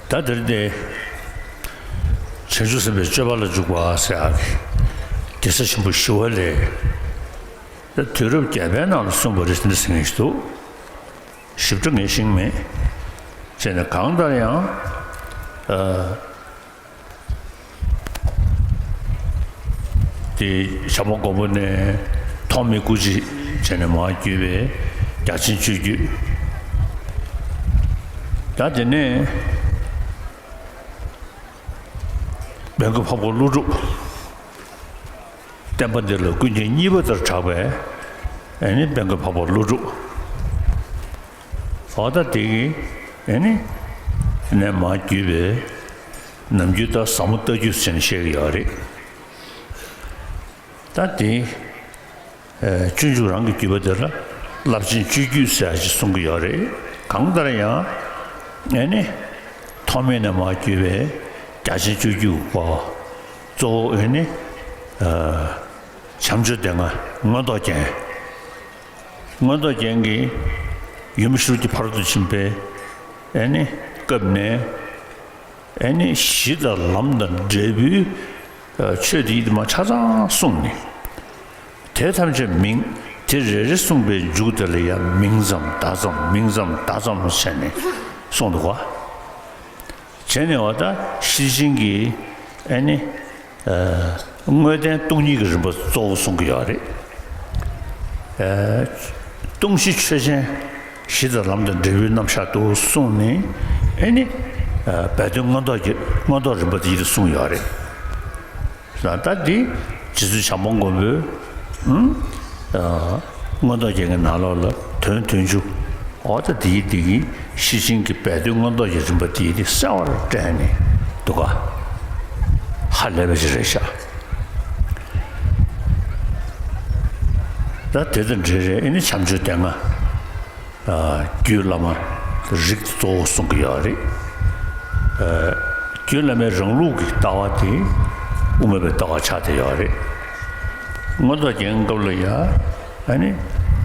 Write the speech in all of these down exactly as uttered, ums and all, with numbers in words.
ད་དེར་ཏེ། བྱང་ཆུབ་སེམས་དཔའི་སྤྱོད་པ་ལ་འཇུག་པ་ཟེར་ཡག་གི་གེ་སར་ཆེན་པོ་ཞི་བ་ལྷས། ད་དུས་རབས་བརྒྱད་པའི་ནང་ལ་གསུངས་པ་རེད་ཟེར་ནས་ཟེར་མཁན་ཞིག་འདུག། ཞིབ་ཕྲ་ངས་ཤེས་ཀྱི་མེད། བྱས་ནས་གང་ལྟར་ཡང་། ཨ། དེ་བྱམས་པ་མགོན་པོ་ནས་ཐོགས་མེད་སྐུ་མཆེད་བྱས་ནས་མར་བརྒྱུད་པའི་རྒྱ་ཆེན་སྤྱོད་བརྒྱུད། ད་དེ་ནས་དཔལ་མགོན་འཕགས་པ་ཀླུ་སྒྲུབ། བསྟན་པ་འདི་ལ་ཀུན་མཁྱེན་གཉིས་པ་ལྟར་གྲགས་པའི་ཨེ་ནི་དཔལ་མགོན་འཕགས་པ་ཀླུ་སྒྲུབ། འོ་ད་དེ་གི་ཨེ་ནི་ནས་མར་བརྒྱུད་པའི་ནམ་རྒྱུན་ད་ཟབ་མོ་ལྟ་བརྒྱུད་ཟེར་ནས་བཤད་ཀྱི་ཡོད་རེད། ད་དེ་ཨེ་སྤྱོད་འཇུག་རང་གི་བརྒྱུད་པ་དེ་ལ་རླབས་ཆེན་སྤྱོད་བརྒྱུད་ཟེར་ཡག་ཅིག་གསུང་གི་ཡོད་རེད། གང་ལྟར་ཡང་ཨེ་ནི་ཐོགས་མེད་ནས་མར་བརྒྱུད་པའི་རྒྱ་ཆེན་སྤྱོད་བརྒྱུད་པ་གཙོ་བོ་ཨེ་ནི་ཨ་བྱམས་ཆོས་སྡེ་ལྔ་མངོན་རྟོགས་རྒྱན། མངོན་རྟོགས་རྒྱན་གྱིས་ཡུམ་ཤུགས་ཀྱི་ཕ་རོལ་ཏུ་ཕྱིན་པའི་ཨེ་ནི་སྐབས་ནས་ཨེ་ནི་གཞི་དང་ལམ་དང་འབྲས་བུའི་ཆོས་དེ་ཡིད་མ་ཆ་ཚང་གསུངས་ནས། དེ་ཐམས་ཅད་མིང་དེ་རེ་རེ་གསུངས་པའི་མཇུག་དེ་ལ་ཡང་མིང་ཙམ་བརྡ་ཙམ་མིང་ཙམ་བརྡ་ཙམ་བྱས་ནས་གསུངས་འདུག་ག། བྱས་ནས་འོ་ད་ཤེར་ཕྱིན་གྱི་ཨེ་ནི། དངོས་བསྟན་སྟོང་ཉིད་ཀྱི་རིམ་པ་གཙོ་བོ་གསུང་གི་ཡོད་རེད། སྟོང་གཞི་ཆོས་ཅན། གཞི་དང་ལམ་དང་འབྲས་བུའི་རྣམ་གཞག་ཏུ་གསུངས་ནས་ཨེ་ནི། སྦས་དོན་མངོན་རྟོགས་ཀྱི་མངོན་རྟོགས་རིམ་པ་དེ་ཡིད་དུ་གསུངས་ཡོད་རེད། ད་འདི་རྗེ་བཙུན་བྱམས་པ་མགོན་པོས། མངོན་རྟོགས་རྒྱན་གྱི་ནང་ལོགས་ལ་དོན་བདུན་ཅུ། འོ་ད་དེའི་འདི་གི་ཤེར་ཕྱིན་གྱི་སྦས་དོན་མངོན་རྟོགས་ཀྱི་རིམ་པ་དེའི་འདི་གསལ་བར་བཀྲལ་ནས་འདུག་ག། ཧ་ལས་པ་ཞིག་རེད་ཤག། ད་དེ་དང་འབྲེལ་རེད། ཨེ་ནི་བྱམས་ཆོས་སྡེ་ལྔ། རྒྱུད་བླ་མ་རིགས་གཙོ་བོ་གསུང་གི་ཡོད་རེད། རྒྱུད་བླ་མའི་རང་ལུགས་ཀྱི་ལྟ་བ་དེ་དབུ་མ་པའི་ལྟ་བ་ཆགས་བསྡད་ཡོད་རེད། མངོན་རྟོགས་རྒྱན་སྐབས་ལ་ཡང་ཨ་ནི་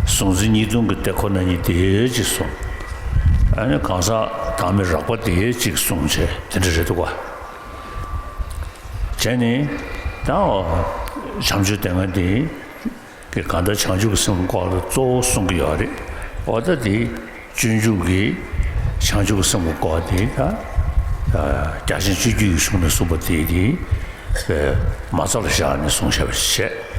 གཟུང་འཛིན་གཉིས་སྟོང་གི་དེ་ཁོ་ན་ཉིད་དེ་གཅིག་གསུངས། ཨ་ནི་གང་ཟག་བདག་མེད་རགས་པ་དེ་གཅིག་གསུངས་བྱས་དེ་འདྲ་རེད་འདུག་ག། བྱས་ནས་ད་བྱམས་ཆོས་སྡེ་ལྔ་དེ། གི་གང་ལྟར་བྱང་ཆུབ་ཀྱི་སེམས་སྐོར་ལ་གཙོ་བོ་གསུང་གི་ཡོད་རེད། འོ་ད་དེ་སྤྱོད་འཇུག་གི་བྱང་ཆུབ་ཀྱི་སེམས་ཀྱི་སྐོར་དེ་ད་རྒྱ་ཆེན་སྤྱོད་བརྒྱུད་ཀྱི་གཞུང་ནས་གསུངས་པ་དེ་དེ་མ་རྩ་ལ་བཞག་ནས་གསུངས་བཞག་པ་བྱས།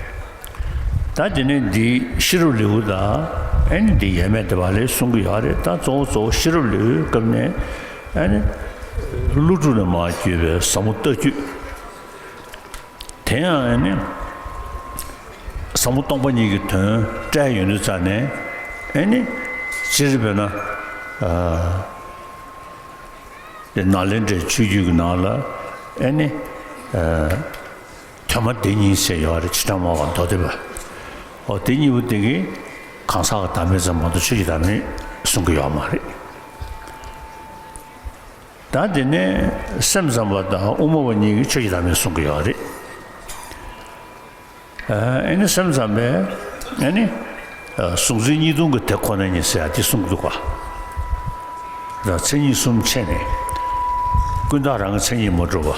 ད་དེ་ནས་འདི་ཤེས་རབ་ལེའུ་དང་ཨེ་ནི་འདི་ཡས་མས་སྡེ་པ་ལས་གསུང་གི་ཡོད་རེད། ད་གཙོ་བོ་གཙོ་བོ་ཤེས་རབ་ལེའུའི་སྐབས་ནས་ཨེ་ནི་ཀླུ་སྒྲུབ་ནས་མར་བརྒྱུད་པའི་ཟབ་མོ་ལྟ་བརྒྱུད། དེ་ཡང་ཨེ་ནི། ཟབ་མོ་སྟོང་པ་ཉིད་ཀྱི་དོན་བཀྲལ་ཡོང་དུས་ཙ་ནས་ཨེ་ནི། སྤྱིར་དཔེར་ན། ཨ། དེ་ནཱ་ལེནྡྲའི་ཆོས་བརྒྱུད་ཀྱི་ནང་ལ་ཨེ་ནི། ཨ། དོན་མ་སྡེ་གཉིས་ཟེར་ཡོད་རེད། ཕྱི་ཐ་མ་བ་མདོ་སྡེ་པ། འོ་དེ་གཉིས་པོ་དེ་གི་གང་ཟག་གི་བདག་མེད་ཙམ་མ་གཏོགས་ཆོས་ཀྱི་བདག་མེད་གསུང་གི་ཡོད་མ་རེད། ད་དེ་ནས་སེམས་ཙམ་པ་དང་དབུ་མ་པ་གཉིས་ཀྱིས་ཆོས་ཀྱི་བདག་མེད་གསུང་གི་ཡོད་རེད། ཨ་ནི་སེམས་ཙམ་པས་ཨ་ནི་གཟུང་འཛིན་གཉིས་སྟོང་གི་དེ་ཁོ་ན་ཉིད་ཟེར་ཡ་དེ་གསུང་གི་འདུག་ག། ད་མཚན་ཉིད་གསུམ་ཕྱེ་ནས་ཀུན་བརྟགས་རང་གི་མཚན་ཉིད་མ་གྲུབ་པ།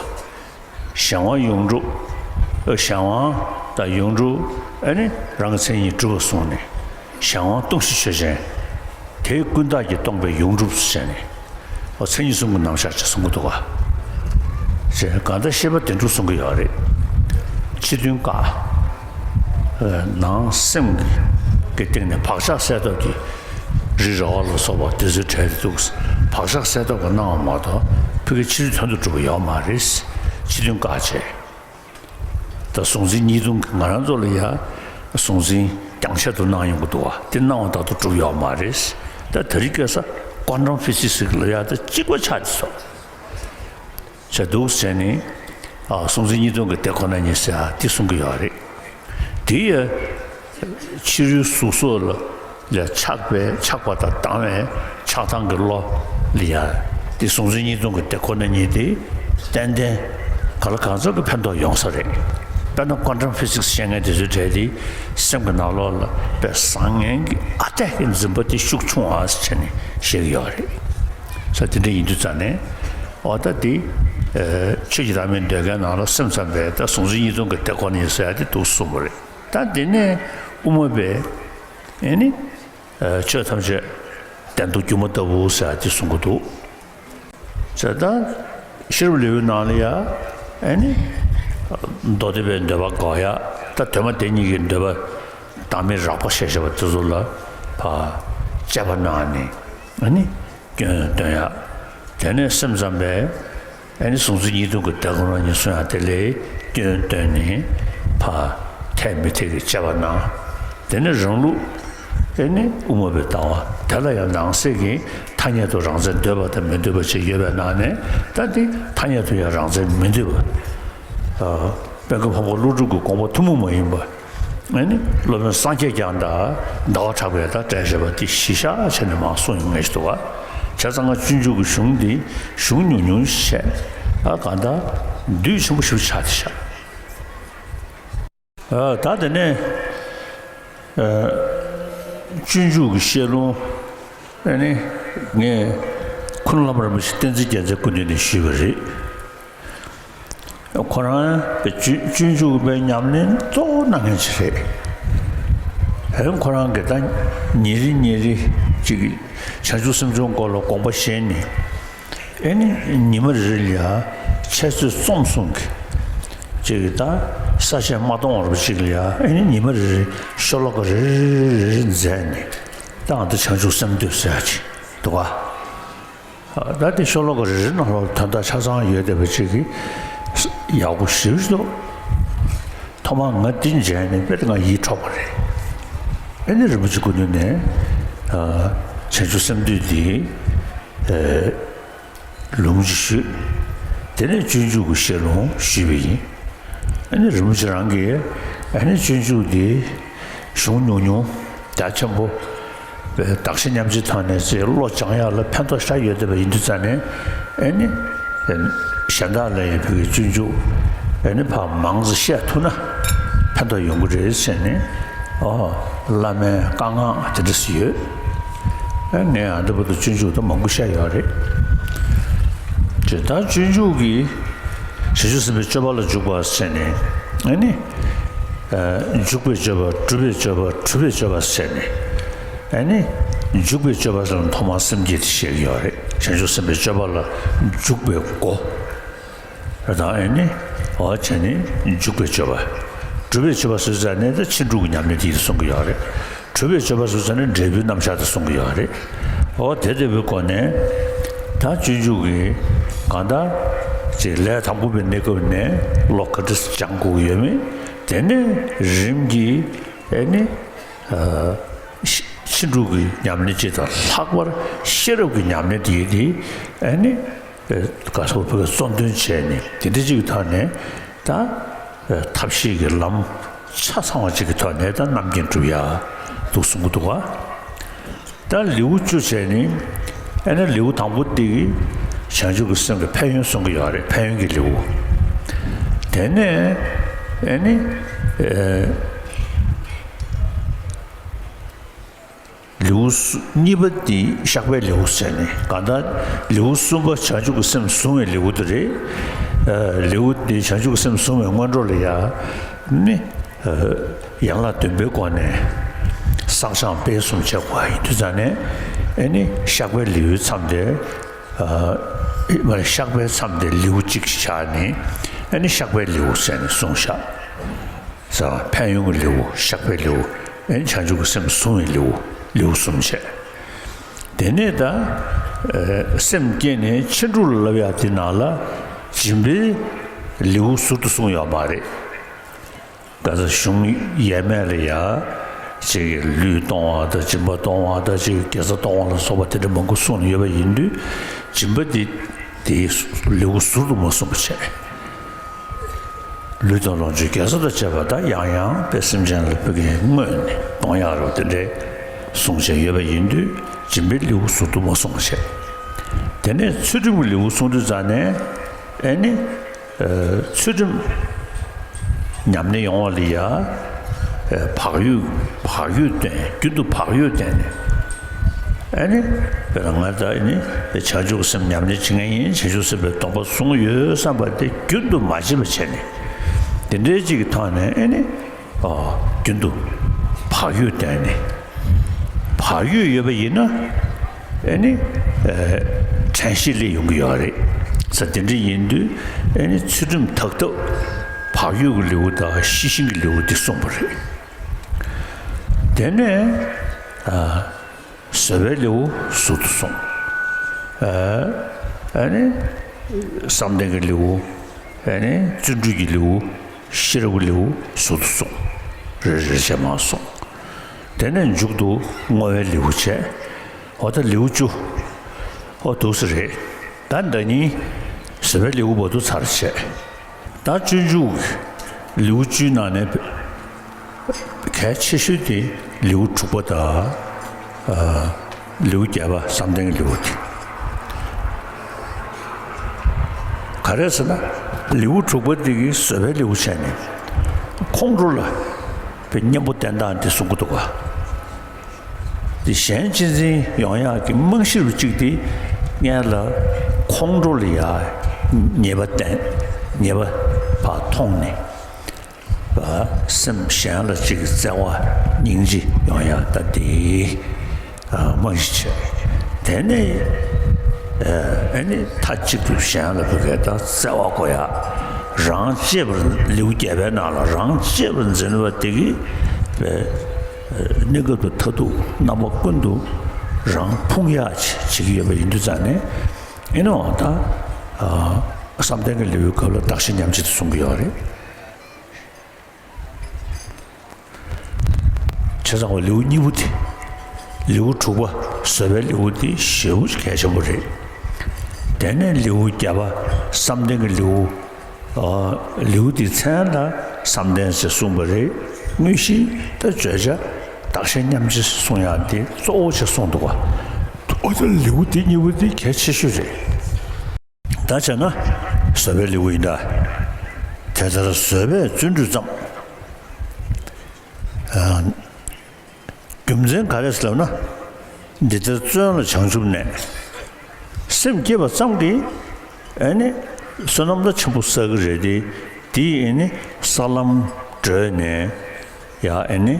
གཞན་དབང་ཡོངས་གྲུབ། གཞན་དབང་དང་ཡོངས་གྲུབ་ཨ་ནི་རང་གི་མཚན་ཉིད་གྲུབ་པ་གསུངས་ནས། གཞན་དབང་སྟོང་གཞི་ཆོས་ཅན། དེ་ཀུན་བརྟགས་ཀྱིས་སྟོང་པའི་ཡོངས་གྲུབ་ཟེར་ནས། འོ་མཚན་ཉིད་གསུམ་གྱི་རྣམ་གཞག་ཅིག་གསུང་གི་འདུག་ག། ཞེས་གང་ལྟར་ཤེས་པ་བདེན་གྲུབ་གསུང་གི་ཡོད་རེད། ཕྱི་དོན་བཀག། ནང་སེམས་ཀྱི་སྟེང་ནས་བག་ཆགས་སེལ་ཐབས་ཀྱི་རི་ར་བ་ལ་སོགས་པ་དེ་ཚོའི་གྲས་དེ་འདུག། བག་ཆགས་སེལ་ཐབས་ཀྱི་གནང་བ་མ་གཏོགས་ཕ་གི་ཕྱི་རོལ་དོན་དུ་གྲུབ་པ་ཡོད་མ་རེད། ཕྱི་དོན་བཀག་བྱས། ད་གཟུང་འཛིན་གཉིས་སྟོང་གི་ང་རང་ཚོ་ལ་ཡ་གཟུང་འཛིན་རྒྱང་ཆད་དུ་གནང་ཡོང་གི་འདུག་བ། དེ་གནང་བ་ལྟར་དུ་གྲུབ་ཡོད་མ་རེད། ད་དེ་རིང་ཁ་སང་ཀོན་ཊམ་ཕི་སིག་སི་ལ་ཡ་ད་གཅིག་པ་ཆགས་ཀྱི་སོང་། བྱས་འདུག་ཟེར་ནས། ཨ། གཟུང་འཛིན་གཉིས་སྟོང་གི་དེ་ཁོ་ན་ཉིད་ཟེར་ཡ་དེ་གསུང་གི་ཡོད་རེད། དེ་ཡ་ཕྱི་རོལ་གཟུགས་སོགས་ལ་ལ་ཆགས་པའི་ཆགས་པ་དང་སྡང་བའི་ཆགས་སྡང་གི་བློ་ལ་ཡ། དེ་གཟུང་འཛིན་གཉིས་སྟོང་གི་དེ་ཁོ་ན་ཉིད་དེ་ཏན་ཏན་ག་ལ་གང་འཚམ་གྱི་ཕན་ཐོགས་ཡོང་ས་རེད། དཔེར་ན་ཀོན་ཊམ་ཕི་སིག་སི་བཤད་མཁན་དེ་ཚོའི་གྲས་དེ་སེམས་ཀྱི་ནང་ལོགས་ལ་དཔེ་བཟང་ངན་གྱི་ཨ་ཏེ་གི་འཛིན་པ་དེ་ཤུགས་ཆུང་བ་ཟེར་ནས་བཤད་ཀྱི་ཡོད་རེད། ས་དེ་འདྲ་ཡིན་དུས་ཙང་ནས། འོ་ད་དེ་ཆོས་ཀྱི་བདག་མེད་འདོད་མཁན་ནང་ལ་སེམས་ཙམ་པས་ད་གཟུང་འཛིན་གཉིས་སྟོང་གི་དེ་ཁོ་ན་ཡིན་ཟེར་ཡ་དེ་འདུག་གསུངས་པ་རེད། ད་དེ་ནས་དབུ་མ་པས་ཨེ་ནི་ཆོས་ཐམས་ཅད་བདེན་སྟོང་སྒྱུ་མ་ལྟ་བུ་ཟེར་ཡ་དེ་གསུང་གི་འདུག་ཟེར། ད་ཤེས་རབ་ལེའུའི་ནང་ལ་ཡ་ཨེ་ནི་མདོ་སྡེ་པའི་འདོད་པ་འགོག་ཡ། ད་དོན་མ་དེ་གཉིས་ཀྱི་འདོད་པ་བདག་མེད་རགས་པ་བཤད་བཞག་པ་དེ་ཚོ་ལ་ཕར་དཔྱད་པ་གནང་ནས་ཨེ་ནི་སྐྱོན་སྟོན་ཡ། དེ་ནས་སེམས་ཙམ་པས་ཨེ་ནི་གཟུང་འཛིན་གཉིས་སྟོང་གི་དེ་ཁོ་ན་ཡིན་གསུང་ཡ་དེ་ལ་སྐྱོན་སྟོན་ནས་ཕར་འཐད་མི་འཐད་ཀྱི་དཔྱད་པ་གནང་། དེ་ནས་རང་ལུགས་ཨེ་ནི་དབུ་མ་པའི་ལྟ་བ་དེ་ལ་ཡང་ནང་གསེས་ཀྱི་ཐ་སྙད་དུ་རང་མཚན་འདོད་པ་དང་མི་འདོད་པ་བཅས་ཡོད་པའི་ནང་ནས། ད་འདི་ཐ་སྙད་དུ་ཡང་རང་མཚན་མི་འདོད་པ། ཨ། དཔལ་མགོན་འཕགས་པ་ཀླུ་སྒྲུབ་ཀྱི་དགོངས་པ་ཐུན་མོང་མ་ཡིན་པ། ཨ་ནི་སློབ་དཔོན་སངས་རྒྱས་བསྐྱངས་དང་ཟླ་བ་གྲགས་པས་ད་བཀྲལ་བཞག་པ་འདི་གཞི་བཞག་བྱས་ནས་མར་གསུངས་ཡོང་མཁན་ཞིག་འདུག་ག་བྱས་ཙང་ང་སྤྱོད་འཇུག་གི་གཞུང་འདི་གཞུང་ཉུང་ཉུང་ཞིག་བྱས། ཨ། གང་ལྟར་འདུས་ཆེན་པོ་ཞིག་ཆགས་ཏེ་བཞག་ཨ། ད་དེ་ནས་ཨ། སྤྱོད་འཇུག་གི་བཤད་ལུང་ཨ་ནི་ངས་ཁུ་ནུ་བླ་མ་རིན་པོ་ཆེ་བསྟན་འཛིན་རྒྱལ་མཚན་སྐུ་མདུན་ནས་ཞུས་པ་རེད། ཁོ་རང་སྤྱོད་སྤྱོད་འཇུག་པའི་ཉམས་ལེན་གཙོ་བོ་གནང་མཁན་ཅིག་རེད། ཨེ། ཁོ་རང་གིས་ད་ཉིན་རེ་ཉིན་རེ་ཅིག་བྱང་ཆུབ་སེམས་མཆོག་སྐོར་ལ་དགོངས་པ་བཞེས་ནས། ཨེ་ནི་ཉི་མ་རེ་རེ་ལ་ཡ་འཆད་རྩོད་རྩོམ་གསུམ་གྱི་ཅིག་ད་ས་ཆ་མ་སྟོང་བར་ཅིག་ལ་ཡ། ཨེ་ནི་ཉི་མ་རེ་རེ་ཤོ་ལོ་ཀ་རེ་རེ་རེ་རེ་མཛད་ནས། ད་ཨ་ད་བྱང་ཆུབ་སེམས་འདུས་ཟེར་ཡ་ཅིག་འདུག་ག་ད་དེ་ཤོ་ལོ་ཀ་རེ་རེ་ནང་ལོགས་དོན་དག་ཆ་ཚང་ཡོད་བསྡད་པ་ཅིག་གི་ཡག་པོ་ཞེ་པོ་ཅིག་འདུག་ཐོག་མར་ང་འདི་མཇལ་ནས་དཔེ་ང་ཡིད་འཕྲོག་པ་རེད། ཨེ་ནི་རིན་པོ་ཆེ་སྐུ་མདུན་ནས་ཨ་བྱང་ཆུབ་སེམས་འདུས་འདི་ཨ་ལུང་ཅིག་ཞུས། དེ་ནས་སྤྱོད་འཇུག་གི་བཤད་ལུང་ཞུས་པ་ཡིན། ཨ་ནི་རིན་པོ་ཆེ་རང་གིས་ཨ་ནི་སྤྱོད་འཇུག་འདི་གཞུང་ཉུང་ཉུང་རྒྱ་ཆེན་པོ་བདག་གཞན་མཉམ་བརྗེའི་ཐོག་ནས་ཚེ་བློ་སྦྱང་ཡག་ལ་ཕན་ཐོགས་ཤ་ཡོད་བསྡད་པ་ཡིན་དུས་ཙང་ནས། ཨེ་ནི་གཞན་དག་ལ་ཡང་བོད་ཀྱི་སྤྱོད་འཇུག་ཨེ་ནི་ཕར་མང་ཙམ་བཤད་ཐུབ་ན་ཕན་ཐོགས་ཡོང་གི་རེད་ཟེར་ནས། ཨོ། བླ་མའི་བཀའ་མངགས་དེ་འདྲ་ཞིག་ཡོད། ཨེ། ངས་ཨ་འདི་བར་དུ་སྤྱོད་འཇུག་ད་མང་པོ་བཤད་ཡོད་རེད། ཇི་ལྟར་སྤྱོད་འཇུག་གི་བྱང་ཆུབ་སེམས་དཔའི་སྤྱོད་པ་ལ་འཇུག་པ་ཟེར་ནས། ཨེ་ནི་ཨ་འཇུག་པའི་སྤྱོད་པ། སྒྲུབ་པའི་སྤྱོད་པ། གྲུབ་པའི་སྤྱོད་པ་ཟེར་ནས། ཨེ་ནི་འཇུག་པའི་སྤྱོད་པ་ཟེར་ན་ཐོག་མར་སེམས་བསྐྱེད་དེ་བཤད་ཀྱི་ཡོད་རེད། བྱང་ཆུབ་སེམས་དཔའི་སྤྱོད་པ་ལ་འཇུག་པའི་སྒོ། དང་ཨེ་ནི་འོ་བྱས་ནས་འཇུག་པའི་སྤྱོད་པ། གྲུབ་པའི་སྤྱོད་པ་ཟེར་ཙ་ནས་ད་ཕྱིན་དྲུག་གི་ཉམས་ལེན་དེ་གསུང་གི་ཡོད་རེད། གྲུབ་པའི་སྤྱོད་པ་ཟེར་ཙ་ནས་འབྲས་བུའི་རྣམ་གཞག་དེ་གསུང་གི་ཡོད་རེད། འོ་དེ་ལྟ་བུའི་སྒོ་ནས་ད་སྤྱོད་འཇུག་གི་གང་ལྟར་ཅིག་ལས་དང་པོ་པའི་གནས་སྐབས་ནས་བློ་ག་འདྲ་སྦྱང་དགོས་ཀྱི་ཡོད་མེད། དེ་ནས་རིམ་གྱིས་ཨེ་ནི་ཕྱིན་དྲུག་གི་ཉམས་ལེན་སྤྱི་དང་ལྷག་པར་ཤེས་རབ་ཀྱི་ཉམས་ལེན་དེ་ཡིན་ཏེ། ཨེ་ནི་ག་སོགས་ཕ་གི་གཙོ་འདོན་བྱས་ནས་དེ་འདྲ་ཅིག་གི་ཐོག་ནས་ད་ཐབས་ཤེས་ཀྱི་ལམ་ཆ་ཚང་བ་ཅིག་གི་ཐོག་ནས་ད་རྣམ་མཁྱེན་སྒྲུབ་ཡ་འདུག་གསུང་གི་འདུག་ག་ད་ལེའུ་བཅུ་བྱས་ནས། ཨེ་ནི་ལེའུ་དང་པོ་དེ་གི་བྱང་ཆུབ་ཀྱི་སེམས་ཀྱི་ཕན་ཡོན་གསུང་གི་ཡོད་རེད། ཕན་ཡོན་གྱི་ལེའུ། དེ་ནས་ཨེ་ནི་ཨེ། ལེའུ་གཉིས་པ་འདི་བཤགས་པའི་ལེའུ་ཟེར་ནས། གང་ལྟར་ལེའུ་གསུམ་པ་བྱང་ཆུབ་ཀྱི་སེམས་བཟུང་བའི་ལེའུ་དེ་རེད། ལེའུ་འདི་བྱང་ཆུབ་ཀྱི་སེམས་བཟུང་བའི་སྔོན་འགྲོ་ལ་ཡ་ནི་ཡན་ལག་བདུན་པའི་སྒོ་ནས་བསགས་སྦྱང་སྤེལ་གསུམ་བྱེད་དགོས་པ་ཡིན་དུས་ཙང་ནས། ཨེ་ནི་བཤགས་པའི་ལེའུའི་མཚམས་དེ། མ་རེད། བཤགས་པའི་མཚམས་དེ་ལེའུ་གཅིག་བཞག་ནས། ཨེ་ནི་བཤགས་པའི་ལེའུ་ཟེར་ནས་གསུངས་བཞག་ཕན་ཡོན་གྱི་ལེའུ། བཤགས་པའི་ལེའུ། ཨེ་ནི་བྱང་ཆུབ་ཀྱི་སེམས་བཟུང་བའི་ལེའུ། ལེའུ་གསུམ་བྱས། དེ་ནས་ད་སེམས་བསྐྱེད་ནས་ཕྱིན་དྲུག་ལ་བསླབ་ཡག་དེ་ནང་ལ་སྦྱིན་པའི་ལེའུ་ཟུར་དུ་གསུངས་ཡོད་མ་རེད། ག་ས་གཞུང་ཡས་མས་ལ་ཡ་ཅིག་ལུས་གཏོང་བ་དང་། སྦྱིན་པ་གཏོང་བ་དང་། ཅིག་དགེ་རྩ་གཏོང་བ་ལ་སོགས་པ་དེ་འདྲ་མང་པོ་གསུངས་ནས་ཡོད་པ་ཡིན་དུས། སྦྱིན་པ་དེ་དེའི་ལེའུ་ཟུར་དུ་མ་གསུངས་པ་བྱས། ལུས་དང་ལོངས་སྤྱོད་དགེ་རྩ་དང་བཅས་པ་དག་ཡང་ཡང་དཔེ་སེམས་ཅན་ལ་ཕ་གིར་བསྔོས་ནས་གཏོང་ཡག་རེད་པ། དེ་འདྲའི་གསུངས་བྱས་ཡོད་པ་ཡིན་དུས། སྦྱིན་པའི་ལེའུ་ཟུར་དུ་མ་གསུངས་པ་བྱས། དེ་ནས་ཚུལ་ཁྲིམས་ཀྱི་ལེའུ་གསུངས་དུས་ཙང་ནས། ཨེ་ནི། ཚུལ་ཁྲིམས་ཉམས་ལེན་ཡོང་བ་ལ་ཡ། བག་ཡོད་བག་ཡོད་བསྟེན། རྒྱུན་དུ་བག་ཡོད་བསྟེན་ནས། ཨ་ནི་དཔེར་ན་ང་ད་ཨ་ནི་བྱང་ཆུབ་སེམས་ཉམས་ལེན་བྱེད་མཁན་ཡིན། བྱང་ཆུབ་སེམས་དཔའི་སྡོམ་པ་བཟུང་ཡོད་བསམ་པ་དེ་རྒྱུན་དུ་མ་བརྗེད་པ་བྱས་ནས། དེ་འདྲའི་ཅིག་གི་ཐོག་ནས་ཨ་ནི་ཨོ་རྒྱུན་དུ་བག་ཡོད་བསྟེན་ནས། བག་ཡོད་ཡོད་པ་ཡིན་ན་ཨ་ནི་ཨེ་དྲན་ཤེས་སླེབས་ཡོང་གི་ཡོད་རེད། ས་དེ་འདྲ་ཡིན་དུས་ཨ་ནི་ཚུལ་ཁྲིམས་དག་ཐབས། བག་ཡོད་ཀྱི་ལེའུ་དང་ཤེས་བཞིན་གྱི་ལེའུ་དེ་གསུངས་པ་རེད། དེ་ནས་ཨ། བཟོད་པའི་ལེའུ་ཟུར་དུ་སོང་། ཨ་ནི་བསམ་གཏན་གྱི་ལེའུ། ཨ་ནི་བརྩོན་འགྲུས་ཀྱི་ལེའུ། ཤེས་རབ་ཀྱི་ལེའུ་ཟུར་དུ་སོང་། རེ་རེ་བྱས་མར་སོང་། དེ་ནས་མཇུག་ཏུ་བསྔོ་བའི་ལེའུ་བྱས། འོ་ད་ལེའུ་བཅུ། འོ་འདུག་སེ་རེད། ད་ཟླ་ཉིན་བཟོད་པའི་ལེའུ་བར་དུ་ཚར་བྱས། ད་སྤྱོད་འཇུག་ལེའུ་བཅུའི་ནང་ནས་གལ་ཆེ་ཤོས་དེ་ལེའུ་དྲུག་པ་དང་ལེའུ་བརྒྱད་པ་བསམ་གཏན་གྱི་ལེའུ་དེ། ག་རེ་ཟེར་ན་ལེའུ་དྲུག་པ་དེ་གི་བཟོད་པའི་ལེའུ་བྱས་ནས་ཁོང་ཁྲོ་ལ་གཉེན་པོ་བསྟེན་སྟངས་དེ་གསུང་གི་འདུག་ག་དེ་གཞན་གཅེས་འཛིན་ཡོང་ཡག་གི་རྨང་གཞི་རུ་གཅིག་དེ་སྔོན་ལ་ཁོང་ཁྲོ་ལ་ཡ་ཉེས་པ་བསྟན། ཉེས་པ་ཕར་མཐོང་ནས་སེམས་གཞན་ལ་གཅིག་གི་བརྩེ་བ་སྙིང་རྗེ་ཡོང་ཡག་ད་དེ་རྨང་གཞི་བྱས། དེ་ནས་ཨ་ནི་མཐའ་གཅིག་ཏུ་གཞན་ལ་བོད་སྐད་ད་བརྩེ་བ་དགོས་ཡག་རང་གཅེས་པར་ལེའུ་བརྒྱད་པའི་ནང་ལ་རང་གཅེས་པར་འཛིན་པ་དེ་གི་པའི་གནས་སྐབས་དང་མཐར་ཐུག་རྣམ་པ་ཀུན་ཏུ་རང་ཕུང་ཡག་བྱེད་ཀྱི་ཡོད་པ་ཡིན་དུས་ཙང་ནས། ཨེ་ནོ་ད་བསམ་གཏན་གྱི་ལེའུའི་སྐབས་ལ་བདག་གཞན་མཉམ་བརྗེ་དེ་གསུང་གི་ཡོད་རེད། བྱས་ཙང་ལེའུ་གཉིས་པོ་དེ། ལེའུ་དྲུག་པ་བཟོད་པའི་ལེའུ་དེ་ཞེ་པོ་གལ་ཆེན་པོ་རེད། དེ་ནས་ལེའུ་བརྒྱད་པ་བསམ་གཏན་གྱི་ལེའུ། ལེའུ་དེའི་མཚན་ལ་བསམ་གཏན་ཞེས་གསུངས་པ་རེད། དངོས་གཞི་ད་བརྗོད་བྱ་བདག་གཞན་མཉམ་བརྗེ་གསུང་ཡག་དེ་གཙོ་བོ་ཆེ་གསུངས་འདུག་ག་འོ་ད་ལེའུ་དེ་གཉིས་པོ་དེ་གལ་ཆེ་ཤོས་རེད། ད་བྱས་ན་བཟོད་པའི་ལེའུ་ཡིན་ད། དེ་ལྟར་བཟོད་པས་བརྩོན་འགྲུས་བརྩམས། རྒྱུ་མཚན་ག་རེ་ཟེར་ལབ་ན། འདི་ལྟར་བརྩོན་ལ་བྱང་ཆུབ་གནས། སེམས་བསྐྱེད་པ་ཙམ་གྱིས་ཨེ་ནི་བསོད་ནམས་ད་ཆེན་པོ་བསགས་ཀྱི་རེད་དེ། དེས་ཨེ་ནི་ས་ལམ་བགྲོད་ནས་ཡ་ཨེ་ནི་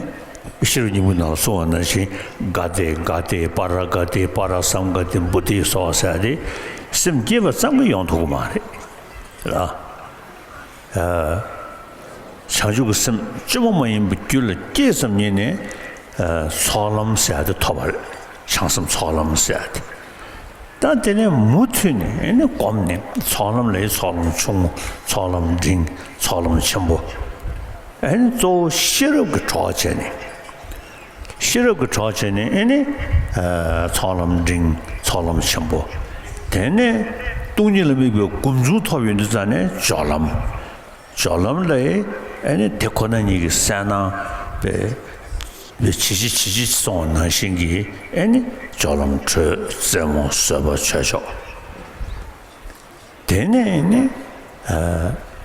ཤེས་རབ་སྙིང་པོའི་ནང་ལ་གསུངས་པ་ནང་བཞིན་ག་ཏེ་ག་ཏེ་པ་ར་ག་ཏེ་པ་ར་སཾ་ག་ཏེ་བོ་དྷི་སྭཱ་ཧཱ་ཟེར་ཡ་དེ་སེམས་བསྐྱེད་པ་ཙམ་གྱིས་ཡོང་ཐུབ་ཀྱི་མ་རེད་ལ། བྱང་ཆུབ་ཀྱི་སེམས་བཅོས་མ་མ་ཡིན་པ་རྒྱུད་ལ་སྐྱེས་ཙམ་ཉིད་ནས་ཚོགས་ལམ་ཟེར་ཡ་དེ་ཐོབ་པ་རེད། བྱང་སེམས་ཚོགས་ལམ་ཟེར་ཡ་དེ། ད་དེ་ནས་མུ་མཐུད་ནས་ཨེ་ནི་སྒོམ་ནས་ཚོགས་ལམ་ལ་ཡི་ཚོགས་ལམ་ཆུང་ངུ་ཚོགས་ལམ་འབྲིང་ཚོགས་ལམ་ཆེན་པོ། ཨེ་ནི་གཙོ་བོ་ཤེས་རབ་ཀྱི་གྲོགས་བྱས་ནས། ཤེས་རབ་ཀྱི་གྲོགས་བྱས་ནས་ཨེ་ནི་ཚོགས་ལམ་འབྲིང་ཚོགས་ལམ་ཆེན་པོ། དེ་ནས་སྟོང་ཉིད་ལ་དམིགས་པའི་སྒོམ་བཟུང་ཐོབ་ཡོང་དུས་ཙང་ནས་སྦྱོར་ལམ། སྦྱོར་ལམ་ལ་ཨེ་ནི་དེ་ཁོ་ན་ཉིད་ཀྱི་གསལ་སྣང་པའི་ཇི་ལྕི་ཇི་ལྕི་སོང་བ་ནང་བཞིན་གྱི་ཨེ་ནི་སྦྱོར་ལམ་གྲོལ་རྩེ་མོ་བཟོད་པ་ཆོས་མཆོག་དེ་ནས་ཨེ་ནི་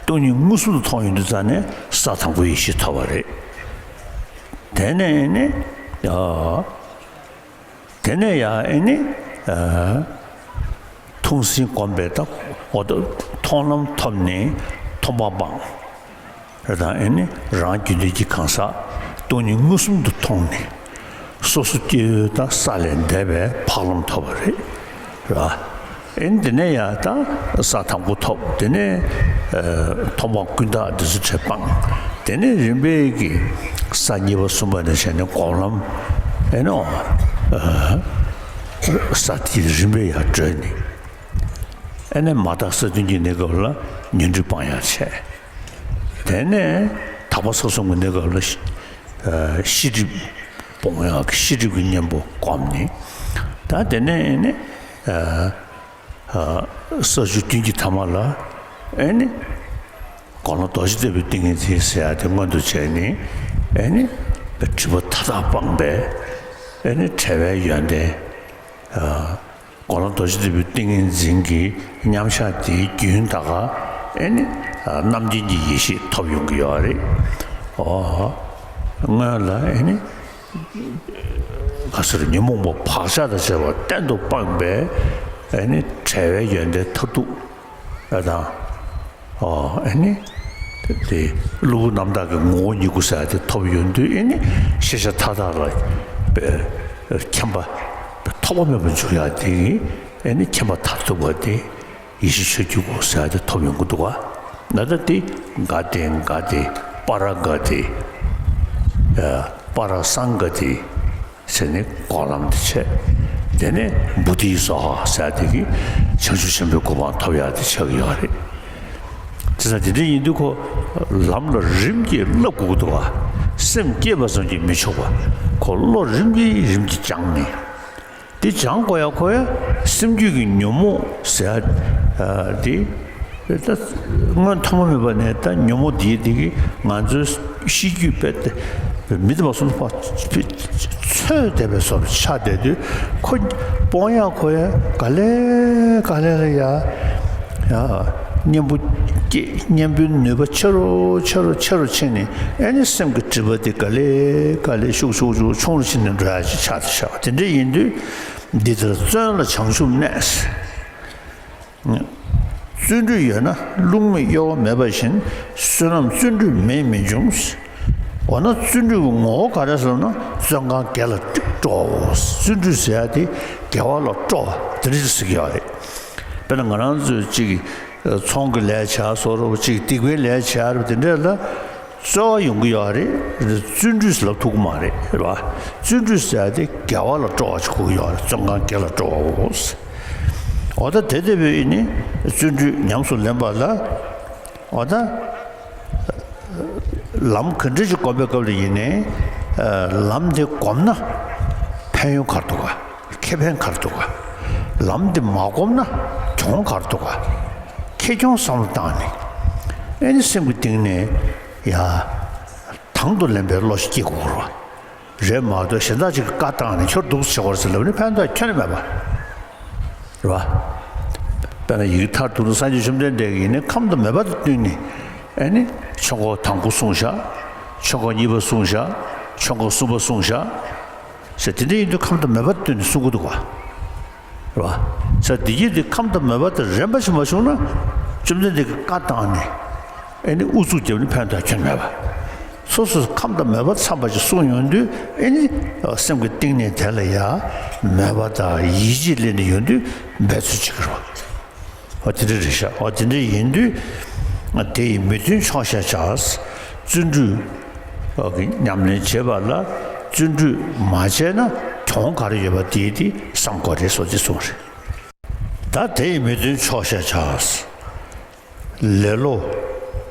སྟོང་ཉིད་མངོན་སུམ་དུ་མཐོང་ཡོང་དུས་ཙང་ནས་ས་དང་པོ་ཡེ་ཤེས་ཐོབ་པ་རེད། དེ་ནས་ཨེ་ནི་དེ་ནས་ཡང་ཨེ་ནི། ཐུགས་ཟིན་སྒོམ་པས་ད་འོ་ད་མཐོང་ལམ་ཐོབ་ནས་མཐོང་སྤང་སྤངས། རེད་དང་ཨེ་ནི་རང་རྒྱུད་ལྡན་གྱི་གང་ཟག་སྟོང་ཉིད་མངོན་སུམ་དུ་མཐོང་ནས། སོ་སོ་སྐྱེ་བོའི་ད་ས་ལས་འདས་པའི་འཕགས་ལམ་ཐོབ་པ་རེད། རེད་བ། ཨེ་ནི་དེ་ནས་ཡང་ད་ས་དང་པོ་ཐོབ། དེ་ནས་མཐོང་སྤང་ཀུན་བཏགས་འདི་ཚོ་བྲལ་སྤངས། དེ་ནས་རིམ་པས་ཀྱི་ས་གཉིས་པ་གསུམ་པ་ནས་བྱས་ནས་སྒོམ་ལམ་ཨེ་ནོ། ས་དེ་རིམ་པས་ཡར་བགྲོད་ནས། ཨེ་ནས་མ་དག་ས་བདུན་གྱི་གནས་སྐབས་ལ་ཉོན་སྒྲིབ་སྤང་ཡག་བྱས། དེ་ནས་དག་པ་ས་གསུམ་གྱི་གནས་སྐབས་ལ་ཤེས་སྒྲིབ་སྤོང་ཡག་གི་ཤེས་སྒྲིབ་ཀྱི་གཉེན་པོ་བསྒོམས་ནས། ད་དེ་ནས་ཨེ་ནས། ས་བཅུ་བདུན་གྱི་ཐ་མ་ལ་ཨེ་ནི། དགོངས་ལ་རྡོ་རྗེ་ལྟ་བུའི་ཏིང་ངེ་འཛིན་ཟེར་ཡ་དེ་མངོན་དུ་བྱས་ནས་ཨེ་ནི། སྒྲིབ་པ་མཐའ་དག་སྤངས་པས་ཨེ་ནི་བྲལ་བའི་ཡོན་ཏན། དགོངས་ལ་རྡོ་རྗེ་ལྟ་བུའི་ཏིང་ངེ་འཛིན་གྱི་མཉམ་བཞག་དེའི་རྒྱུན་ད་ག་ཨེ་ནི། རྣམ་མཁྱེན་གྱི་ཡེ་ཤེས་ཐོབ་ཡོང་གི་ཡོད་རེད། ཨོ། སྔོན་ལ་ཨེ་ནི། ག་ཟེར། ཉོན་མོངས་པ་བག་ཆགས་དང་བཅས་པ་གཏན་དུ་སྤངས་པའི་ཨེ་ནི་བྲལ་བའི་ཡོན་ཏན་མཐར་ཐུག་ཨ་དང་། ཨོ་ཨེ་ནི་དེ་གློ་བུར་རྣམ་དག་གི་ངོ་བོ་ཉིད་སྐུ་ཟེར་ཡ་དེ་ཐོབ་ཡོང་དུས་ཨེ་ནི་ཤེས་བྱ་མཐའ་དག་ལ་མཁྱེན་པ་ཐོགས་པ་མེད་པར་འཇུག་ཡ་དེ་ཨེ་ནི་མཁྱེན་པ་མཐར་ཐུག་པ་དེ། ཡེ་ཤེས་ཆོས་ཀྱི་སྐུ་ཟེར་ཡ་དེ་ཐོབ་ཡོང་གི་འདུག་ག་ད་ལྟ་དེ་ག་ཏེ་ག་ཏེ་པ་ར་ག་ཏེ་པ་ར་སཾ་ག་ཏེ་ཟེར་ནས་འགོག་ལམ་དེ་བྱས། དེ་ནས་བོ་དྷི་སྭཱ་ཧཱ་ཟེར་ཡ་དེ་གིས་བྱང་ཆུབ་ཆེན་པོའི་གོ་འཕང་ཐོབ་ཡ་དེ་ཆགས་ཀྱི་ཡོད་རེད། དེ་ཙང་དེ་འདྲ་ཡིན་དུས་ཁོ་ལམ་ལ་རིམ་གྱིས་བསླབ་དགོས་ཀྱི་འདུག་ག་སེམས་བསྐྱེད་པ་ཙམ་གྱིས་མི་ཆོག་པ། ཁོ་བློ་རིམ་གྱིས་རིམ་གྱིས་སྦྱངས་ནས། དེ་སྦྱང་དགོས་ཡ་ཁོ་ཡ་སེམས་རྒྱུད་ཀྱི་ཉོན་མོངས་ཟེར་ཡ་དེ་ད་སྔོན་ཐོག་མ་མེད་པ་ནས་ད་ཉོན་མོངས་དེ་དེ་གིས་ང་ཚོའི་གཤིས་རྒྱུད་དཔེ་དེ་མི་དེ་མ་སོང་ཕ་ཚོས་བསྡད་པའི་བཟོ་འདྲ་ཆགས་བསྡད་དུས་ཁོ་སྤོང་ཡ་ཁོ་ཡ་ག་ལེ་ག་ལེ་ལ་ཡ་ཡ་གཉེན་པོ་སྐྱེ། གཉེན་པོའི་ནུས་པ་ཆེ་རུ་ཆེ་རུ་ཆེ་རུ་ཕྱིན་ནས་ཨེ་ནི་སེམས་ཀྱི་སྒྲིབ་པ་དེ་ག་ལེ་ག་ལེ་ཤུགས་ཤུགས་ཤུགས་ཆུང་རུ་ཕྱིན་ནས་འགྲོ་ཡ་ཅིག་ཆགས་ཏེ་ཆགས་པ་དེ་འདྲ་ཡིན་དུས། འདི་ལྟར་བརྩོན་ལ་བྱང་ཆུབ་གནས། བརྩོན་འགྲུས་ཡོད་ན་རླུང་མེ་གཡོ་བ་མེད་པ་བཞིན་བསོད་ནམས་བརྩོན་འགྲུས་མེད་མི་འབྱུང་། འོ་ན་བརྩོན་འགྲུས་ཀྱི་ངོ་བོ་ག་རེ་ཟེར་ན་བརྩོན་གང་དགེ་ལ་སྤྲོའོ། བརྩོན་འགྲུས་ཟེར་ཡ་དེ་དགེ་བ་ལ་སྤྲོ་བ་དེ་འདྲ་ཞིག་ཟེར་གྱི་ཡོད་རེད། དཔེར་ན་ང་རང་ཚོས་གཅིག་ཚོང་གི་ལས་བྱ་བཟོ་འདྲ་པོ། གཅིག་སྡིག་པའི་ལས་བྱ་འདྲ་པོ་དེ་འདྲ་ལ། རྩོལ་བ་ཡོང་གི་ཡོད་རེད། བརྩོན་འགྲུས་ལབ་ཐུབ་ཀྱི་མ་རེད། རེད་པ། བརྩོན་འགྲུས་ཟེར་ཡ་དེ་དགེ་བ་ལ་སྤྲོ་བ་ཞིག་དགོས་ཀྱི་ཡོད་རེད། བརྩོན་གང་དགེ་ལ་སྤྲོའོ། འོ་ད་དེ་དེ་བས་ཨེ་ནི་བརྩོན་འགྲུས་ཉམས་སུ་ལེན་པ་ལ། འོ་ད་ལམ་ག་འདྲ་ཞིག་སྒོམ་པའི་སྐབས་ལ་ཡིན་ནའི་ལམ་དེ་བསྒོམས་ན་ཕན་ཡོན་ག་རེ་འདུག་ག་ཁེ་ཕན་ག་རེ་འདུག་ག་ལམ་དེ་མ་བསྒོམས་ན་གྱོང་ག་རེ་འདུག་ག་ཁེ་གྱོང་བསམ་བློ་བཏང་ནས་ཨེ་ནི་སེམས་ཀྱི་གཏིང་ནས། ཡ། དང་དུ་ལེན་པའི་བློ་ཞིག་སྐྱེ་དགོས་རེད་པ། རེད་མ་གཏོགས་གཞན་དག་ཅིག་གིས་བཀའ་བཏང་ནས་ཁྱོད་འདུག་སེ་བྱེད་དགོས་རེད་ཟེར་ལབ་ནས་ཕན་ཐོགས་ཁྱོན་ནས་མེད་པ། རེད་པ། དཔེར་ན་ཡི་གེ་མཐར་ཐུག་ན་སངས་རྒྱས་བཅོམ་ལྡན་འདས་ཀྱིས་ནི་ཁམས་དང་མོས་པ་དང་བསྟུན་ནས་ཨེ་ནི་ཆོས་འཁོར་དང་པོ་གསུངས་བཞག་ཆོས་འཁོར་གཉིས་པ་གསུངས་བཞག་ཆོས་འཁོར་གསུམ་པ་གསུངས་བཞག་ཟེར་དེ་འདྲ་ཡིན་དུས་ཁམས་དང་མོས་པ་དང་བསྟུན་ནས་གསུང་གི་འདུག་ག་རེད་པ། ས་དེ་ཡིན་དུས་ཁམས་དང་མོས་པ་དང་རན་པ་ཞིག་མ་བྱུང་ན། བཅོམ་ལྡན་འདས་ཀྱིས་བཀའ་བཏང་ནས་ཨེ་ནི་ཨུ་ཚུགས་བརྒྱབ་ནས་ཕན་ཐོགས་ཁྱོན་མེད་པ། སོ་སོ་ཁམས་དང་མོས་པ་འཚམས་པ་ཞིག་གསུངས་ཡོང་དུས་ཨེ་ནི་སེམས་ཀྱི་གཏིང་ནས་དེ་ལ་ཡ་མོས་པ་དང་ཡིད་ཆེས་སླེབས་ནས་ཡོང་དུས་འབད་རྩོལ་བྱེད་ཀྱི་རེད་པ། འོ་དེ་འདྲ་རེད་ཤག་འོ་དེ་འདྲ་ཡིན་དུས་དེ་ཡི་མི་མཐུན་ཕྱོགས་ཤེས་བྱ། བརྩོན་འགྲུས་ཀྱི་ཉམས་ལེན་བྱེད་པ་ལ་བརྩོན་འགྲུས་མ་བྱས་ན་གྱོང་ག་རེ་ཡོད་པ་དེ་དེ་བསམ་དགོས་རེད་ཟེར་དེ་གསུངས་རེད། ད་དེ་ཡི་མི་མཐུན་ཕྱོགས་ཤེས་བྱ། ལེ་ལོ་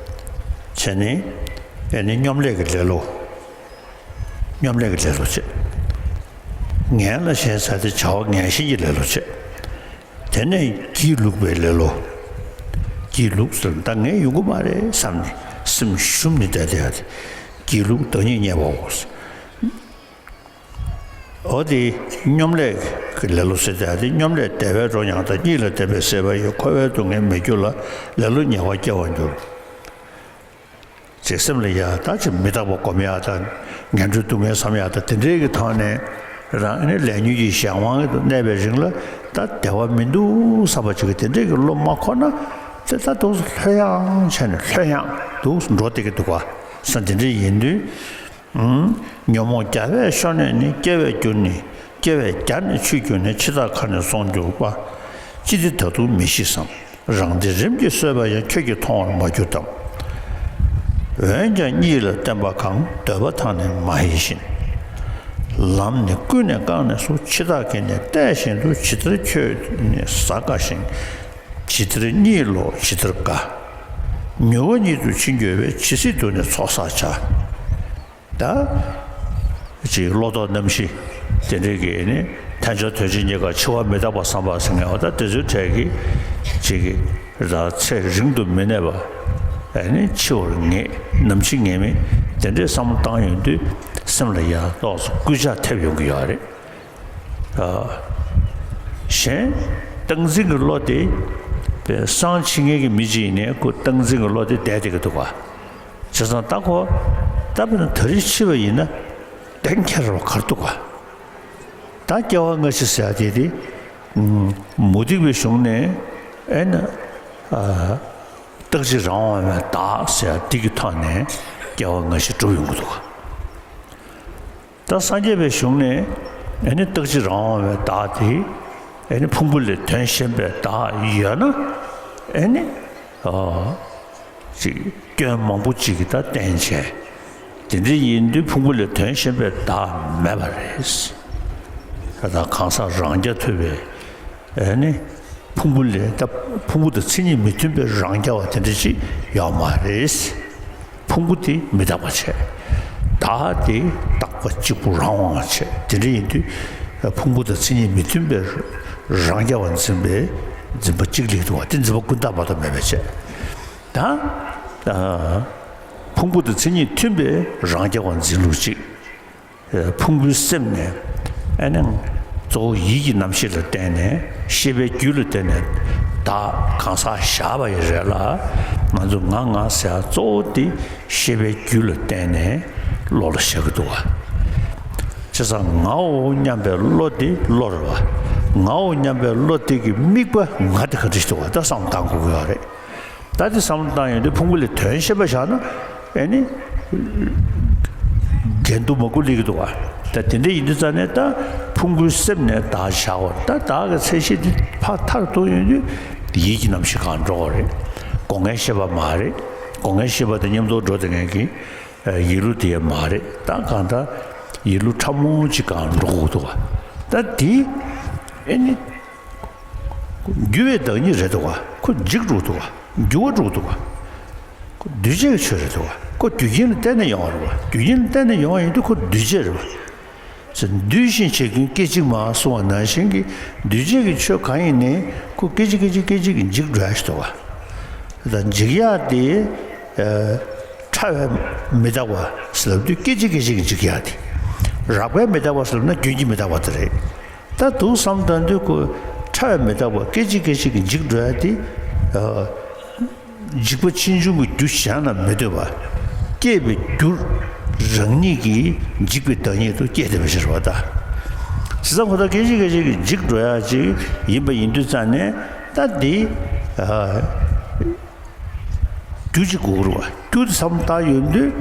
བྱས་ནས་ཨེ་ནི་སྙོམ་ལས་ཀྱི་ལེ་ལོ། སྙོམ་ལས་ཀྱི་ལེ་ལོ་བྱེད། ངན་ལ་ཞེན་ས་དེ་བྱ་བ་ངན་ཞེན་གྱི་ལེ་ལོ་བྱེད། དེ་ནས་སྒྱིད་ལུག་པའི་ལེ་ལོ། སྒྱིད་ལུག་ཟེར་ན་ད་ངས་ཡོང་གི་མ་རེད་བསམ་ནས་སེམས་ཞུམ་ནས་བསྡད་བསྡད་ཡ་དེ། སྒྱིད་ལུག་བདག་ཉིད་བརྙས་པའོ། འོ་དེ་སྙོམ་ལས་ཀྱི་ལེ་ལོ་ཟེར་བསྡད་ཡ་དེ། སྙོམ་ལས་བདེ་བའི་གྲོགས་མྱང་དང་། གཉིད་ལ་བརྟེན་པའི་སྲེད་པ་ཡིས། འཁོར་བའི་སྡུག་བསྔལ་མི་འགྱུར་ལ། ལེ་ལོ་ཉེ་བར་སྐྱེ་བར་འགྱུར། ཅེས་སེམས་ལ་ཡ་ད་ཅིག་མི་རྟག་པ་སྒོམ་ཡག་དང་ངན་འགྲོའི་སྡུག་བསྔལ་བསམ་ཡག་དང་དེ་འདྲའི་གི་ཐོག་ནས་རང་ནི་ལས་ཉོན་གྱི་གཞན་དབང་དུ་གནས་པའི་རིང་ལ་ད་བདེ་བ་མི་འདུག་བསམ་པ་ཅིག་གི་དེ་འདྲའི་གི་བློ་མ་འཁོར་ན་དེ་ད་འདུག་སེ་ལྷོད་ཡངས་བྱས་ནས་ལྷོད་ཡངས་འདུག་སེ་འགྲོ་བསྡད་ཀྱི་འདུག་ག་ས་དེ་འདྲ་ཡིན་དུས། ཉོན་མོངས་རྒྱ་བས་ཤོར་ནས་ནི། སྐྱེ་བས་གྱུར་ནས། སྐྱེ་བས་རྒྱ་ནས་ཆུད་གྱུར་ནས། འཆི་བདག་ཁ་ནས་སོང་གྱུར་པ། ཅི་སྟེ་ད་དུང་མི་ཤི་བསམ། རང་སྡེ་རིམ་གྱིས་གསོས་པ་ཡང་། ཁྱོད་ཀྱིས་མཐོང་བར་མ་གྱུར་ཏམ། འོན་ཀྱང་གཉིད་ལ་བརྟེན་པ་གང་། འདོད་པ་དག་ནི་མ་ཡིན་ཞིང་། ལམ་ནི་ཀུན་ནས་བཀག་ནས་སུ། འཆི་བདག་གིས་ནི་བལྟས་བཞིན་དུ། ཇི་ལྟར་ཁྱོད་ནི་ཟ་དཀའ་ཞིང་། ཇི་ལྟར་གཉིད་ལོག་ཇི་ལྟར་དགའ། མྱུར་བ་ཉིད་དུ་འཆི་འགྱུར་བས། ཇི་སྲིད་དུ་ནི་ཚོགས་བསགས་བྱ། ད་ཅིག་བློ་ལྡོག་རྣམ་བཞི་དེ་འདྲའི་གི་ནི་དལ་འབྱོར་དོན་སྤྱི་གཉིས་ཀ། འཆི་བ་མི་རྟག་པ་བསམ་པ་ཟེར་མཁན་འོ་ད་དེ་ཚོའི་གྲས་ཀྱི་ཅིག་གི་ར་ཚེ་རིང་དུ་མི་གནས་པ་ཨེ་ནི་འཆི་བར་ངེས། ནམ་འཆི་ངེས་མེད་དེ་འདྲའི་བསམ་བློ་བཏང་ཡོང་དུས་སེམས་ལ་ཡང་ཏོག་ཙམ་སྐུལ་ལྕག་ཐེབས་ཡོང་གི་ཡོད་རེད། གཞན་སྟངས་འཛིན་གྱི་བློ་དེ་སང་འཆི་ངེས་ཀྱི་མི་གཅིག་ཡིན་ནའི་ཁོ་སྟངས་འཛིན་གྱི་བློ་དེ་བསྡད་བསྡད་ཀྱི་འདུག་ག་བྱས་ཙང་ད་ཁོ་ད་དཔེར་ན་ད་རེས་འཆི་བ་ཡིན་ན་གཏན་འཁེལ་བ་ག་རེ་འདུག་ག་ད་སྐྱེ་བ་སྔ་ཕྱི་ཟེར་ཡ་དེ་དེ། མུ་སྟེགས་པའི་གཞུང་ནས་ཨེ་ན། རྟག་གཅིག་རང་དབང་བའི་བདག་ཟེར་ཡ་དེ་གི་ཐོག་ནས་སྐྱེ་བ་སྔ་ཕྱི་སྒྲུབ་ཡོང་གི་འདུག་ག་ད་སངས་རྒྱས་པའི་གཞུང་ནས་ཨེ་ནི་རྟག་གཅིག་རང་དབང་བའི་བདག་དེ་ཨེ་ནི་ཕུང་པོ་ལས་དོན་གཞན་པའི་བདག་ཡོད་ན། ཨེ་ནི། ཨ། ཅིག་སྐྱོན་མང་པོ་ཅིག་གིས་ད་བསྟན་བྱས། དེ་འདྲ་ཡིན་དུས་ཕུང་པོ་ལས་དོན་གཞན་པའི་བདག་མེད་པ་རེད། ད་ལྟ་གང་ཟག་རང་རྐྱ་ཐུབ་པའི་ཨེ་ནི་ཕུང་པོ་ལས་ད་ཕུང་པོ་དང་མཚན་ཉིད་མི་མཐུན་པའི་རང་རྐྱ་བ་དེ་འདྲ་ཅིག་ཡོད་མ་རེད། ཕུང་པོ་དེ་མི་རྟག་པ་བྱས། བདག་དེ་རྟག་པ་གཅིག་པུ་རང་དབང་བ་བྱས། དེ་འདྲ་ཡིན་དུས་ཕུང་པོ་དང་མཚན་ཉིད་མི་མཐུན་པའི་རང་རྐྱ་བ་འཛིན་པའི་འཛིན་པ་གཅིག་ལེགས་འདུག་བ། དེ་འཛིན་པ་ཀུན་བརྟགས་པ་དང་མེད་པའི་ཆེད་དང་། ཕུང་པོ་དང་མཚན་ཉིད་མཐུན་པའི་རང་རྐྱ་བ་འཛིན་ལུགས་གཅིག་ཕུང་པོའི་སེམས་ནས་ཨ་ནི་གཙོ་བོ་ཡིད་ཀྱི་རྣམ་ཤེས་ལ་བརྟེན་ནས་ཤེས་པའི་རྒྱུད་ལ་བརྟེན་ནས་བདག་གང་ཟག་བཞག་པ་ཡི་རེད་ལ། ང་ཚོ་ང་ང་ཟེར་གཙོ་བོ་དེ་ཤེས་པའི་རྒྱུད་ལ་བརྟེན་ནས་བློ་ལ་བཞག་གི་འདུག་བ། བྱས་ཙང་ངའོ་སྙམ་པའི་བློ་དེ་བློ་རེད་བ། ངའོ་སྙམ་པའི་བློ་དེ་གི་དམིགས་པ་ང་དེ་ག་འདྲ་ཞིག་འདུག་བ། ད་བསམ་བློ་བཏང་དགོས་ཀྱི་ཡོད་རེད། ད་དེ་བསམ་བློ་བཏང་ཡོང་དུས་ཕུང་པོ་ལས་དོན་གཞན་པ་བཞག་ན་ཨེ་ནི་འགལ་འདུ་མང་པོ་སླེབས་ཀྱི་འདུག་བ། ད་དེ་འདྲ་ཡིན་དུས་ཙང་ནས་ད་ཕུང་པོའི་སེམས་ནས་བདག་བཞག་པ་ད་བདག་གི་མཚན་ཉིད་དེ་ཕར་མཐར་གཏུགས་ཡོང་དུས་ཡིད་ཀྱི་རྣམ་ཤེས་གང་འགྲོ་བ་རེད། སྒོ་ལྔའི་ཤེས་པ་མ་རེད། སྒོ་ལྔའི་ཤེས་པ་དང་མཉམ་དུ་འགྲོ་བསྡད་མཁན་གྱི་ཡིད་བློ་དེ་མ་རེད། ད་གང་ལྟར་ཡིད་བློ་ཕྲ་མོ་ཅིག་གང་འགྲོ་གི་འདུག་བ། ད་དེ་ཨེ་ནི། འགྱུར་བའི་བདག་ཉིད་རེད་འདུག་བ། ཁོ་འཇིག་འགྲོ་འདུག་བ། འགྱུར་བ་འགྲོ་འདུག་བ། ཁོ་འདུས་བྱས་ཀྱི་ཆོས་རེད་འདུག་བ། ཁོ་རྒྱུ་རྐྱེན་ལ་བརྟེན་ནས་ཡོང་བ་རེད་བ། རྒྱུ་རྐྱེན་ལ་བརྟེན་ནས་ཡོང་བ་ཡིན་དུས་ཁོ་འདུས་བྱས་རེད་བ། འདུས་ཤིང་བྱས་ཀུན་སྐད་ཅིག་མ་གསུངས་པ་ནང་བཞིན་གྱི་འདུས་བྱས་ཀྱི་ཆོས་གང་ཡིན་ནའི་ཁོ་སྐད་ཅིག་སྐད་ཅིག་སྐད་ཅིག་གིས་འཇིག་འགྲོ་ཡ་ཞིག་འདུག་བ། ད་འཇིག་ཡ་དེ་ཕྲ་བའི་མི་རྟག་པ་ཟེར་ལབ་དུས་སྐད་ཅིག་སྐད་ཅིག་གིས་འཇིག་ཡ་དེ། རགས་པའི་མི་རྟག་པ་ཟེར་ལབ་ན་རྒྱུན་གྱི་མི་རྟག་པ་དེ་རེད། ད་འདུག་བསམ་བཏང་དུས་ཁོ་ཕྲ་བའི་མི་རྟག་པ་སྐད་ཅིག་སྐད་ཅིག་གིས་འཇིག་འགྲོ་ཡ་དེ། འཇིག་པ་ཕྱིས་འབྱུང་གི་རྒྱུ་གཞན་ལ་མི་ལྟོས་པ། སྐྱེས་པའི་རྒྱུ་རང་ཉིད་ཀྱིས་འཇིག་པའི་བདག་ཉིད་དུ་སྐྱེས་བསྡད་པ་ཞིག་རེད་བ་ད། བྱས་ཙང་ཁོ་ད་སྐད་ཅིག་སྐད་ཅིག་གིས་འཇིག་འགྲོ་ཡ་ཅིག་ཡིན་པ་ཡིན་དུས་ཙང་ནས་ད་འདི། རྒྱུ་གཅིག་དགོས་ཀྱི་རེད་བ། རྒྱུ་དེ་བསམ་བློ་བཏང་ཡོང་དུས།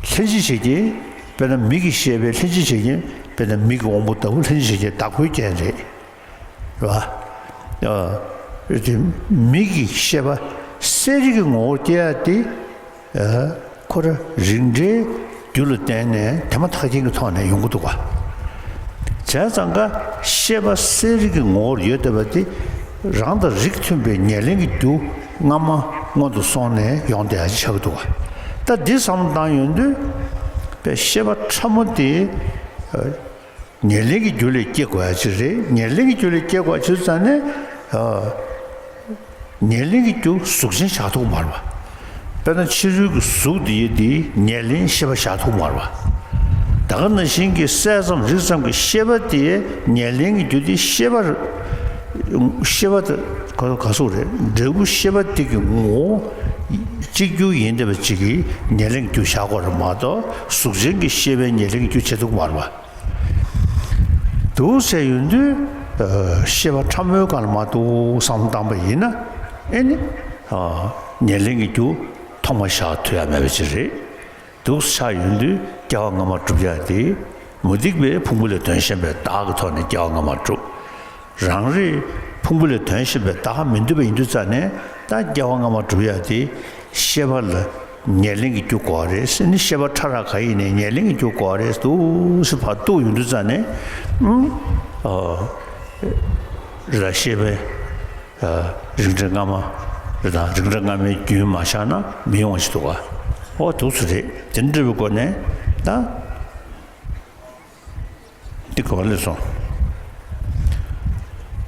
ལྷན་ཅིག་བྱེད་རྐྱེན། དཔེར་ན་མིག་གི་ཤེས་པའི་ལྷན་ཅིག་བྱེད་རྐྱེན། དཔེར་ན་མིག་གི་དབང་པོ་ལྟ་བུ་ལྷན་ཅིག་བྱེད་རྐྱེན་བདག་པོའི་རྐྱེན་རེད། རེད་བ། ཨ། དེ་མིག་གི་ཤེས་པ་གསལ་རིག་གི་ངོ་བོར་སྐྱེ་ཡ་དེ། ཨ། ཁོ་ར་རིགས་འདྲའི་རྒྱུ་ལ་བརྟེན་ནས་དེ་མ་ཐག་རྐྱེན་གྱི་ཐོག་ནས་ཡོང་གི་འདུག་བ། བྱས་ཙང་ཀ་ཤེས་པ་གསལ་རིག་གི་ངོ་བོར་ཡོད་བསྡད་པ་དེ་རང་དང་རིགས་མཐུན་པའི་ཉེར་ལེན་གྱི་རྒྱུ་སྔ་མ་སྔོན་དུ་སོང་ནས་ཡོང་བསྡད་ཡ་ཅིག་ཆགས་ཀྱི་འདུག་བ། ད་འདི་བསམ་བློ་བཏང་ཡོང་དུས་པའི་ཤེས་པ་ཕྲ་མོ་དེ་ཉེར་ལེན་གྱི་རྒྱུ་ལས་སྐྱེ་དགོས་ཡ་ཅིག་རེད། ཉེར་ལེན་གྱི་རྒྱུ་ལས་སྐྱེ་དགོས་ཡ་ཅིག་ཙང་ནས། ཉེར་ལེན་གྱི་རྒྱུ་གཟུགས་ཅན་བཞག་ཐུབ་མ་རེད་བ། དཔེར་ན་ཕྱི་རོལ་གྱི་གཟུགས་འདི་ཡོད་འདི་ཉེར་ལེན་ཤེས་པ་བཞག་ཐུབ་མ་རེད་བ། ད་ག་ནང་བཞིན་གྱི་གསལ་ཙམ་རིག་ཙམ་གྱི་ཤེས་པ་དེ་ཉེར་ལེན་གྱི་རྒྱུ་དེ་ཤེས་པ་རེད། ཤེས་པ་དེ་ག་ག་སོགས་རེད། འབྲས་བུ་ཤེས་པ་དེ་གི་ངོ་བོ་གཅིག་གྱུར་ཡིན་བསྡད་པ་གཅིག་གིས་ཉེར་ལེན་གྱི་རྒྱུ་བཞག་དགོས་རེད་མ་གཏོགས་གཟུགས་ཅན་གྱི་ཤེས་པའི་ཉེར་ལེན་གྱི་རྒྱུ་བྱེད་ཐུབ་མ་རེད་བ། འདུག་ཟེར་ཡོང་དུས། ཤེས་པ་ཕྲ་མོའི་སྒང་ལ་མ་གཏོགས་བསམ་བློ་བཏང་པ་ཡིན་ན། ཨེ་ནི། ཉེར་ལེན་གྱི་རྒྱུ་ཐོག་མ་བཞག་ཐུབ་ཡ་མེད་པ་ཅིག་རེད། འདུག་ཆགས་ཡོང་དུས་སྐྱེ་བ་སྔ་མ་སྒྲུབ་ཡ་དེ། མུ་སྟེགས་པས་ཕུང་པོ་ལས་དོན་གཞན་པའི་བདག་གི་ཐོག་ནས་སྐྱེ་བ་སྔ་མ་སྒྲུབ། རང་རེས་ཕུང་པོ་ལས་དོན་གཞན་པའི་བདག་མི་འདོད་པ་ཡིན་དུས་ཙང་ནས་ད་སྐྱེ་བ་སྔ་མ་སྒྲུབ་ཡ་དེ་ཤེས་པ་ལ། ཉེར་ལེན་གྱི་རྒྱུ་དགོས་རེད་ཟེར་ནས་ཤེས་པ་ཕྲ་རགས་ག་ཡིན་ནའི་ཉེར་ལེན་གྱི་རྒྱུ་དགོས་རེད་འདུག་ཟེར་ཕར་གཏུགས་ཡོང་དུས་ཙང་ནས། ཨ། རེད་ད་ཤེས་པའི། རིགས་འདྲ་སྔ་མ། རེད་ད་རིགས་འདྲ་སྔ་མའི་རྒྱུན་མ་བཞག་ན་མི་ཡོང་བ་ཞིག་འདུག་ག་འོ་འདུག་སེ་རེད། དེ་འདྲ་བའི་སྒོ་ནས་ད། འདི་ག་བ་ལས་སོང་།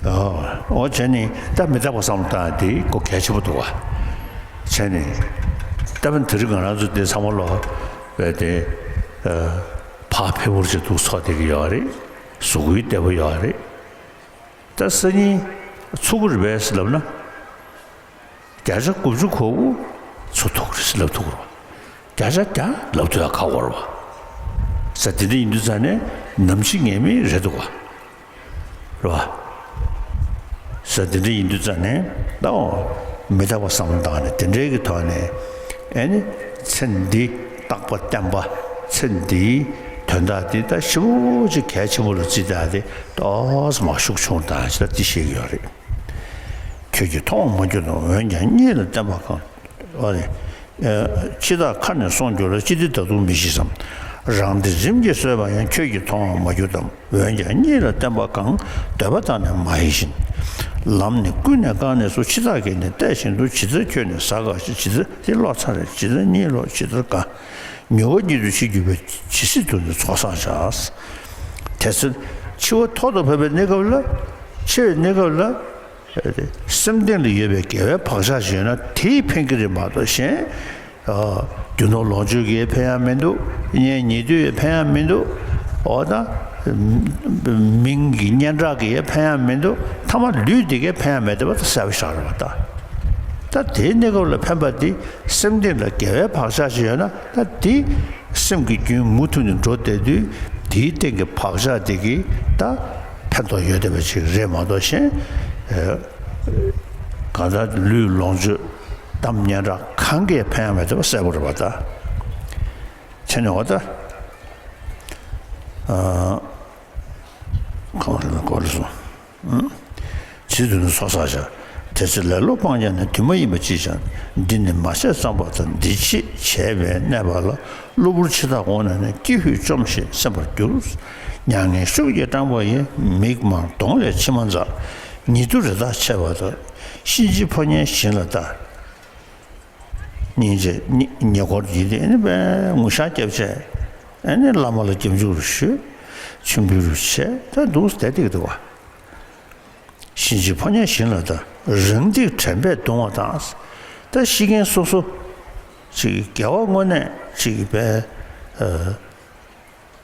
ཨོ་བྱས་ནས་ད་མི་རྟག་པ་བསམ་བློ་བཏང་ཡ་དེ་གོ་གལ་ཆེན་པོ་འདུག་བ། བྱས་ནས་ད་བན་དེ་རིང་ང་རང་ཚོ་འདི་ཚང་མ་ལོ་བས་དེ་ཕ་ཕེ་བོར་གྱི་འདུག་ཚོགས་བསྡད་ཀྱི་ཡོད་རེད། གཟུགས་པོའི་བདེ་པོ་ཡོད་རེད། ད་སང་ཉིན་ཚུགས་ཀྱི་རེད་པས་ལབ་ན། བརྒྱ་ཆ་དགུ་བཅུ་གོ་དགུ་ཚུགས་ཐུབ་ཀྱི་རེད་ལབ་ཐུབ་ཀྱི་རེད་བ། བརྒྱ་ཆ་བརྒྱ་ལབ་ཐུབ་ཡ་ཁག་པོ་རེད་བ། བྱས་ དེ་འདྲ་ཡིན་དུས་ཙང་ནས་ནམ་འཆི་ངེས་མེད་རེད་འདུག་བ། རེད་བ། ས་དེ་འདྲ་ཡིན་དུས་ཙང་ནས་ད་འོ་མི་རྟག་པ་བསམ་བློ་བཏང་ནས་དེ་འདྲའི་གི་ཐོག་ནས་ཨེ་ནི་ཚེ་འདི་རྟག་པ་བརྟན་པ་ཚེ་འདིའི་དོན་དག་འདི་ད་ཞེ་པོ་ཅིག་གལ་ཆེན་པོ་ལ་བརྩིས་བསྡད་དེ་ཏོག་ཙམ་མ་ཤུགས་ཆུང་དང་ཞེས་ད་འདི་བཤད་ཀྱི་ཡོད་རེད། ཁྱོད་ཀྱིས་མཐོང་བ་མ་གྱུར་ཏམ། འོན་ཀྱང་གཉིད་ལ་བརྟེན་པ་གང་། ཨ་ནི། ཨ། འཆི་བདག་ཁ་ནས་གསུངས་གྱུར་ལ། ཅི་སྟེ་ད་དུང་མི་ཤི་བསམ། རང་སྡེ་རིམ་གྱིས་གསོས་པ་ཡང་། ཁྱོད་ཀྱིས་མཐོང་བ་མ་གྱུར་ཏམ། འོན་ཀྱང་གཉིད་ལ་བརྟེན་པ་གང་། འདོད་པ་དག་ནི་མ་ཡིན་ཞིང་། ལམ་ནི་ཀུན་ནས་བཀག་ནས་སུ། འཆི་བདག་གིས་ནི་བལྟས་བཞིན་དུ། ཇི་ལྟར་ཁྱོད་ནི་ཟ་དགའ་ཞིང་། ཇི་ལྟར་དེ་ལོག་ཚར་རེ། ཇི་ལྟར་གཉིད་ལོག་ཇི་ལྟར་དགའ། མྱུར་བ་ཉིད་དུ་འཆི་གྱུར་པས། ཇི་སྲིད་དུ་ནི་ཚོགས་བསགས་བྱ། དེ་ཚེ་འཆི་བ་ཐོག་ཏུ་བབས་པའི་གནས་སྐབས་ལ། འཆི་བའི་གནས་སྐབས་ལ། སེམས་གཏིང་ལ་ཡོད་པའི་དགེ་བའི་བག་ཆགས་ཤིག་ཡོད་ན་དེས་ཕན་གྱི་རེད་མ་གཏོགས་གཞན། ཨ། རྒྱུ་ནོར་ལོངས་སྤྱོད་ཀྱིས་ཕན་ཡ་མི་འདུག་གཉེན་ཉེ་དུས་ཕན་ཡ་མི་འདུག་འོ་ད། མིང་གི་སྙན་གྲགས་ཀྱིས་ཕན་ཡ་མི་འདུག་མཐའ་མ་ལུས་འདི་གས་ཕན་ཡ་མེད་བསྡད་པ་ད་གསལ་པོ་ཞིག་རེད་པ་ད། ད་དེའི་གནས་སྐབས་ལ་ཕན་པ་འདི་སེམས་གཏིང་ལ་དགེ་བའི་བག་ཆགས་ཤིག་ཡོད་ན་ད་འདི། སེམས་ཀྱི་རྒྱུན་མུ་མཐུད་ནས་འགྲོ་བསྡད་དུས་དེའི་སྟེང་གི་བག་ཆགས་དེ་གིས་ད་ཕན་ཐོགས་ཡོད་བསྡད་པ་ཅིག་རེད་མ་གཏོགས་གཞན། ཨ། གང་ལྟར་ལུས་ལོངས་སྤྱོད་གཏམ་སྙན་གྲགས་གང་གིས་ཕན་ཡ་མེད་བསྡད་པ་གསལ་པོ་རེད་པ་ད། བྱས་ནས་འོ་ད། ཨ། གང་ལ་གོ་རེ་སོང་། ཇི་སྲིད་དུ་ནི་ཚོགས་བསགས་བྱ། དེ་ཚེ་ལེ་ལོ་སྤང་བྱ་ནི། དུས་མ་ཡིན་པ་ཅིས་ཀྱང་། འདི་ནི་མ་བྱས་ཙམ་པ་དང་། འདི་ཕྱིས་བྱས་པས་གནས་པ་ལ། གློ་བུར་འཆི་བདག་འོངས་ན་ནི། ཀྱི་ཧུད་བཅོམ་ཞེས་སེམས་པར་འགྱུར། མྱ་ངན་ཤུགས་ཀྱིས་སྐྲངས་པ་ཡི། མིག་དམར་གདོང་ལས་མཆི་མ་འཛག་ཉེ་དུ་རེ་ཐག་ཆད་པ་དང་། གཤིན་རྗེའི་ཕོ་ཉའི་ཞིང་ལ་ལྟ། སྙིང་རྗེ་ཉེ་ཉེ་འཁོར་གྱིས་དེ་ནི་དཔེ་ངུ་ཤག་བརྒྱབ་བྱས། ཨེ་ནི་བླ་མ་ལ་སྐྱབས་འཇུག་རུ་ཞུས། མཆིམས་ཕུད་རུ་བྱས། ད་འདུག་སེ་བསྡད་འདུག་བ། གཤིན་རྗེའི་ཕོ་ཉའི་ཞིང་ལ་ལྟ། རང་སྡིག་དྲན་པས་གདུང་བ་དང་། ད་ཤི་མཁན་སོ་སོ་ཅིག་དགེ་བ་དངོས་གནས་ཅིག་དཔེ། ཨ།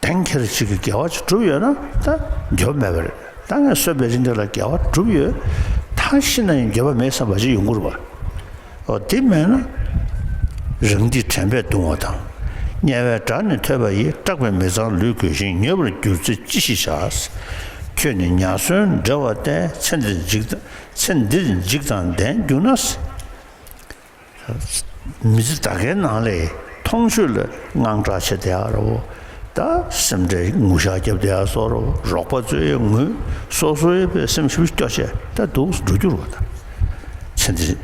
གཏན་འཁེལ་ཅིག་གི་དགེ་བ་ཅིག་བསྒྲུབས་ཡོད་ན་ད་འགྱོད་མེད་པ་རེད། ད་ངས་གསོན་པའི་རིང་དེ་ལ་དགེ་བ་བསྒྲུབས་ཡོད། ད་ཤི་ན་ཡང་འགྱོད་པ་མེད་བསམ་པ་ཅིག་ཡོང་གི་རེད་པ། འོ་དེ་མེད་ན། རང་སྡིག་དྲན་པས་གདུང་བ་དང་། དམྱལ་བའི་དགྲ་ནི་ཐོས་པ་ཡིས། སྐྲག་པས་མི་གཙང་ལུས་གོས་ཤིང་། མྱོས་པར་གྱུར་ཚེ་ཅི་ཞིག་བྱ། ཁྱོད་ནི་ཉ་གསོན་འདྲ་བ་སྟེ། ཚེ་འདིར་འཇིགས་ཚེ་འདིར་འཇིགས་དང་ལྡན་གྱུར་ན། མི་ཚེ་ད་གའི་ནང་ལ་མཐོང་ཆོས་ལ་དངངས་སྐྲག་བྱེད་བསྡད་ཡ་རེད་པ། ད་སེམས་ཁྲལ་ངུ་ཤག་བརྒྱབ་བསྡད་ཡ་སོགས་རེད་པ། རོགས་པ་ཚོས་ཡང་ངུས། སོ་སོའི་དཔེ་སེམས་ཞིབ་སྐྱོ་བྱས་ད་འདུག་སེ་འགྲོ་རྒྱུ་རེད་པ་ད། ཚེ་འདི་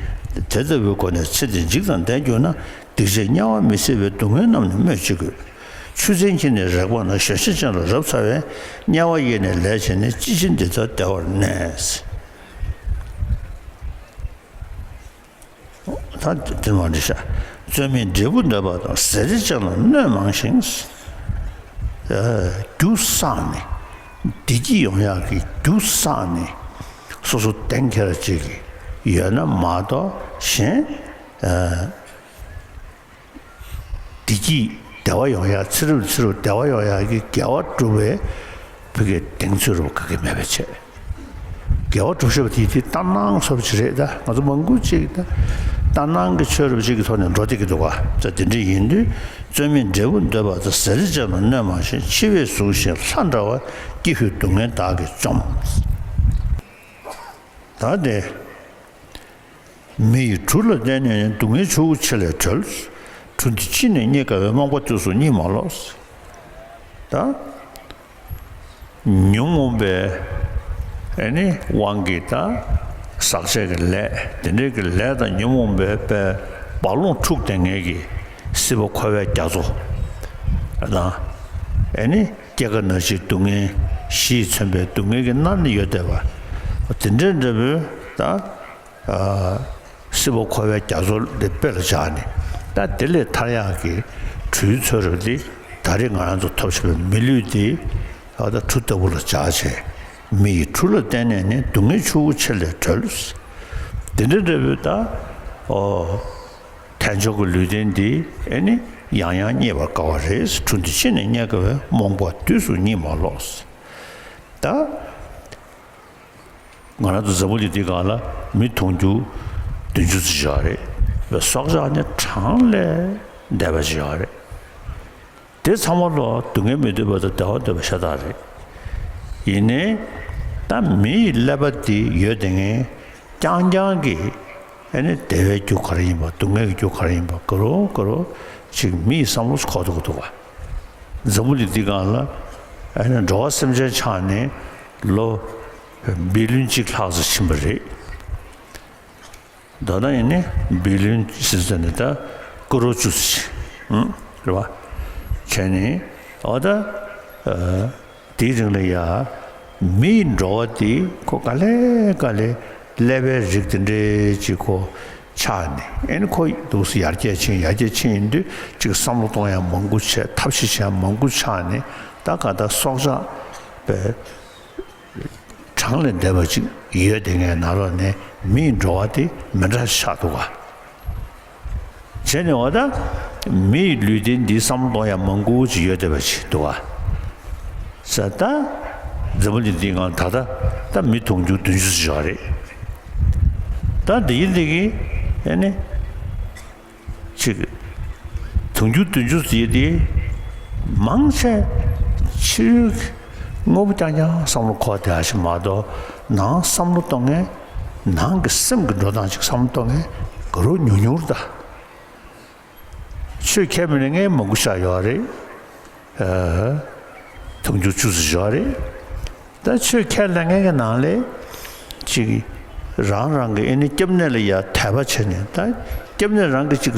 དེ་ལྟ་བུའི་སྒོ་ནས་ཚེ་འདིར་འཇིགས་དང་ལྡན་གྱུར་ན། སྡིག་བྱས་དམྱལ་བ་མི་སྲིད་པའི། སྡུག་བསྔལ་རྣམས་ནི་སྨོས་ཅི་དགོས། ཆུ་ཚན་གྱི་ནི་རེག་པ་ན། གཞོན་ཤ་ཅན་ལ་རབ་ཚ་བས། དམྱལ་བ་ཡི་ནི་ལས་བྱས་ནས། ཅི་ཕྱིར་འདི་ལྟར་བདེ་བར་གནས། ད་དེ་མ་འདྲི་ཤག་རྩོད་མེད་འབྲས་བུ་འདོད་པ་དང་། ཟས་རིགས་ཅན་ལ་གནོད་མང་ཞིང་། རྒྱུ་བསགས་ནས། བདེ་སྐྱིད་ཡོང་ཡག་གི་རྒྱུ་བསགས་ནས། སོ་སོ་གཏན་འཁེལ་ཅིག་ཡོད་ན་མ་གཏོགས་གཞན། བདེ་སྐྱིད་བདེ་བ་ཡོང་ཡག་ཚེ་རབས་ཚེ་རབས་བདེ་བ་ཡོང་ཡག་གི་དགེ་བ་སྒྲུབ་པའི་བུ་གའི་གདེང་ཚོད་རུ་ག་གེ་མེད་པ་བྱས། དགེ་བ་སྒྲུབ་ཤེས་པ་དེ་དེ་ལྟར་སྣང་བཟོ་འདྲ་ཅིག་རེད་ད། ང་ཚོ་མང་པོ་ཅིག་ད་ལྟར་སྣང་གི་ཆོས་རབ་ཅིག་གི་ཐོག་ནས་འགྲོ་བསྡད་ཀྱི་འདུག་ག་ད་དེ་འདྲ་ཡིན་དུས་རྩོད་མེད་འབྲས་བུ་འདོད་པ་དང་། ཟས་རིགས་ཅན་ལ་གནོད་མང་ཞིང་། འཆི་བས་གཟུགས་བཞིན་ལྷ་འདྲ་བ། ཀྱི་ཧུད་སྡུག་བསྔལ་དག་གིས་བཅོམ། ད་དེ། མི་ཡི་གྲུ་ལ་བརྟེན་ནས་ནི། སྡུག་བསྔལ་ཆུ་བོ་ཆེ་ལས་གྲོལ། གྲུ་འདི་ཕྱི་ནས་རྙེད་དཀའ་བས། རྨོངས་པ་དུས་སུ་གཉིད་མ་ལོག་ད་ཉོན་མོངས་པའི་ཨེ་ནི་དབང་གིས་ད་ཟག་བཅས་ཀྱི་ལས་དེ་འདྲའི་གི་ལས་དང་ཉོན་མོངས་པའི་དཔེ་རྦ་ཀློང་འཁྲུགས་བསྡད་མཁན་གྱི་སྲིད་པ་འཁོར་བའི་རྒྱ་མཚོ་དང་ཨེ་ནི་སྐྱེ་རྒ་ན་འཆིའི་སྡུག་བསྔལ་བཞིས་མཚོན་པའི་སྡུག་བསྔལ་གྱིས་མནར་ནས་ཡོད་བསྡད་པ་དེ་འདྲའི་འདྲ་བོའི་ད། སྲིད་པ་འཁོར་བའི་རྒྱ་མཚོ་འདི་དཔེ་ལ་བཞག་ནས་ད་དེ་ལས་ཐར་ཡག་གི་གྲུའི་ཚོད་རེད་པ། འདི་ད་རེས་ང་རང་ཚོ་ཐོབ་བཞིན་པའི་མི་ལུས་འདི་ད་གྲུ་ལྟ་བུ་ལ་བཞག་བྱས། མི་ཡི་གྲུ་ལ་བརྟེན་ནས་ནི། སྡུག་བསྔལ་ཆུ་བོ་ཆེ་ལས་གྲོལ། དེ་འདྲ་འདྲ་བོའི་ད་ཨོ་ཐལ་འགྱུར་གྱི་ལུས་རྟེན་འདི་ཨེ་ནི་ཡང་ཡང་རྙེད་པར་དཀའ་བ་རེད། གྲུ་འདི་ཕྱི་ནས་རྙེད་དཀའ་བས། རྨོངས་པ་དུས་སུ་གཉིད་མ་ལོག་ད། ང་རང་ཚོ་འཛམ་བུ་གླིང་འདིའི་སྒང་ལ་མི་དུང་ཕྱུར་བདུན་ཅུ་ཙམ་ཞིག་ཡོད་རེད། སྲོག་ཆགས་ནི་གྲངས་ལས་འདས་པ་ཞིག་ཡོད་རེད། དེ་ཚང་མ་ལོ་སྡུག་བསྔལ་མི་འདོད་པ་དང་བདེ་བ་འདོད་པ་ཤ་སྟག་རེད། ཡིན་ནའི་ད་མི་ཡི་ཀླད་པ་འདི་ཡོད་དེ་ངས་རྐྱང་རྐྱང་གིས་ཨེ་ནི་བདེ་བའི་རྒྱུ་ག་རེ་ཡིན་པ་སྡུག་བསྔལ་གྱི་རྒྱུ་ག་རེ་ཡིན་པ་ག་རོ་ག་རོ་ཅིག་མི་ཡི་བསམ་བློ་འཁོར་འདུག་འདུག་ག་འཛམ་བུ་གླིང་འདི་སྒང་ལ་ཨེ་ནི་འགྲོ་བ་སེམས་ཅན་ཆགས་ནས་ལོ་བི་ལིོན་གཅིག་ལྷག་ཙམ་ཕྱིན་པ་རེད། མདོར་ན་ཡིན་ནི་བི་ལིོན་ཟེར་ཟེར་ནས་ད་ཀོ་རོ་བཅུ་ཙམ་ཞིག་རེད་བ། བྱས་ནས་འོ་ད་དེའི་རིང་ལ་ཡ་མི་ཡི་འགྲོ་བ་དེ་ཁོ་ག་ལེ་ག་ལེ་ཀླད་པའི་རིགས་དེ་འདྲའི་ཅིག་ཁོ་ཆགས་ནས་ཨེ་ནི་ཁོ་འདུག་སེ་ཡར་རྒྱས་ཕྱིན་ཡར་རྒྱས་ཕྱིན་ཡིན་དུས་ཅིག་བསམ་བློ་གཏོང་ཡ་མང་པོ་བྱས་ཐབས་ཤེས་བྱེད་ཡ་མང་པོ་ཆགས་ནས་ད་ག་ད་སྲོག་ཆགས་པའི་གྲངས་ལས་འདས་པ་ཅིག་ཡོད་དེ་ངའི་ནང་ལོགས་ནས་མི་ཡི་འགྲོ་བ་དེ་མི་འདྲ་ཆགས་འདུག་ག་བྱས་ནས་འོ་ད་མི་ཡི་ལུས་རྟེན་འདི་བསམ་བློ་གཏོང་ཡ་མང་པོ་ཅིག་ཡོད་བསྡད་པ་ཅིག་འདུག་ག་ས་ད་འཛམ་བུ་གླིང་འདི་སྒང་ད་ལྟ་ད་མི་དུང་ཕྱུར་བདུན་ཅུ་ཙམ་ཡོད་རེད། ད་འདི་ཡིན་འདི་གི་ཨེ་ནི། ཅིག་དུང་ཕྱུར་བདུན་ཅུ་ཟེར་དེ་མང་ཆེ་ཕྱི་རོལ་གྱི་དངོས་པོ་རྐྱང་རྐྱང་བསམ་བློ་འཁོར་བསྡད་ཞིག་མ་གཏོགས་ནང་བསམ་བློ་གཏོང་མཁན་ནང་གི་སེམས་ཀྱི་འགྲོ་སྟངས་ཅིག་བསམ་བློ་གཏོང་མཁན་ག་རུ་ཉུང་ཉུང་རེད་ད། ཆོས་ཁས་མི་ལེན་མཁན་མང་པོ་ཞིག་ཡོད་རེད། ཨ། དུང་ཕྱུར་བཅུ་ཙམ་ཡོད་རེད། ད་ཆོས་ཁས་ལེན་མཁན་གྱི་ནང་ལས་ཅིག་རང་རང་གི་ཨེ་ནི་སྐྱབས་གནས་ལ་ཡ་དད་པ་བྱས་ནས་ད་སྐྱབས་གནས་རང་གི་ཅིག་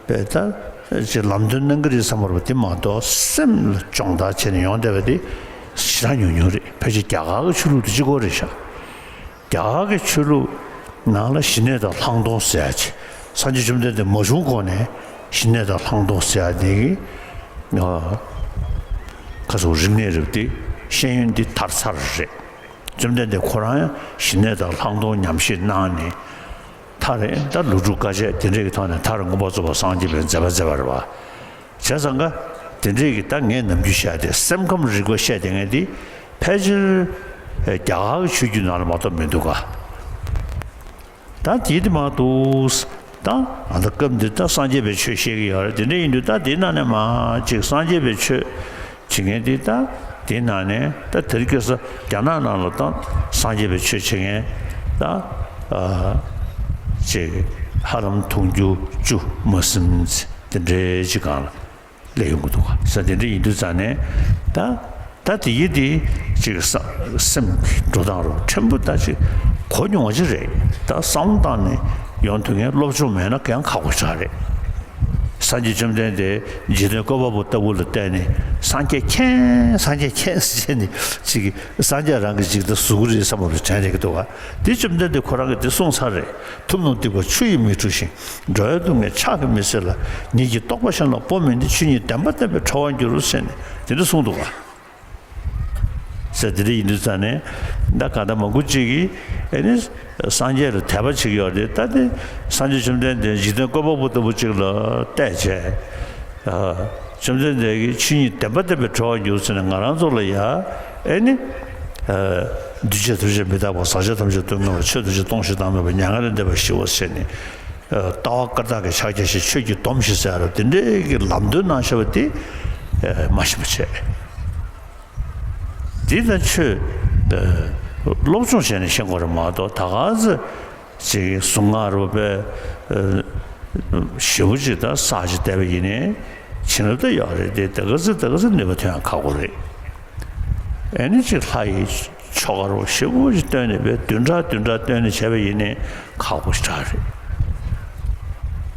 པས་ད་ཅིག་ལམ་སྟོན་གནང་གི་རེད་བསམ་པ་རེད་པ་དེ་མ་གཏོགས་སེམས་ལ་སྦྱོང་བརྡར་བྱས་ནས་ཡོང་བསྡད་པ་དེ་ཞེ་དྲག་ཉུང་ཉུང་རེད། ཕལ་ཆེར་རྒྱ་གར་གྱི་ཆོས་ལུགས་དེ་གཅིག་པོ་རེད་ཤག་རྒྱ་གར་གྱི་ཆོས་ལུགས་ནང་ལ་ཞི་གནས་དང་ལྷག་མཐོང་ཟེར་ཡ་ཅིག་སངས་རྒྱས་བཅོམ་ལྡན་འདས་མ་བྱུང་གོང་ནས་ཞི་གནས་དང་ལྷག་མཐོང་ཟེར་ཡ་དེ་གི་ཁ་སོགས་རིག་གནས་རེད་པ་དེ་ཤེས་ཡོན་འདི་མཐར་ཚར་རེད། བཅོམ་ལྡན་འདས་ཁོ་རང་ཡང་ཞི་གནས་དང་ལྷག་མཐོང་ཉམས་བཞེས་གནང་ནས་མཐར་ད་ལོ་དྲུག་དཀའ་སྤྱད་དེ་འདྲས་ཀྱི་ཐོག་ནས་མཐར་མངོན་པར་རྫོགས་པར་སངས་རྒྱས་པའི་མཛད་པ་མཛད་པ་རེད་བ། བྱས་ཙང་ཀ་དེ་འདྲས་ཀྱི་ད་ངས་ནམ་རྒྱུན་བཤད་དེ་སེམས་ཁམས་རིག་པ་བཤད་དེ་ངས་འདི་ཕལ་ཆེར་རྒྱ་གར་གྱི་ཆོས་བརྒྱུད་ནང་ལ་མ་གཏོགས་མི་འདུག་ག་ད་དེ་དེ་མ་འདུག་ད་ང་ད་སྐབས་འདིར་ད་སངས་རྒྱས་པའི་ཆོས་བཤད་ཀྱི་ཡོད་རེད། དེ་འདྲ་ཡིན་དུས་ད་དེའི་ནང་ནས་མ་ཅིག་སངས་རྒྱས་པའི་ཆོས་བྱེད་མཁན་དེ་ད་དེའི་ནང་ནས་ད་དེ་རིང་ཁ་སང་རྒྱ་ནག་ནང་ལ་ད་སངས་རྒྱས་པའི་ཆོས་བྱེད་མཁན་ད་ཨ་ཅིག་ཧ་ལམ་དུང་ཕྱུར་བཅུ་མ་ཟིན་དེ་འདྲའི་ཅིག་སྒང་ལ་སླེབས་ཡོང་གི་འདུག་ག་ས་དེ་འདྲ་ཡིན་དུས་ཙང་ནས་ད་ད་དེ་ཡི་དེ་ཅིག་ས་སེམས་ཀྱི་འགྲོ་སྟངས་རུ་ཕྲན་བུ་ད་ཅིག་གོ་མྱོང་བ་ཅིག་རེད། ད་བསམ་བློ་བཏང་ནས་ཡོང་ཐུབ་མཁན་སློབ་སྦྱོང་མེད་ན་ཡང་ཁག་པོ་ཞིག་རེད། སངས་རྒྱས་བཅོམ་ལྡན་འདས་འཇིག་རྟེན་བཀོད་པ་པོ་ལྟ་བུ་ལ་བལྟས་ནས་སངས་རྒྱས་མཁྱེན་སངས་རྒྱས་མཁྱེན་ཟེར་ནས་ཅིག་སངས་རྒྱས་རང་གི་ཅིག་ད་གཟུགས་རེད་བསམ་པ་རུ་དྲན་རེད་ཀྱི་འདུག་ག་དེ་བཅོམ་ལྡན་འདས་ཁོ་རང་གིས་དེ་གསུངས་ཚར་རེད། ཐུབ་རྣམས་སྡིག་པ་ཆུ་ཡིས་མི་འཁྲུ་ཞིང་། འགྲོ་བའི་སྡུག་བསྔལ་ཕྱག་གིས་མི་སེལ་ལ། ཉིད་ཀྱི་རྟོགས་པ་གཞན་ལ་སྤོ་མིན་ཏེ། ཆོས་ཉིད་བདེན་པ་བསྟན་པས་གྲོལ་བར་འགྱུར་ཟེར་ནས་དེ་འདྲ་གསུངས་འདུག་ག་ཟེར་དེ་འདྲ་ཡིན་དུས་ཙང་ནས་ད་ག་ད་མང་པོ་ཅིག་གིས་ཨེ་ནི་སངས་རྒྱས་ལ་དད་པ་བྱེད་ཀྱི་ཡོད་རེད། ད་དེ་སངས་རྒྱས་བཅོམ་ལྡན་འདས་འཇིག་རྟེན་བཀོད་པ་པོ་ལྟ་བུ་ཅིག་ལ་བལྟས་བྱས། བཅོམ་ལྡན་འདས་ཀྱིས་ཆོས་ཉིད་བདེན་པ་བསྟན་པས་གྲོལ་བར་འགྱུར་ཟེར་ནས་ང་རང་ཚོ་ལ་ཡ་ཨེ་ནི། འདུས་བྱས་ཐམས་ཅད་མི་རྟག་པ། ཟག་བཅས་ཐམས་ཅད་སྡུག་བསྔལ་བ། ཆོས་ཐམས་ཅད་སྟོང་ཞིང་བདག་མེད་པ། མྱ་ངན་ལས་འདས་པ་ཞི་བ་ཟེར་ནས། ལྟ་བ་བཀར་བཏགས་ཀྱི་ཕྱག་རྒྱ་ཞིག་ཆོས་ཀྱི་སྡོམ་ཞིག་ཟེར་ཡ་ར་དེ་འདྲའི་གི་ལམ་སྟོན་གནང་བཞག་པ་དེ་མ་ཤེས་པ་བྱས། དེ་ལ་ཆོས་སློབ་སྦྱོང་བྱས་ནས་ཤེས་དགོས་རེད་མ་གཏོགས་ད་ག་ཚོད་ཅིག་གཟུངས་སྔགས་རུ་པའི་ཞེ་པོ་ཅིག་ད་བསགས་ཅིག་བལྟས་པ་ཡིན་ནའི་བྱིན་རླབས་ད་ཡོད་རེད་དེ། ད་ག་ཚོད་ད་ག་ཚོད་ནུས་པ་ཐོན་ཡང་ཁག་པོ་རེད། ཨེ་ནི་ཅིག་ལྷ་ཡི་ཆོ་ག་རུ་ཞེ་པོ་ཅིག་བཏོན་ནས་པའི་བདུན་ཕྲག་བདུན་ཕྲག་བཏོན་ནས་བྱས་པ་ཡིན་ནའི་ཁག་པོ་ཞེ་དྲག་རེད།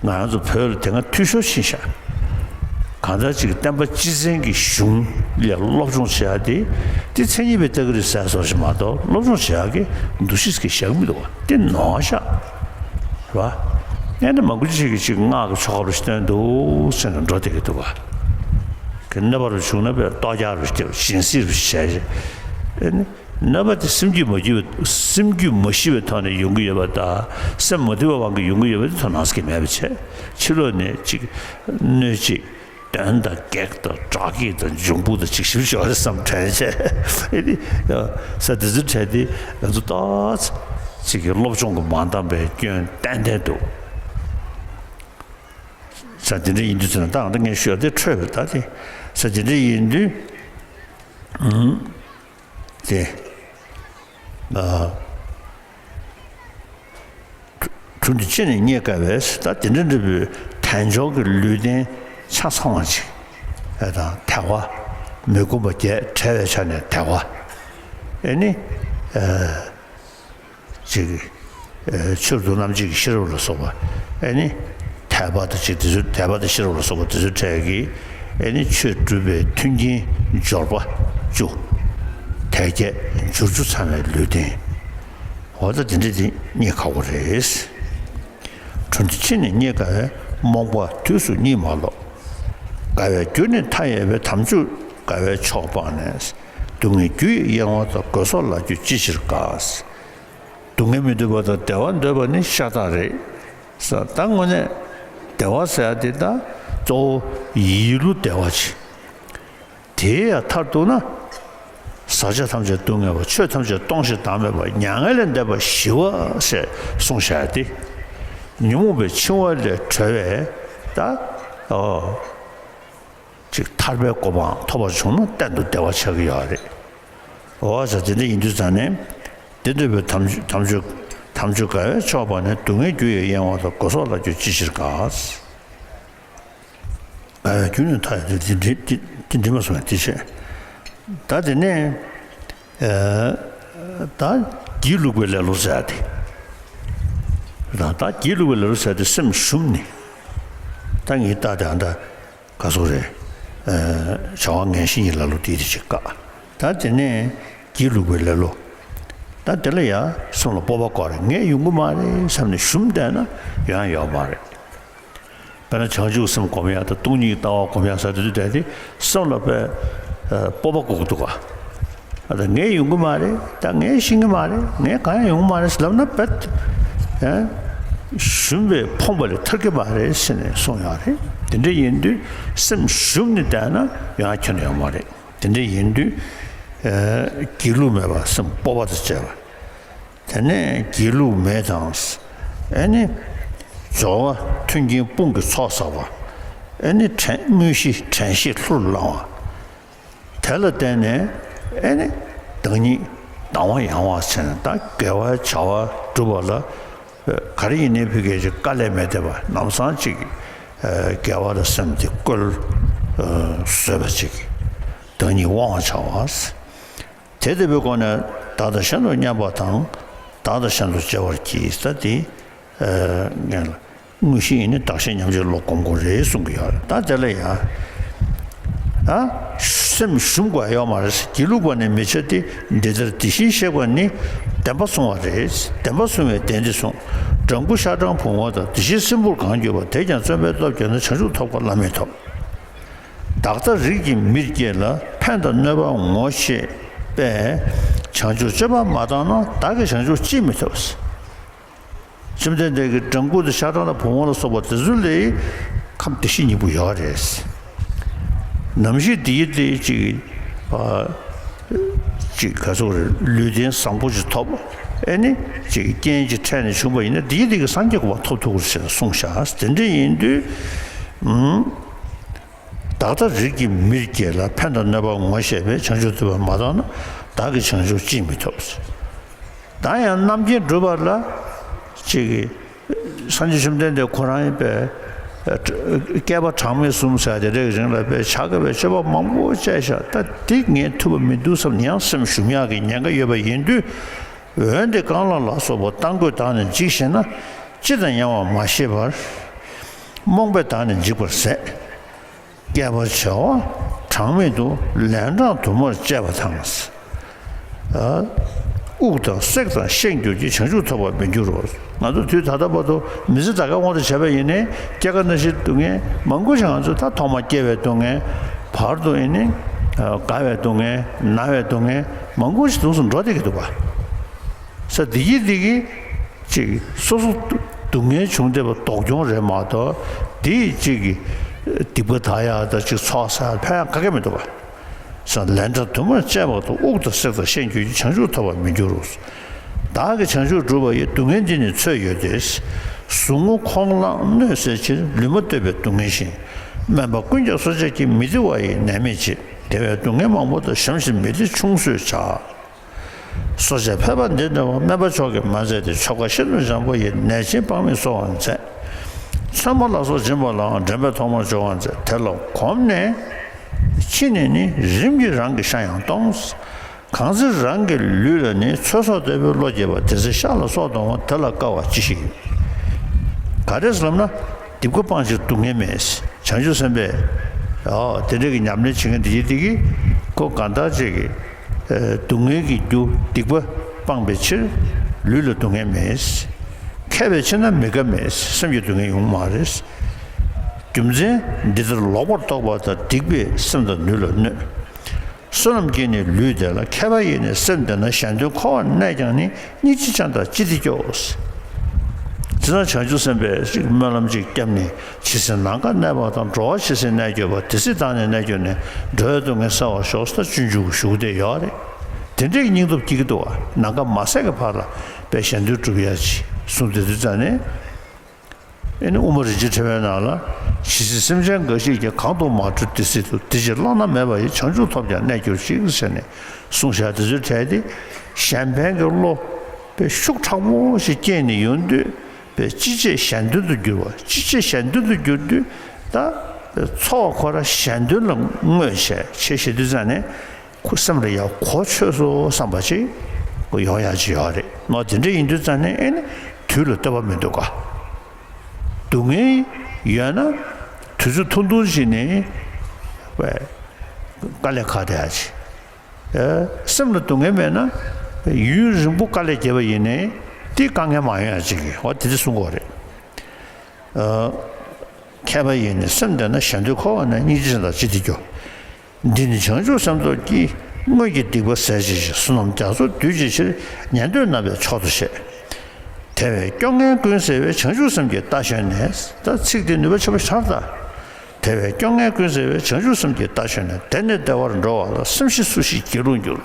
ང་རང་ཚོ་བོད་ལ་དེ་སྔ་འཐུས་ཤོར་ཕྱིན་ཤག་གང་ལྟར་ཅིག་བསྟན་པ་སྤྱི་བཙན་གྱི་གཞུང་ལ་སློབ་སྦྱོང་བྱེད་ཡ་དེ་དེ་མཚན་ཉིད་པའི་ལྟ་གི་རེད་ཟེར་བཟོ་ཞིག་མ་གཏོགས་སློབ་སྦྱོང་བྱེད་ཡ་གི་འདུ་ཤེས་ཀྱི་བཞག་མི་འདུག་བ། དེ་ནོར་ཤག་རེད་བ། ཨེ་ནི་མང་པོ་ཅིག་གིས་ཅིག་སྔགས་ཀྱི་ཆོ་ག་རུ་ཞིག་བཏོན་འདུག་ཟེར་ནས་འགྲོ་བསྡད་ཀྱི་འདུག་བ། གི་གནོད་པ་རུ་བྱུང་ན་པའི་ལྟོ་རྒྱག་རུ་བྱེད་སྦྱིན་སྲེག་རུ་བྱས། ཨེ་ནི། གནོད་པ་དེ་སེམས་རྒྱུད་མ་ཞི་བའི་སེམས་རྒྱུད་མ་ཞི་བའི་ཐོག་ནས་ཡོང་གི་ཡོད་པ་དང་སེམས་མ་དུལ་བའི་དབང་གིས་ཡོང་གི་ཡོད་པ་དེ་དོ་སྣང་ཟེར་གྱི་མེད་པ་བྱས། ཕྱི་ལོགས་ནས་ཅིག་གནོད་བྱེད་གདོན་དང་བགེགས་དང་དགྲ་བགེགས་དང་འབྱུང་པོ་དང་ཅིག་ཞིབ་ཞིབ་རེ་བསམ་དྲན་བྱས། ཨེ་ནི་ས་དེ་ཚོ་དྲན་དེ་ང་ཚོ་ཏོག་ཙམ་ཅིག་གི་སློབ་སྦྱོང་གི་མ་འདང་བའི་སྐྱོན་ཏན་ཏན་འདུག་ས་དེ་འདྲ་ཡིན་དུས་ཚོད་ན་ད་ང་ད་ངས་ཤོད་དེ་འཕྲོས་པའི་ད་དེ། ས་དེ་འདྲ་ཡིན་དུས། ཨང་། དེ། ཨ། གྲུ་འདི་ཕྱི་ནས་རྙེད་དཀའ་བས། ད་དེ་འདྲ་འདྲ་བོའི་དལ་འབྱོར་གྱི་ལུས་རྟེན་ཆ་ཚང་བ་ཅིག་ཨེ་དང་དལ་བ། མི་ཁོམ་པ་བརྒྱད་བྲལ་བའི་ཆ་ནས་དལ་བ། ཨེ་ནི། ཨ། ཅིག་ཨེ། ཆོས་སྡུག་རྣམ་འབྱེད་ཀྱི་ཤེས་རབ་ལ་སོགས་པ། ཨེ་ནི། དད་པ་དང་ཅིག་དེ་ཚོ། དད་པ་དང་ཤེས་རབ་ལ་སོགས་པ་དེ་ཚོ་བྲལ་གྱི། ཨེ་ནི་ཆོས་སྒྲུབ་པའི་མཐུན་རྐྱེན་འབྱོར་པ་བཅུ། དལ་བརྒྱད་འབྱོར་བཅུ་ཚང་བའི་ལུས་རྟེན། འོ་ད་དེ་འདྲ་དེ་རྙེད་ཁག་པོ་རེད། གྲུ་འདི་ཕྱི་ནས་རྙེད་དཀའ་བས། རྨོངས་པ་དུས་སུ་གཉིད་མ་ལོག་དགའ་བའི་རྒྱུ་ནི་མཐའ་ཡས་པའི། དམ་ཆོས་དགའ་བའི་མཆོག་སྤངས་ནས། སྡུག་བསྔལ་རྒྱུ་ཡི་གཡེང་བ་དང་། དགོས་སོགས་ལ་རྒྱུ་ཅི་ཕྱིར་དགའ། སྡུག་བསྔལ་མི་འདོད་པ་དང་བདེ་བ་འདོད་པ་ནི་ཤ་སྟག་རེད། ས་ད་དངོས་གནས་བདེ་བ་ཟེར་ཡ་དེ་ད་གཙོ་བོ་ཡིད་བློ་བདེ་བ་ཅིག་དེའི་ཡང་མཐར་གཏུགས་ན། ཟག་བཅས་ཐམས་ཅད་སྡུག་བསྔལ་བ། ཆོས་ཐམས་ཅད་སྟོང་ཞིང་བདག་མེད་པ། མྱ་ངན་ལས་འདས་པ་ཞི་བ་ཞེས་གསུངས་བཞག་སྟེ། ཉོན་མོངས་པའི་འཆིང་བ་ལས་གྲོལ་བའི་ད། ཨོ། ཅིག་ཐར་པའི་གོ་འཕང་ཐོབ་པ་བྱུང་ན་གཏན་དུ་བདེ་བ་ཆགས་ཀྱི་ཡོད་རེད། འོ་ཟེར་དེ་འདྲ་ཡིན་དུས་ཙང་ནས། དེ་འདོད་པའི་དམ་ཆོས། དམ་ཆོས། དམ་ཆོས་དགའ་བའི་མཆོག་སྤངས་ནས། སྡུག་བསྔལ་རྒྱུ་ཡི་གཡེང་བ་དང་། དགོས་སོགས་ལ་རྒྱུ་ཅི་ཕྱིར་དགའ། དགའ་བའི་རྒྱུ་ནི་མཐའ་ཡས། དེ་འདྲ་དེ་འདྲ་མ་སོང་བས་དེ་བྱས། ད་དེ་ནས། ཨ། ད་སྒྱིད་ལུག་པའི་ལེ་ལོ་ཟེར་ཡ་དེ། ད་ད་སྒྱིད་ལུག་པའི་ལེ་ལོ་ཟེར་ཡ་དེ་སེམས་ཞུམ་ནས། ད་ངས་ལྟ་དེ་ཨ་ད། ག་སོག་རེད། ཨ། བྱ་བ་ངན་ཞེན་གྱི་ལ་ལོ་དེའི་དེ་ཅིག་བཀག་ད་དེ་ནས་སྒྱིད་ལུག་པའི་ལ་ལོ། ད་དེ་ལ་ཡང་སེམས་ལ་སྤོབས་པ་དགོས་རེད། ངས་ཡོང་གི་མ་རེད་བསམ་ནས་ཞུམ་བསྡད་ན་ཡོང་ཡ་ཡོད་མ་རེད། དཔེར་ན་བྱང་ཆུབ་སེམས་སྒོམ་ཡ་དང་སྟོང་ཉིད་ལྟ་བ་སྒོམ་ཡ་ཟེར་དུས་དེ་དེ་སེམས་ལ་དཔེ་ཨ་སྤོབས་པ་དགོས་ཀྱི་འདུག་ག་ཨ་ད་ངས་ཡོང་གི་མ་རེད། ད་ངས་ཤེས་ཀྱི་མ་རེད། ངས་གང་ཡང་ཡོང་གི་མ་རེད་ལབ་ན་བེད། ཨེ། ཞུམ་པས་ཕོངས་པ་ལས་ཐར་གྱི་མ་རེད་ཟེར་ནས་གསུངས་ཡོད་རེད། དེ་འདྲ་ཡིན་དུས་སེམས་ཞུམ་ནས་བསྡད་ན་ཡང་ཁྱོན་ནས་ཡོང་མ་རེད། དེ་འདྲ་ཡིན་དུས། ཨེ། སྒྱིད་ལུག་མེད་པར་སེམས་སྤོབས་པ་དང་བཅས་པ། དེ་ནས་སྒྱིད་ལུག་མེད་དང་། ཨེ་ནི། སྦྱོར་བ་མཐུན་རྐྱེན་དཔུང་གི་ཚོགས་བསགས་པ། ཨེ་ནི་དྲན། དངོས་གཞི་དྲན་ཤེས་ལྷུར་བླང་བ། དེ་ལ་བརྟེན་ནས་ཨེ་ནི་བདག་ཉིད་དང་བ་ཡང་བ་བྱས་ནས། ད་དགེ་བ་བྱ་བ་སྒྲུབ་པ་ལ་ག་རེ་ཡིན་ནའི་ཕ་གིའི་ཅིག་དཀའ་ལས་མི་འདེབས་པ། ལམ་སང་ཅིག་ཨ་དགེ་བ་ལ་སེམས་དེ་བཀོལ་ཨ་བཟོད་པ་ཅིག་བདག་ཉིད་དབང་བ་བྱ་བ། དེ་ལྟ་བུའི་སྒོ་ནས་བདག་དང་གཞན་དུ་མཉམ་པ་དང་། བདག་དང་གཞན་དུ་སྐྱེ་བར་གྱིས། ད་དེ་ཨ་ངན་ལ། དངོས་གཞི་ཡིན་ན་བདག་གཞན་མཉམ་བརྗེའི་བློ་སྒོམ་དགོས་རེད་གསུང་གི་ཡོད་རེད། ད་དེ་ལ་ཡང་། ཨ། སེམས་ཞུམ་དགོས་ཡ་ཡོད་མ་རེད། སྒྱིད་ལུག་པ་ནི་མི་བྱ་སྟེ། འདི་ལྟར་དེ་བཞིན་གཤེགས་པ་ནི། བདེན་པ་བཟུང་བ་རེད། བདེན་པ་བཟུང་བའི་བདེན་འདི་བཟུང་། སྦྲང་བུ་ཤ་སྦྲང་བུང་བ་དང་། དེ་བཞིན་སྲིན་བུར་གང་གྱུར་པ། དེས་ཀྱང་བརྩོན་པའི་སྟོབས་ཀྱིས་ནི། བྱང་ཆུབ་ཐོབ་དཀའ་བླ་མེད་ཐོབ། བདག་ལྟ་རིགས་ཀྱི་མིར་སྐྱེས་ལ། ཕན་དང་གནོད་པ་ངོ་ཤེས་པས། བྱང་ཆུབ་སྤྱོད་པ་མ་བཏང་ན། བདག་གིས་བྱང་ཆུབ་ཅིས་མི་ཐོབ། བཅོམ་ལྡན་འདས་ཀྱིས་སྦྲང་བུ་དང་ཤ་སྦྲང་དང་བུང་བ་ལ་སོགས་པ་དེ་ཚོ་ལ་ཁམས་བདེ་སྐྱིད་སྙིང་པོ་ཡོད་རེད། ནམ་ཞིག་བདེ་སྐྱིད་དེ་ཅིག་ཨ། ཅིག་ག་ཚོད་རེད། ལུས་རྟེན་བཟང་པོ་ཅིག་ཐོབ། ཨེ་ནི་ཅིག་རྐྱེན་ཅིག་འཕྲད་ནས་བྱུང་བ་ཡིན་ན། བདེ་སྐྱིད་དེ་གིས་སངས་རྒྱས་གོ་འཕང་ཐོབ་ཐུབ་ཀྱི་རེད་ཟེར་ནས་གསུངས་བཞག་དེ་འདྲ་ཡིན་དུས། ཨུམ། བདག་ལྟ་རིགས་ཀྱི་མིར་སྐྱེས་ལ། ཕན་དང་གནོད་པ་ངོ་ཤེས་པས། བྱང་ཆུབ་ཐོབ་པ་མ་བཏང་ན། བདག་གིས་བྱང་ཆུབ་ཅིས་མི་ཐོབ། ད་ཡང་རྣམ་མཁྱེན་སྒྲུབ་པ་ལ་ཅིག་སངས་རྒྱས་བཅོམ་ལྡན་འདས་ཁོ་རང་ཡིན་པས། བསྐལ་པ་གྲངས་མེད་གསུམ་ཟེར་དེ་འདྲའི་རིང་ལ་དཔེ་བྱ་དཀའ་བའི་སྤྱོད་པ་མང་པོ་སྤྱད་བཞག་ད་འདི་ངས་ཐུབ་པ་མི་འདུག་བསམ་ནས་ཡང་སེམས་ཞུམ་ཡག་གི་ཉེན་ཁ་ཡོད་པ་ཡིན་དུས། འོན་ཏེ་རྐང་ལག་ལ་སོགས་པ་རྟ་མགོས་བདག་ནི་འཇིགས་ཤེ་ན། ཅི་དང་མཉམ་པར་མ་ཤེས་པར། རྨོངས་པས་བདག་ནི་འཇིགས་པར་ཟད། བསྐལ་པར་བྱ་བ་གྲངས་མེད་དུ། ལན་གྲངས་དུ་མར་བཅད་པ་དང་། ཨ། དབུགས་དང་བསྲེག་དང་ཤེས་འགྱུར་གྱི། བྱང་ཆུབ་ཐོབ་པར་མི་འགྱུར་རོ། ང་ཚོ་དུས་ད་ལྟ་བར་དུ་མི་ཚེ་ད་གའི་དབང་དུ་བྱས་པ་ཡིན་ནའི་སྐྱེ་རྒ་ན་འཆིའི་སྡུག་བསྔལ་མང་པོ་ཞིག་ང་ཚོ་ད་ཐོག་མར་སྐྱེ་བའི་སྡུག་བསྔལ། བར་དུ་ཡིན་ནའི་ཨ་རྒ་བའི་སྡུག་བསྔལ། ན་བའི་སྡུག་བསྔལ་མང་པོ་ཞིག་དུས་སུ་འགྲོ་བསྡད་ཀྱི་འདུག་པ། ས་འདི་གིས་འདི་གིས་ཅིག་སོ་སོ་སྡུག་བསྔལ་བྱུང་བསྡད་པ་ལྡོག་གྱོང་རེད་མ་གཏོགས། འདིས་ཅིག་སྡིག་པ་དག་ཡག་དང་ཅིག་ཚོགས་བསགས་ཕན་ཡག་ག་གེ་མི་འདུག་པ། ས་ལན་གྲངས་དུ་མར་བཅད་པ་དང་། དབུགས་དང་བསྲེག་དང་ཤེས་འགྱུར་གྱི། བྱང་ཆུབ་ཐོབ་པར་མི་འགྱུར་རོ། བདག་གིས་བྱང་ཆུབ་བསྒྲུབས་པ་ཡི། སྡུག་བསྔལ་འདི་ནི་ཚོད་ཡོད་དེ། ཟུག་རྔུ་ཁོང་ལངས་གནོད་སེལ་ཕྱིར། ལུས་མ་གཏོད་པའི་སྡུག་བསྔལ་ཞིང་། སྨན་པ་ཀུན་ཀྱང་གསོ་དཔྱད་ཀྱིས། མི་བདེ་བ་ཡི་ནད་མེད་བྱེད། དེ་བས་སྡུག་བསྔལ་མང་པོ་དང་། ཞམ་ཞིང་མི་བདེ་ཆུང་སུས་བྱ། གསོ་དཔྱད་ཕལ་པ་འདི་འདྲ་བ། སྨན་པ་མཆོག་གིས་མ་མཛད་དེ། ཆོ་ག་ཤིན་ཏུ་འཇམ་པོ་ཡིས། ནད་ཅན་དཔག་མེད་གསོ་བར་མཛད། ཚོད་མ་ལ་སོགས་སྦྱིན་པ་ལའང་། འདྲེན་པས་ཐོག་མར་སྦྱོར་བར་མཛད། དེ་ལ་གོམས་ནས་ཕྱིན་ནས་ནི། རིམ་གྱིས་རང་གི་ཤ་ཡང་གཏོང་། གང་ཚེ་རང་གི་ལུས་ལ་ནི། ཚོད་སོགས་ལྟ་བུའི་བློ་སྐྱེས་པ། དེ་ཚེ་ཤ་ལ་སོགས་གཏོང་བ། དེ་ལ་དཀའ་བ་ཅི་ཞིག་ཡོད། ག་རེ་ཟེར་ལབ་ན། སྡིག་པ་སྤང་ཕྱིར་སྡུག་བསྔལ་མེད། བྱང་ཆུབ་སེམས་དཔས། ཨོ་དེ་འདྲ་གི་ཉམས་ལེན་བྱེད་མཁན་དེ་ཡིན་དེ་གིས་ཁོ་གང་ལྟར་ཅིག་གིས་སྡུག་བསྔལ་གྱི་རྒྱུ་སྡིག་པ་སྤངས་པའི་ཕྱིར་ལུས་ལ་སྡུག་བསྔལ་མེད། མཁས་པའི་ཕྱིར་ན་མི་དགའ་མེད། སེམས་ཀྱི་སྡུག་བསྔལ་ཡོང་མ་རེད། རྒྱུ་མཚན་འདི་ལྟར་ལོག་པར་རྟོག་པ་དག། སྡིག་པས་སེམས་དང་ལུས་ལ་གནོད། བསོད་ནམས་ཀྱིས་ནི་ལུས་བདེ་ལ། མཁས་པ་ཡིས་ནི་སེམས་བདེ་ན། གཞན་དོན་འཁོར་བར་གནས་ཀྱང་ནི། སྙིང་རྗེ་ཅན་དག་ཅི་སྟེ་སྐྱོ། དེ་ན་བྱང་ཆུབ་སེམས་དཔས་ཅིག་སྨོན་ལམ་ཅིག་བརྒྱབ་ནས། ཇི་སྲིད་ནམ་མཁའ་གནས་པ་དང་། འགྲོ་བ་ཇི་སྲིད་གནས་གྱུར་པ། དེ་སྲིད་བདག་ནི་གནས་གྱུར་ནས། འགྲོ་བའི་སྡུག་བསྔལ་བསལ་བར་ཤོག་ད་སྤྱོད་འཇུག་ཞུ་བསྡད་ཡོད་རེད། དེ་འདྲའི་སྙིང་སྟོབས་སྐྱེ་གི་འདུག་བ། ནམ་མཁའ་མ་ཟད་ཀྱི་བར་ལ་དཔེ་གཞན་དོན་སྒྲུབ་ཡ་ཅིག་གསུངས་དེ་དུས་ཙང་ནས། ཨེ་ནི་དབུ་མ་རིན་ཆེན་ཕྲེང་བའི་ནང་ལ། ཇི་སྲིད་སེམས་ཅན་འགའ་ཞིག་ཀྱང་། གང་དུ་མ་གྲོལ་དེ་སྲིད་དུ། དེ་ཕྱིར་བླ་ན་མེད་པ་ཡི། བྱང་ཆུབ་ཐོབ་ཀྱང་གནས་གྱུར་ཅིག་ཟེར་ནས་གསུངས་བཞག་དེ་ཚོའི་གྲས་དེ་གཞན་ཕན་གྱི་བློ་དཔེ་ཤུགས་དྲག་པོ་ཞིག་སྐྱེས་ནས་ཡོང་དུས། དཔེ་ཅི་བྱས་གཞན་དོན་དུ་འགྱུར་བ། ཅི་བྱས་གཞན་དོན་དུ་འགྱུར་དུས། ད་འཚོ་བ་ཁོ་རང་གཞན་དོན་ལ་བསྔོས་བྱས་བྱས་ཞེས་དུས་ཙང་ནས། ཁོ་སེམས་ལ་ཡང་གོ་ཆོད་སོང་བསམ་པ་ཅིག་ཡོང་ཡ་ཅིག་ཡོད་རེད་ནོ། དེ་འདྲ་ཡིན་དུས་ཙང་ནས་ཨེ་ནི་དུས་ལ་ལྟོས་པ་མི་འདུག་ག་སྡུག་བསྔལ་ཡོད་ན་དུས་ཚོད་ཐུང་ཐུང་ཞིག་ནས་དཀའ་ལས་ཁག་བསྡད་ཡ་ཅིག་སེམས་ལ་སྡུག་བསྔལ་མེད་ན་ཡུན་རིང་པོ་དཀའ་ལས་བརྒྱབ་པ་ཡིན་ནའི་དེ་དཀའ་ངལ་མ་ཡོང་ཡ་ཅིག་གི་འོ་དེ་འདྲ་གསུང་གི་ཡོད་རེད། མཁས་པ་ཡིས་ནི་སེམས་བདེ་ན། གཞན་དོན་འཁོར་བར་གནས། སྙིང་རྗེ་ཅན་དག་ཅི་སྟེ་སྐྱོ། འདི་ནི་བྱང་ཆུབ་སེམས་སྟོབས་ཀྱིས། སྔོན་གྱི་སྡིག་པ་ཟད་བྱེད་ཕྱིར། བསོད་ནམས་རྒྱ་མཚོ་སྡུད་བྱེད་ཕྱིར། ཉན་ཐོས་རྣམ་པས་མཆོག་ཏུ་བཤད། དེ་བས་སྐྱོ་ངལ་ཀུན་སེལ་བའི། བྱང་ཆུབ་སེམས་ཀྱི་རྟ་ཞོན་ནས། ད་ཚིག་དེ་ནུས་པ་ཆེན་པོ་ཆགས་ད། དེ་བས་སྐྱོ་ངལ་ཀུན་སེལ་བའི། བྱང་ཆུབ་སེམས་ཀྱི་རྟ་ཞོན་ནས། དེ་ནི་བདེ་བར་འགྲོ་བ་ལ། སེམས་ཤེས་སུ་ཞིག་སྒྱིད་ལུག་འགྱུར།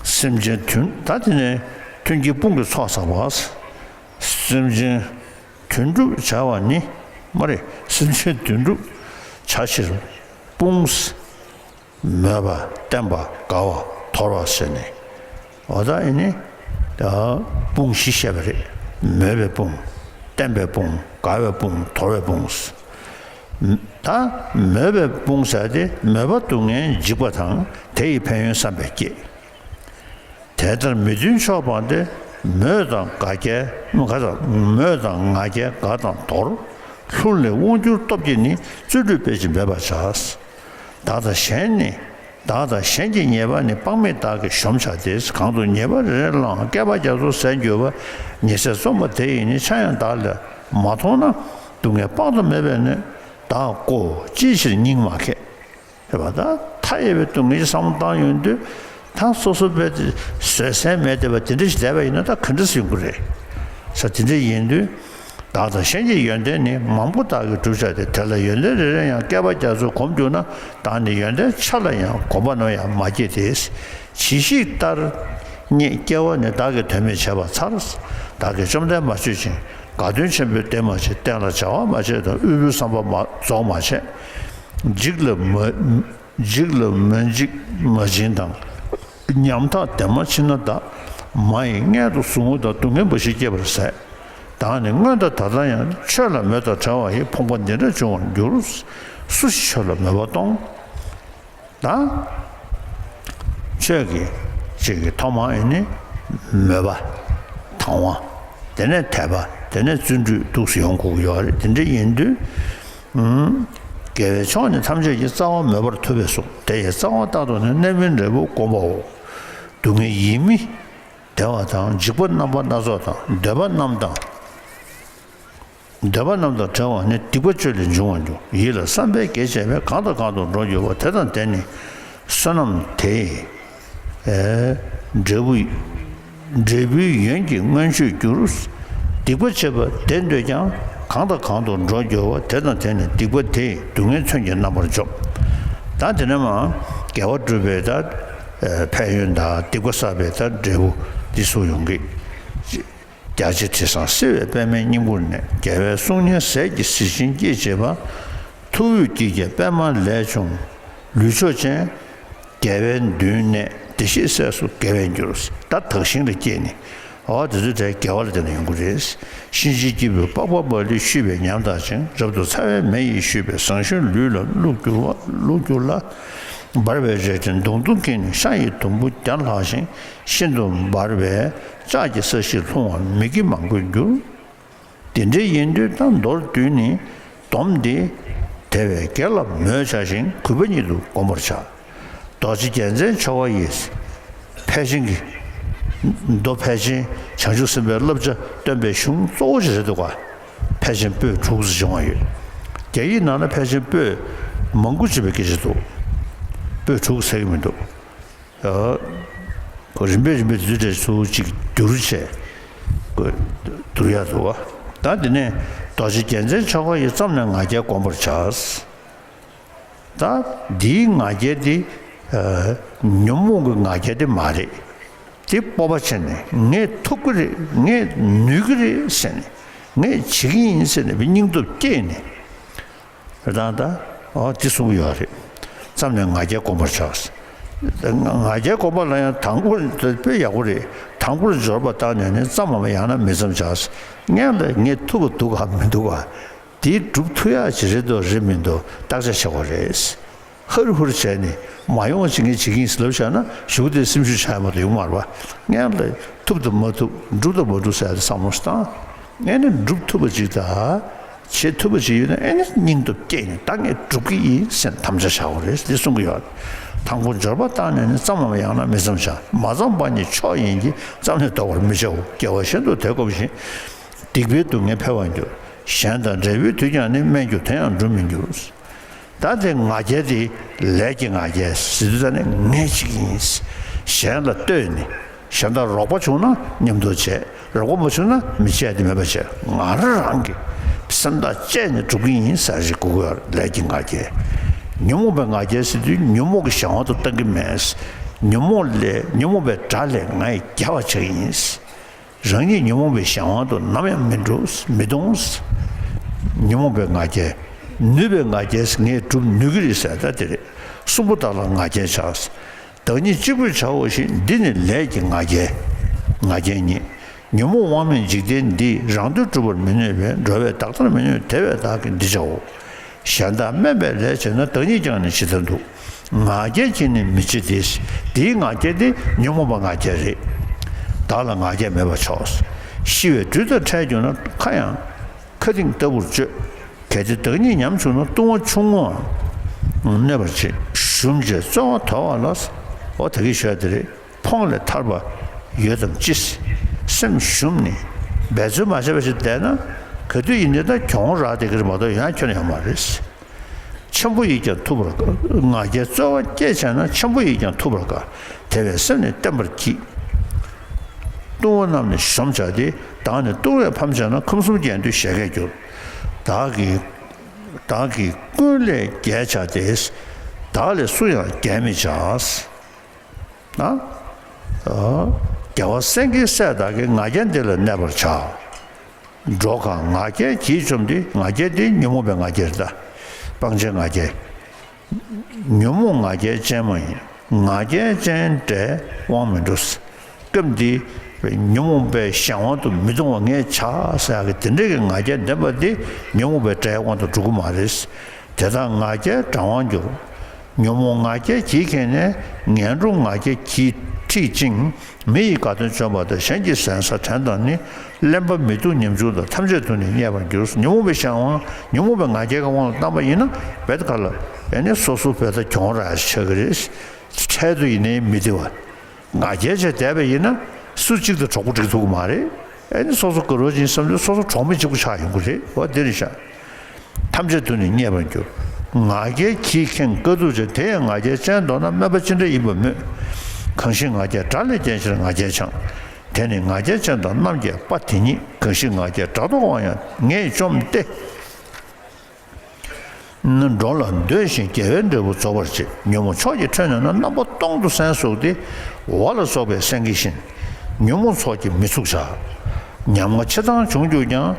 སེམས་ཅན་དོན། ད་དེ་ནས་མཐུན་རྐྱེན་དཔུང་གིས་ཚོགས་བསགས་པ། སེམས་ཅན་དོན་སྒྲུབ་བྱ་བ་ནི། མ་རེད། སེམས་ཅན་དོན་སྒྲུབ་བྱ་ཕྱིར་དཔུང་། མོས་པ། བརྟན་པ། དགའ་བ། དོར་བ་ཟེར་ནས། འོ་ད་ཨེ་ནི། ད་དཔུང་བཞི་བཤད་པ་རེད། མོས་པའི་དཔུང་། བརྟན་པའི་དཔུང་། དགའ་བའི་དཔུང་། དོར་བའི་དཔུང་། ད་མོས་པའི་དཔུང་ཟེར་དེ་མོས་པ་སྡུག་བསྔལ་འཇིགས་པ་དང་། དེ་ཡི་ཕན་ཡོན་བསམ་པས་བསྐྱེད། དེ་ལྟར་མི་མཐུན་ཕྱོགས་སྤངས་ཏེ། མོས་དང་དགའ་སྐྱེ་ག་དང་། མོས་དང་ང་རྒྱལ་དགའ་དང་དོར། ལྷུར་ལེན་དབང་བསྒྱུར་སྟོབས་ཀྱིས་ནི། བརྩོན་འགྲུས་སྤེལ་ཕྱིར་འབད་པར་བྱ། བདག་དང་གཞན་ནི། བདག་དང་གཞན་གྱི་ཉེས་པ་ནི། དཔག་མེད་བདག་གིས་གཞོམ་བྱ་སྟེ། གང་དུ་ཉེས་པ་རེ་རེ་ལའང་། བསྐལ་པ་རྒྱ་མཚོ་ཟད་འགྱུར་བ། ཉེས་ཟད་རྩོམ་པ་དེ་ཡིས་ནི། ཆ་ཡང་བདག་ལས་མ་མཐོང་ན། སྡུག་བསྔལ་དཔག་ཏུ་མེད་པས་ནི། བདག་བསྐོར་ཅིའི་ཕྱིར་སྙིང་མ་ཁད། རེད་པ། ད་མཐའ་ཡས་པའི་སྡུག་བསྔལ་བསམ་བློ་བཏང་ཡོང་དུས། ད་སོ་སོ་བས་བཟོད་བསྲན་མེད་བསྡད་པ་དེ་འདྲ་ཞིག་བསྡད་པ་ཡིན་ན་ད་ག་འདྲ་སེ་ཡོང་གི་རེད། ས་དེ་འདྲ་ཡིན་དུས། བདག་དང་གཞན་གྱི་ཡོན་ཏན་ནི། མང་པོ་བདག་གིས་བསྒྲུབ་བྱ་སྟེ། དེ་ལ་ཡོན་ཏན་རེ་རེ་ཡང་། བསྐལ་པ་རྒྱ་མཚོ་གོམས་གྱུར་ན། བདག་ནི་ཡོན་ཏན་ཆ་ལ་ཡང་། གོམས་པ་ནམ་ཡང་མ་སྐྱེས་ཏེ། ཇི་ཞིག་ལྟར་རྙེད་སྐྱེ་བ་ནི། བདག་གིས་དོན་མེད་བྱས་པ་མཚར། བདག་གིས་བཅོམ་ལྡན་མ་མཆོད་ཅིང་། དགའ་སྟོན་ཆེན་པོའི་སྡེ་མ་བྱས། བསྟན་ལ་བྱ་བ་མ་བྱས་དང་། དབུལ་པོའི་བསམ་པ་མ་རྫོགས་མ་བྱས། འཇིགས་ལ་མ། འཇིགས་ལ་མ་འཇིགས་མ་བྱིན་དང་། ཉམ་ཐག་བདེ་མ་མཆིས་ན་བདག། མ་ཡི་མངལ་དུ་ཟུག་རྔུ་དང་། སྡུག་བསྔལ་འབའ་ཞིག་བསྐྱེད་པར་ཟད། བདག་ནི་སྔོན་དང་ད་ལྟ་ཡང་། ཆོས་ལ་མོས་དང་བྲལ་བ་ཡིས། ཕོངས་པ་འདི་འདྲ་འབྱུང་བར་འགྱུར། སུ་ཞིག་ཆོས་ལ་མོས་པ་གཏོང་། ད་ཆོས་ཀྱི་ཅིག་གི་ཐོག་མ་ཨེ་ནི་མོས་པ་དང་བ། དེ་ནས་དད་པ། དེ་ནས་བརྩོན་འགྲུས་འདུག་སེ་ཡོང་དགོས་ཀྱི་ཡོད་རེད། དེ་འདྲ་ཡིན་དུས། ཨུམ། དགེ་བའི་ཕྱོགས་ནི་ཐམས་ཅད་ཀྱི། རྩ་བ་མོས་པར་ཐུབ་པས་གསུངས། དེ་ཡི་རྩ་བ་རྟག་ཏུ་ནི། གནས་མིན་འབྲས་བུ་བསྒོམ་པའོ། སྡུག་བསྔལ་ཡིད་མི་བདེ་བ་དང་། འཇིགས་པ་རྣམ་པ་སྣ་ཚོགས་དང་། འདོད་པ་རྣམས་དང་། འདོད་པ་རྣམས་དང་བྲལ་བ་ནི། སྡིག་པ་སྤྱོད་ལས་འབྱུང་བར་འགྱུར། ཡིད་ལ་བསམ་པས་དགེ་བྱས་པས། གང་དང་གང་དུ་འགྲོ་འགྱུར་བ། དེ་དང་དེ་ནི་བསོད་ནམས་དེ་ཡི། ཨེ། འབྲས་བུ། འབྲས་བུའི་ཡོན་གྱི་མངོན་སྤྱོད་འགྱུར། སྡིག་པ་བྱས་པ་དེ་འདོད་ཀྱང་། གང་དང་གང་དུ་འགྲོ་འགྱུར་བ། དེ་དང་དེ་ནི་སྡིག་པ་དེ་ཡི། སྡུག་བསྔལ་མཚོན་གྱིས་རྣམ་པར་འཇོམས། ད་དེ་ནས་མ་དགེ་བ་སྒྲུབ་པའི་ད་ཨེ་ཕན་ཡོན་དང་། སྡིག་པ་བསགས་པའི་ད་འབྲས་བུ་འདི་ཚོ་ཡོང་གི། རྒྱ་ཆེ་དྲི་བཟང་བསིལ་བའི་པདྨའི་སྙིང་པོ་ནས། རྒྱལ་བའི་གསུང་སྙན་ཟས་ཀྱི་གཟི་བྱིན་སྐྱེད་བྱེད་པ། ཐུབ་འོད་ཀྱིས་ཀྱང་པདྨ་ལས་བྱུང་། ལུས་མཆོག་ཅན། རྒྱལ་བའི་མདུན་གནས། བདེ་གཤེགས་སྲས་སུ་དགེ་བས་འགྱུར། ད་དག་ཞིང་ལ་སྐྱེས་ནས། འོ་དེ་ཚོ་དེ་དགེ་བ་ལ་བརྟེན་ནས་ཡོང་གི་རེད། གཤིན་རྗེའི་སྐྱེས་བུས་པགས་པ་མ་ལུས་བཤུས་པས་ཉམ་ཐག་ཅིང་། རབ་ཏུ་ཚ་བའི་མེ་ཡིས་བཤུས་པས་ཟང་ཟིང་ལུས་ལ་བླུགས་གྱུར་པ། བླུགས་གྱུར་ལ། འབར་བའི་རལ་གྲིས་མདུང་མདུང་བཀྱེས་ནས། ཤ་ཡི་དུམ་བུ་བརྒྱ་ལྷག་ཅིང་། ཤིན་ཏུ་འབར་བའི་ལྕགས་ཀྱི་ས་གཞིར་ལྷུང་བ་མི་དགེ་མང་པོར་འགྱུར། དེ་འདྲའི་ཡིན་དུས་ད་མདོར་བསྡུས་ནས་སྡོམ་འདི་དལ་བའི་བགེགས་ལ་མོས་བྱ་ཞིང་། གུས་པ་ཉིད་དུ་བསྒོམ་པར་བྱ། རྡོ་རྗེ་རྒྱལ་མཚན་འཆང་བ་ཡིས། ཕལ་ཆེན་གྱི། མདོ་ཕལ་ཆེན་བྱང་ཆུབ་སེམས་དཔའི་བསླབ་བྱ་སྟོན་པའི་གཞུང་གཙོ་བོ་ཞིག་རེད་འདུག་ག་ཕལ་ཆེན་པོད་དྲུག་ཙམ་བྱུང་བ་ཡོད། རྒྱ་ཡིག་ནང་ན་ཕལ་ཆེན་པོད་མང་པོ་ཅིག་པའི་སྐད་ཆ་འདུག་པོད་དྲུག་ཟེར་གྱི་མི་འདུག་ཨ། ཁོ་རིམ་པས་རིམ་པས་དེ་ཚོ་གྲས་ཚུར་ཅིག་བསྒྱུར་བྱས། ཁོ་བསྒྱུར་ཡག་འདུག་བ། ད་དེ་ནས་རྡོ་རྗེ་རྒྱལ་མཚན་འཆང་བ་ཡིས། བརྩམས་ནས་ང་རྒྱལ་བསྒོམ་པར་བྱ། ད་འདིའི་ང་རྒྱལ་དེ། ཨ། ཉོན་མོངས་ཀྱི་ང་རྒྱལ་དེ་མ་རེད། དེ་སྤོབས་པ་བྱས་ནས་ངས་ཐུབ་ཀྱི་རེད། ངས་ནུས་ཀྱི་རེད་ཟེར་ནས། ངས་བྱེད་ཀྱི་ཡིན་ཟེར་ནས་སྙིང་སྟོབས་སྐྱེས་ནས། རེད་དང་ད། ཨོ་དེ་གསུང་གི་ཡོད་རེད། བརྩམས་ནས་ང་རྒྱལ་བསྒོམ་པར་བྱ། ང་རྒྱལ་བསྒོམ་པ་ལ་ཡང་དང་པོ་དཔེ་ཡག་པོ་རེད། དང་པོར་འབྱོར་པ་བཏང་ནས་ནི་བརྩམ་མམ་ཡང་ན་མི་བརྩམ་བྱ། སྔོན་ལ་ངས་ཐུབ་པ་འདུག་གམ་མི་འདུག་ག་དེ་སྒྲུབ་ཐུབ་ཡག་ཅིག་རེད་འདུག་རེད་མི་འདུག་བརྟག་དཔྱད་བྱེད་དགོས་རེད། ཧུར་ཧུར་བྱས་ནས་མ་ཡོང་བ་ཅིག་ངས་བྱེད་ཀྱི་ཡིན་ཟེར་ལབ་བཞག་ན་གཞུག་དེ་སེམས་ཤུགས་ཆག་ཡ་མ་གཏོགས་ཡོང་མ་རེད་པ། སྔོན་ལ་ཐུབ་དང་མ་ཐུབ་འགྲུབ་དང་མ་འགྲུབ་ཟེར་ཡ་དེ་བསམ་བློ་ཞིག་བཏང་། ཨེ་ནི་སྒྲུབ་ཐུབ་པ་ཅིག་དང་། བྱེད་ཐུབ་པ་ཅིག་ཡོད་ན་ཨེ་ནི་སྙིང་སྟོབས་སྐྱེས་ནས་ད་ངས་སྒྲུབ་ཀྱི་ཡིན་ཟེར་ནས་དམ་བཅའ་བཞག་དགོས་རེད་འདི་གསུང་གི་ཡོད། དང་པོ་འབྱོར་པ་བཏང་ནས་ནི་བརྩམ་མམ་ཡང་ན་མི་བརྩམ་བྱ། མ་བརྩམས་པ་ཉིད་མཆོག་ཡིན་གྱི། བརྩམས་ནས་ལྡོག་པར་མི་བྱའོ། དགེ་བ་གཞན་དུ་དེ་བསྒོམ་ཞིང་། སྡིག་པའི་སྡུག་བསྔལ་འཕེལ་བར་འགྱུར། གཞན་དང་འབྲས་བུའི་དུས་ཀྱང་ནི། དམན་གྱུར་དེ་ཡང་འགྲུབ་མི་འགྱུར། ད་དེ་ང་རྒྱལ་དེ་ལས་ཀྱི་ང་རྒྱལ་ཟེར་དུས་ད་ནི་ངས་བྱེད་ཀྱི་ཡིན། གཞན་ལ་ལྟོས་ནས། གཞན་དག་རོགས་པ་བྱུང་ན་མཉམ་དུ་བྱས། རོགས་པ་མ་བྱུང་ན་མི་བྱས་ཏེ་མེད་པ་བྱས། ང་རང་རང་གི་སེམས་ཐག་བཅད་ནས་སྒྲུབ་ཀྱི་ཡིན་ཟེར་ཞིག་དགོས་ཀྱི་ཡོད་རེད། ལས་ཀྱི་ང་རྒྱལ། ཉོན་མོངས་པའི་ང་རྒྱལ་ཟེར་དུས་ཉོན་མོངས་ཀྱི་གཞན་དབང་དུ་བཏང་གི་མེད། ཉོན་མོངས་ལས་ཉོན་མོངས་པའི་དགྲ་ལས་ང་ཡིས་རྒྱལ་བར་བྱེད་ཀྱི་ཡིན། རང་ཉིད་ཉོན་མོངས་པའི་གཞན་དབང་དུ་ནམ་ཡང་མི་འགྲོ། མི་གཏོང་། ཉོན་མོངས་པའི་ང་རྒྱལ། ནུས་པའི་ང་རྒྱལ་ཟེར་ངས་སྒྲུབ་ནུས་ཀྱི་རེད་ཟེར་ད་དེ་རེད། གསུམ་པོ་དག་ལ་ང་རྒྱལ་བྱ། བདག་ཉིད་གཅིག་པུས་བྱའོ་ཞེས། འདི་ནི་ལས་ཀྱི་ང་རྒྱལ། ང་རྒྱལ་ཉིད། ཉོན་མོངས་དབང་མེད་འཇིག་རྟེན་འདི། རང་དོན་སྒྲུབ་པར་མི་ནུས་པས། འགྲོ་བའི་བདག་ལྟར་མི་ནུས་དེ་བས་བདག་གིས་འདི་བྱའོ། གཞན་དག་དམན་པའི་ལས་བྱས་ན། བདག་ཉིད་ཀྱང་ནི་ཇི་ལྟར་འདུག་ང་རྒྱལ་གྱིས་ནི་མི་བྱེད་དེ། དེའི་ང་རྒྱལ་དེ་ཉོན་མོངས་པ་ང་རྒྱལ་རེད། བདག་ལ་ང་རྒྱལ་མེད་པར་ཕྱོགས། ཤི་བའི་དུས་དང་འཕྲད་གྱུར་ན། ཁ་ཡང་མཁའ་ལྡིང་ལྟ་བུར་སྤྱོད། གལ་ཏེ་བདག་ཉིད་ཉམ་བྱུང་ན། ལྟུང་བ་ཆུང་ངུའང་གནོད་པར་བྱེད། ཞུམ་བྱས་རྩོལ་བ་དོར་བ་ལ། འོ་ད་གིན་ཞུས་དེ་རེད། ཕོངས་ལས་ཐར་པ་ཡོད་དམ་ཅི། སེམས་ཞུམ་ནས་འབད་རྩོལ་མ་བྱས་པ་ཞིག་བསྡད་ན། ག་དུས་ཡིན་ནའི་ད་གྱོང་རག་བསྡད་ཀྱི་རེད་མ་གཏོགས་ཡང་ཁྱོན་ཡོད་མ་རེད། ཆེན་པོ་ཡིས་ཀྱང་ཐུབ་པར་དཀའ། ང་རྒྱལ་རྩོལ་བ་སྐྱེས་བྱས་ན། ཆེན་པོ་ཡིས་ཀྱང་ཐུབ་པར་དཀའ། དེ་བས་སེམས་ནི་བརྟན་པར་གྱིས། ལྟུང་བ་རྣམས་ནི་གཞོམ་བྱ་སྟེ། བདག་ནི་ལྟུང་བས་ཕམ་བྱས་ན། ཁམས་གསུམ་རྒྱལ་དུས་བཞད་གད་འགྱུར། བདག་གིས་བདག་གིས་ཀུན་ལས་རྒྱལ་བྱ་སྟེ། བདག་ལས་སུ་ཡང་རྒྱལ་མི་བྱ། ན། ཨ། རྒྱལ་བ་སེང་གེའི་སྲས་དག་གིས་ང་རྒྱལ་འདི་ལ་གནས་པར་བྱ། འགྲོ་གང་ང་རྒྱལ་གྱིས་བཅོམ་སྟེ། ང་རྒྱལ་འདི་ཉོན་མོངས་པའི་ང་རྒྱལ་རེད་ད། སྤང་བྱའི་ང་རྒྱལ། ཉོན་མོངས་ང་རྒྱལ་ཅན་མ་ཡིན། ང་རྒྱལ་ཅན་དགྲས་དབང་མི་འགྲོ། སྐབས་འདིའི་ཉོན་མོངས་པའི་གཞན་དབང་དུ་མི་ལྟུང་བ་ངས་བྱ་ཟེར་ཡག་གི་དེ་འདྲའི་གི་ང་རྒྱལ་ལྡན་པ་འདི་ཉོན་མོངས་པའི་དགྲའི་དབང་དུ་འགྲོ་གི་མ་རེད། དེ་དག་ང་རྒྱལ་དགྲ་དབང་འགྱུར། ཉོན་མོངས་ང་རྒྱལ་གྱིས་ཁེངས་ནས། ངན་འགྲོ་ང་རྒྱལ་གྱིས་འཁྲིད་ཅིང་། མི་ཡི་དགའ་སྟོན་བཅོམ་པ་དང་། གཞན་གྱི་ཟན་ཟ་བྲན་དང་ནི། གླེན་པ་མི་སྡུག་ཉམ་ཆུང་དང་། ཐམས་ཅད་དུ་ནི་བརྙས་པར་འགྱུར། ཉོན་མོངས་པའི་གཞན་དབང་ཉོན་མོངས་པའི་ང་རྒྱལ་གྱི་དབང་དུ་བཏང་པ་ཡིན་ན་བེད་ཀ་ལ་ཨེ་ནི་སོ་སོ་བེད་ཀ་གྱོང་རག་ཆགས་ཀྱི་རེད། འཕྲལ་དུ་ཡིན་ནའི་མི་བདེ་བ། ང་རྒྱལ་བྱས་བསྡད་པ་ཡིན་ན་སུ་གཅིག་དང་གྲོགས་པོ་སྒྲིག་ཐུབ་ཀྱི་མ་རེད། ཨེ་ནི་སོ་སོ་དགའ་རོགས་ཡིན་བསམ་དུས་སོ་སོ་གྲོགས་མེད་གཅིག་པུ་ཆགས་ཡོང་གི་རེད་བ། འདི་རེད་ཤག་ཐམས་ཅད་དུ་ནི་བརྙས་པར་འགྱུར། ང་རྒྱལ་གྱིས་ཁེངས་དཀའ་ཐུབ་བྱ། དེ་ཡང་ང་རྒྱལ་ཅན་མདོར་ན་དམན་པ་ཅི་འདྲ་ཡིན་པ་སྨོས། གང་ཞིག་ང་རྒྱལ་དགྲ་ལས་རྒྱལ་ཕྱིར་ང་རྒྱལ་འཆང་། དེ་ནི་ང་རྒྱལ་ཅན་དང་རྣམ་རྒྱལ་པ་དེ་ཉིད། གང་ཞིག་ང་རྒྱལ་དགྲ་བཟློག་དབང་ཡང་ངས་བཅོམ་སྟེ། འགྲོ་ལ་འདོད་ཅིང་དགེ་བའི་འབྲས་བུ་རྫོགས་པར་བྱེད། ཉོན་མོངས་ཕྱོགས་ཀྱི་ཁྲོད་ནས་ན། རྣམ་པ་སྟོང་དུ་སེམས་བཟུང་སྟེ། འོ་ལ་སོགས་པའི་སེང་གེ་བཞིན། ཉོན་མོངས་ཚོགས་ཀྱིས་མི་ཚུགས་བྱ། ཉམ་ང་ཆེ་ཐང་བྱུང་གྱུར་ཀྱང་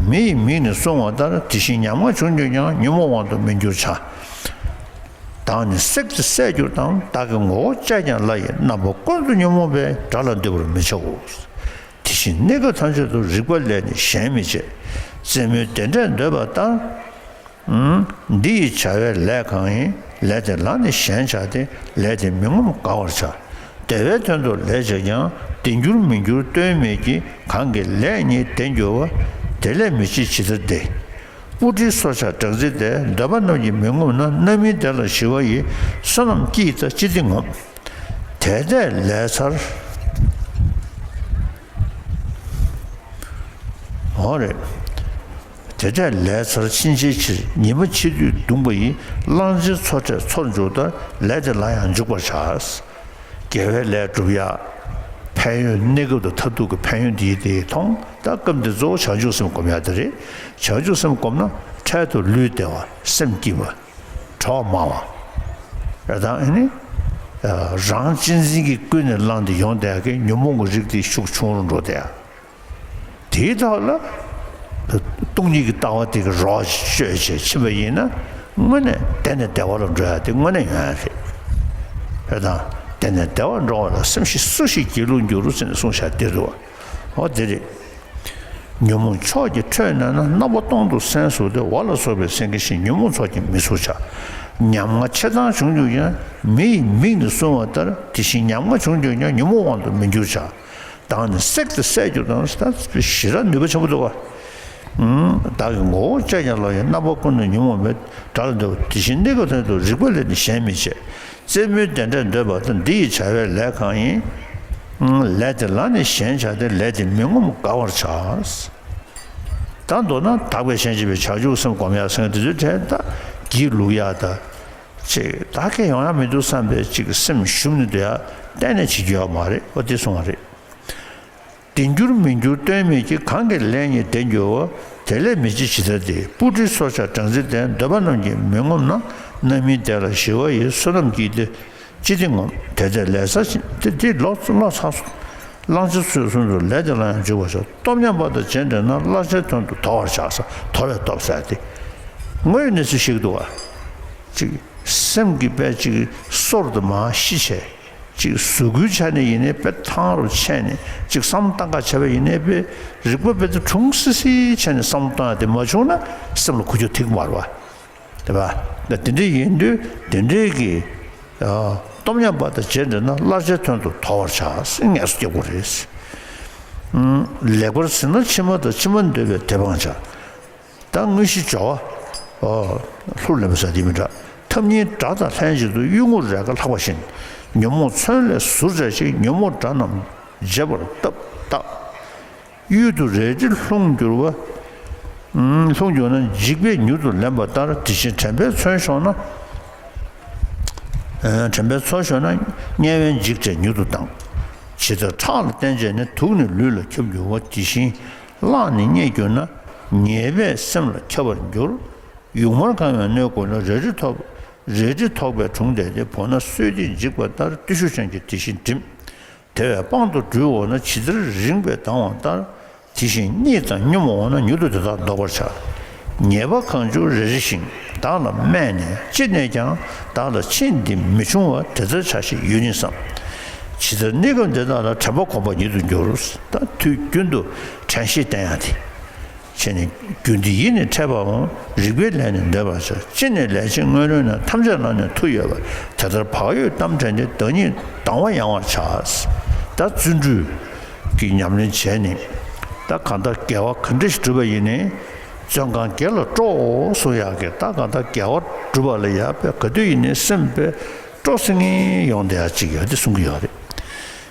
མི་ཡི་མིག་ནི་བསྲུང་བ་ལྟར། དེ་བཞིན་ཉམ་ང་བྱུང་གྱུར་ཀྱང་། ཉོན་མོངས་དབང་དུ་མི་འགྱུར་བྱ། བདག་ནི་བསྲེགས་ཏེ་བསད་གྱུར་ཏམ། བདག་གི་ངོ་བོ་བཅད་ཀྱང་ལྷ་ཡི། རྣམ་པ་ཀུན་ཏུ་ཉོན་མོངས་པས། དགྲ་ལ་འདུད་པར་མི་བྱའོ། དེ་བཞིན་གནས་སྐབས་ཐམས་ཅད་དུ། རིག་པ་ལས་ནི་གཞན་མི་བྱེད། རྩེད་མོའི་བདེ་འབྲས་འདོད་པ་ལྟར། འདི་ཡི་བྱ་བའི་ལས་གང་ཡིན། ལས་དེ་ལ་ནི་ཞེན་བྱ་སྟེ། ལས་དེ་མི་ངོམས་དགའ་བར་བྱ། བདེ་བའི་དོན་དུ་ལས་བྱས་ཀྱང་། བདེ་འགྱུར་མི་འགྱུར་ལྟོས་མེད་ཀྱི། གང་གི་ལས་ཉིད་བདེ་འགྱུར་བ། དེ་ལས་མི་བྱེད་ཇི་ལྟར་བདེ། སྤུ་གྲིའི་སོར་ཆགས་སྦྲང་རྩི་ལྟར། འདོད་པ་རྣམས་ཀྱིས་མི་ངོམས་ན། རྣམ་སྨིན་དེ་ལ་ཞི་བ་ཡི། བསོད་ནམས་ཀྱིས་ད་ཅི་སྟེ་ངོམས། དེ་ལྟས་ལས་ཚར། འོ་རེད། དེ་འདྲས་ལས་ཚར་ཕྱིན་ཆད་ཕྱིར། ཉི་མ་ཕྱི་དུས་གདུང་བ་ཡི། གླང་ཆེན་མཚོ་ཁྲས་མཚོར་འཇུག་ལྟར། ལས་དེ་ལ་ཡང་འཇུག་པར་བྱ། དགེ་བའི་ལས་སྒྲུབ་ཡག་ཕན་ཡོན་གནས་སྐབས་དང་མཐར་ཐུག་གི་ཕན་ཡོན་འདི་དེ་མཐོང་། ད་སྐབས་འདི་གཙོ་བོ་བྱང་ཆུབ་སེམས་སྒོམ་ཡག་དེ་རེད། བྱང་ཆུབ་སེམས་སྒོམ་ན་འཕྲལ་དུ་ལུས་བདེ་བ། སེམས་སྐྱིད་པ། གྲོགས་མང་བ། རེད་དང་ཨ་ནི། རང་གཅེས་འཛིན་གྱིས་ཀུན་ནས་བསླངས་ཏེ་ཡོང་བསྡད་ཀྱི་ཉོན་མོངས་ཀྱི་རིགས་དེ་ཤུགས་ཆུང་རུ་འགྲོ་བསྡད་ཡག་དེའི་ཐོག་ལ། སྟོང་ཉིད་ཀྱི་ལྟ་བ་དེ་གི་རོགས་བཅོས་བྱས་ཕྱིན་པ་ཡིན་ན། དངོས་གནས་བདེ་ནས་བདེ་བ་ལ་འགྲོ་ཡག་དེ་དངོས་གནས་ཡོང་ཡག་རེད། རེད་དང་། བདེ་ནས་བདེ་བར་འགྲོ་བ་ལ། སེམས་ཤེས་སུ་ཞིག་སྒྱིད་ལུག་འགྱུར། ཟེར་ནས་གསུངས་བཞག་དེ་འདུག་འོ་དེ་རེད། ཉོན་མོངས་ཕྱོགས་ཀྱི་ཁྲོད་ན་ན། རྣམ་པ་སྟོང་དུ་སེམས་བཟུང་སྟེ། འོ་ལ་སོགས་པའི་སེམས་ཀྱི་ཞིང་། ཉོན་མོངས་ཚོགས་ཀྱིས་མི་ཚུགས་བྱ། ཉམ་ང་ཆེ་ཐང་བྱུང་གྱུར་ཀྱང་། མི་ཡི་མིག་ནི་བསྲུང་བ་ལྟར། དེ་བཞིན་ཉམ་ང་བྱུང་གྱུར་ཀྱང་། ཉོན་མོངས་དབང་དུ་མི་འགྱུར་བྱ། བདག་ནི་བསྲེགས་ཏེ་བསད་གྱུར་ཏམ། ད་ཞེ་དྲག་ནུས་པ་ཆེན་པོ་འདུག་བ། བདག་གི་ངོ་བོ་བཅད་ཀྱང་ལྷ་ཡི། རྣམ་པ་ཀུན་ཏུ་ཉོན་མོངས་པས། དགྲ་ལ་འདུད་པ། དེ་བཞིན་གནས་སྐབས་ཐམས་ཅད་དུ། རིག་པ་ལས་ནི་གཞན་མི་བྱེད། རྩེད་མོའི་བདེ་འབྲས་འདོད་པ་དང་། འདི་ཡི་བྱ་བའི་ལས་གང་ཡིན། ལས་དེ་ལ་ནི་ཞེན་བྱ་སྟེ། ལས་དེ་མི་ངོམས་དགའ་བར་བྱ། ད་མདོར་ན་དག་པའི་ཞེན་བྱེད་པའི་བྱང་ཆུབ་སེམས་སྒོམ་ཡག་ཟེར་མཁན་དེ་ཚོའི་གྲས་ད་སྒྱིད་ལུག་ཡག་ད། ཅིག་ད་གས་ཡོང་ཡག་མི་འདུག་བསམ་པའི་ཅིག་སེམས་ཞུམ་ནས་སྡོད་ཡག་གཏན་ནས་བྱེད་རྒྱུ་ཡོད་མ་རེད། འོ་དེ་གསུངས་པ་རེད། བདེ་འགྱུར་མི་འགྱུར་ལྟོས་མེད་ཀྱི། གང་གི་ལས་ཉིད་བདེ་འགྱུར་བ། དེ་ལས་མི་བྱེད་ཇི་ལྟར་བདེ། སྤུ་གྲིའི་སོར་ཆགས་སྦྲང་རྩི་ལྟར། འདོད་པ་རྣམས་ཀྱིས་མི་ངོམས་ན། རྣམ་སྨིན་དེ་ལ་ཞི་བ་ཡི། བསོད་ནམས་ཀྱིས་ཏེ་ཅི་སྟེ་ངོམས། དེ་ལྟས་ལས་ཚར་ཕྱིན་ཏེ། དེ་ལོ་ལོ་ཚར་སོང་། གླང་ཆེན་མཚོར་འཇུག་ལྟར། ལས་དེ་ལ་ཡང་འཇུག་པར་བྱ། སྟོབས་མཉམ་པ་དང་རྗེས་འབྲེལ་ན། སླར་བྱའི་དོན་དུ་དོར་བར་བྱ། ས་དོར་བའི་སྟོབས་ཟེར་ཏེ། དངོས་ཡོད་གནས་ཚུལ་ཞིག་འདུག་བ། ཅིག་སེམས་ཀྱི་དཔེ་ཅིག་སོར་དུ་མར་ཤི་བྱས། ཅིག་གཟུགས་སྐུའི་ཆ་ནས་ཡིན་ནའི་དཔེ་ཐང་རུ་ཆད་ནས། ཅིག་བསམ་བློ་བཏང་ག་བྱས་པ་ཡིན་ནའི་དཔེ་རིག་པ་དཔེ་དེ་གྲུང་སི་སི་བྱས་ནས་བསམ་བློ་བཏང་ཡག་དེ་མ་བྱུང་ན་སེམས་ལ་འགུལ་སྐྱོད་ཐེབས་ཀྱི་མ་རེད་བ། དེ་བ། ད་དེ་འདྲ་ཡིན་དུས་དེ་འདྲའི་གི། ཨ། སྟོབས་མཉམ་པ་དང་རྗེས་འབྲེལ་ན། སླར་བྱའི་དོན་དུ་དོར་བར་བྱ། ཟེར་ངལ་གསོ་རྒྱག་དགོས་རེད། ཨུམ། ལེགས་པར་ཟིན་ན་ཕྱི་མ་དང་། ཕྱི་མ་འདོད་པས་དེ་སྤང་བྱ། ད་དངོས་གཞི་སྦྱོར་བ། ཨོ། ལྷུར་ལེན་པ་ཟེར་དེ་མི་འདྲ། ཐབས་གཉིས་དགྲ་དང་ལྷན་ཅིག་ཏུ། གཡུལ་ངོར་རས་དཀར་ལྷགས་པ་བཞིན། ཉོན་མོངས་མཚོན་ལས་ཟུར་བྱ་ཞིང་། ཉོན་མོངས་དགྲ་རྣམས་བརྗེད་པར་བརྟག། གཡུལ་དུ་རལ་གྲི་ལྷུང་གྱུར་པ། ལྷུང་གྱུར་ན་འཇིགས་པས་མྱུར་དུ་ལེན་པ་ལྟར། དེ་བཞིན་དྲན་པས་མཚོན་ཤོར་ན། དྲན་པས་མཚོན་ཤོར་ན། དམྱལ་བའི་འཇིགས་བྲལ་མྱུར་དུ་ལྡང་། ཇི་ལྟར་ཁྲག་ལ་བརྟེན་བྱས་ནས། དུག་ནི་ལུས་ལ་ཁྱབ་འགྱུར་བ། དེ་བཞིན་གླགས་ནི་རྙེད་གྱུར་ན། ཉེས་པས་སེམས་ལ་ཁྱབ་པར་འགྱུར། ཡུངས་མར་གང་བའི་སྣོད་བསྐོལ་ན། རལ་གྲི་ཐོགས། རལ་གྲི་ཐོགས་པས་དྲུངས་བརྡེགས་ཏེ། བོར་ན་གསོད་དེ་འཇིགས་པ་ལྟར། བརྟུལ་ཞུགས་ཅན་གྱིས་དེ་བཞིན་བསྒྲིམས། དེ་བས་དཔང་དུ་སྒྲུལ་འོང་ན། ཇི་ལྟར་རིངས་པས་ལྡང་བ་ལྟར། དེ་བཞིན་གཉིད་དང་སྙོམས་འོང་ན། མྱུར་དུ་དེ་དག་བཟློག་པར་བྱ། ཉེས་པ་གང་བྱུང་རལ་གྲིའི་ཞིང་། བདག་ལ་སྨད་ནས་ཅི་གནས་ཀྱང་། བདག་ལ་ཕྱིས་འདི་མི་འབྱུང་བ། དེ་ལྟར་བྱ་ཞེས་ཡོད་ཉིད་བསམ། ཇི་ལྟར་གནས་སྐབས་འདི་དག་ལ། དྲན་པ་གོམས་པ་ཉིད་དུ་འགྱུར། ད་དུས་རྒྱུན་དུ་དྲན་ཤེས་བསྟེན་ཡག་དེ། བྱས་ནས་རྒྱུ་འདི་ཡིས་ནི་འཕྲད་པའམ། རིག་པའི་ལས་ནི་འདོད་པར་བྱ། ཅི་ནས་ལས་བྱེད་སྔོན་རོལ་ན། ཐམས་ཅད་ལ་ནི་མཐུ་ཡོད་པ། དེ་ལྟར་བག་ཡོད་གཏམ་དྲན་ཏེ། བདག་ཉིད་སྡང་བ་ཡང་བར་བྱ། ད་བརྩོན་འགྲུས་ཀྱི་ཉམས་ལེན་བྱས་ནས། ད་གང་ལྟར་དགེ་བ་ག་འདྲ་ཞིག་བསྒྲུབས་པ་ཡིན་ནའི། བཙོན་ཁང་བརྒྱད་ལ་སྤྲོའོ་གསུང་ཡག་གི། ད་གང་ལྟར་དགེ་བ་སྒྲུབ་པ་ལ་ཡག་པས་ག་དུས་ཡིན་ནའི་སེམས་དཔེ་སྤྲོ་སིང་ངེ་ཡོང་བསྡད་ཡག་ཅིག་ཡོད་དེ་གསུང་གི་ཡོད་རེད།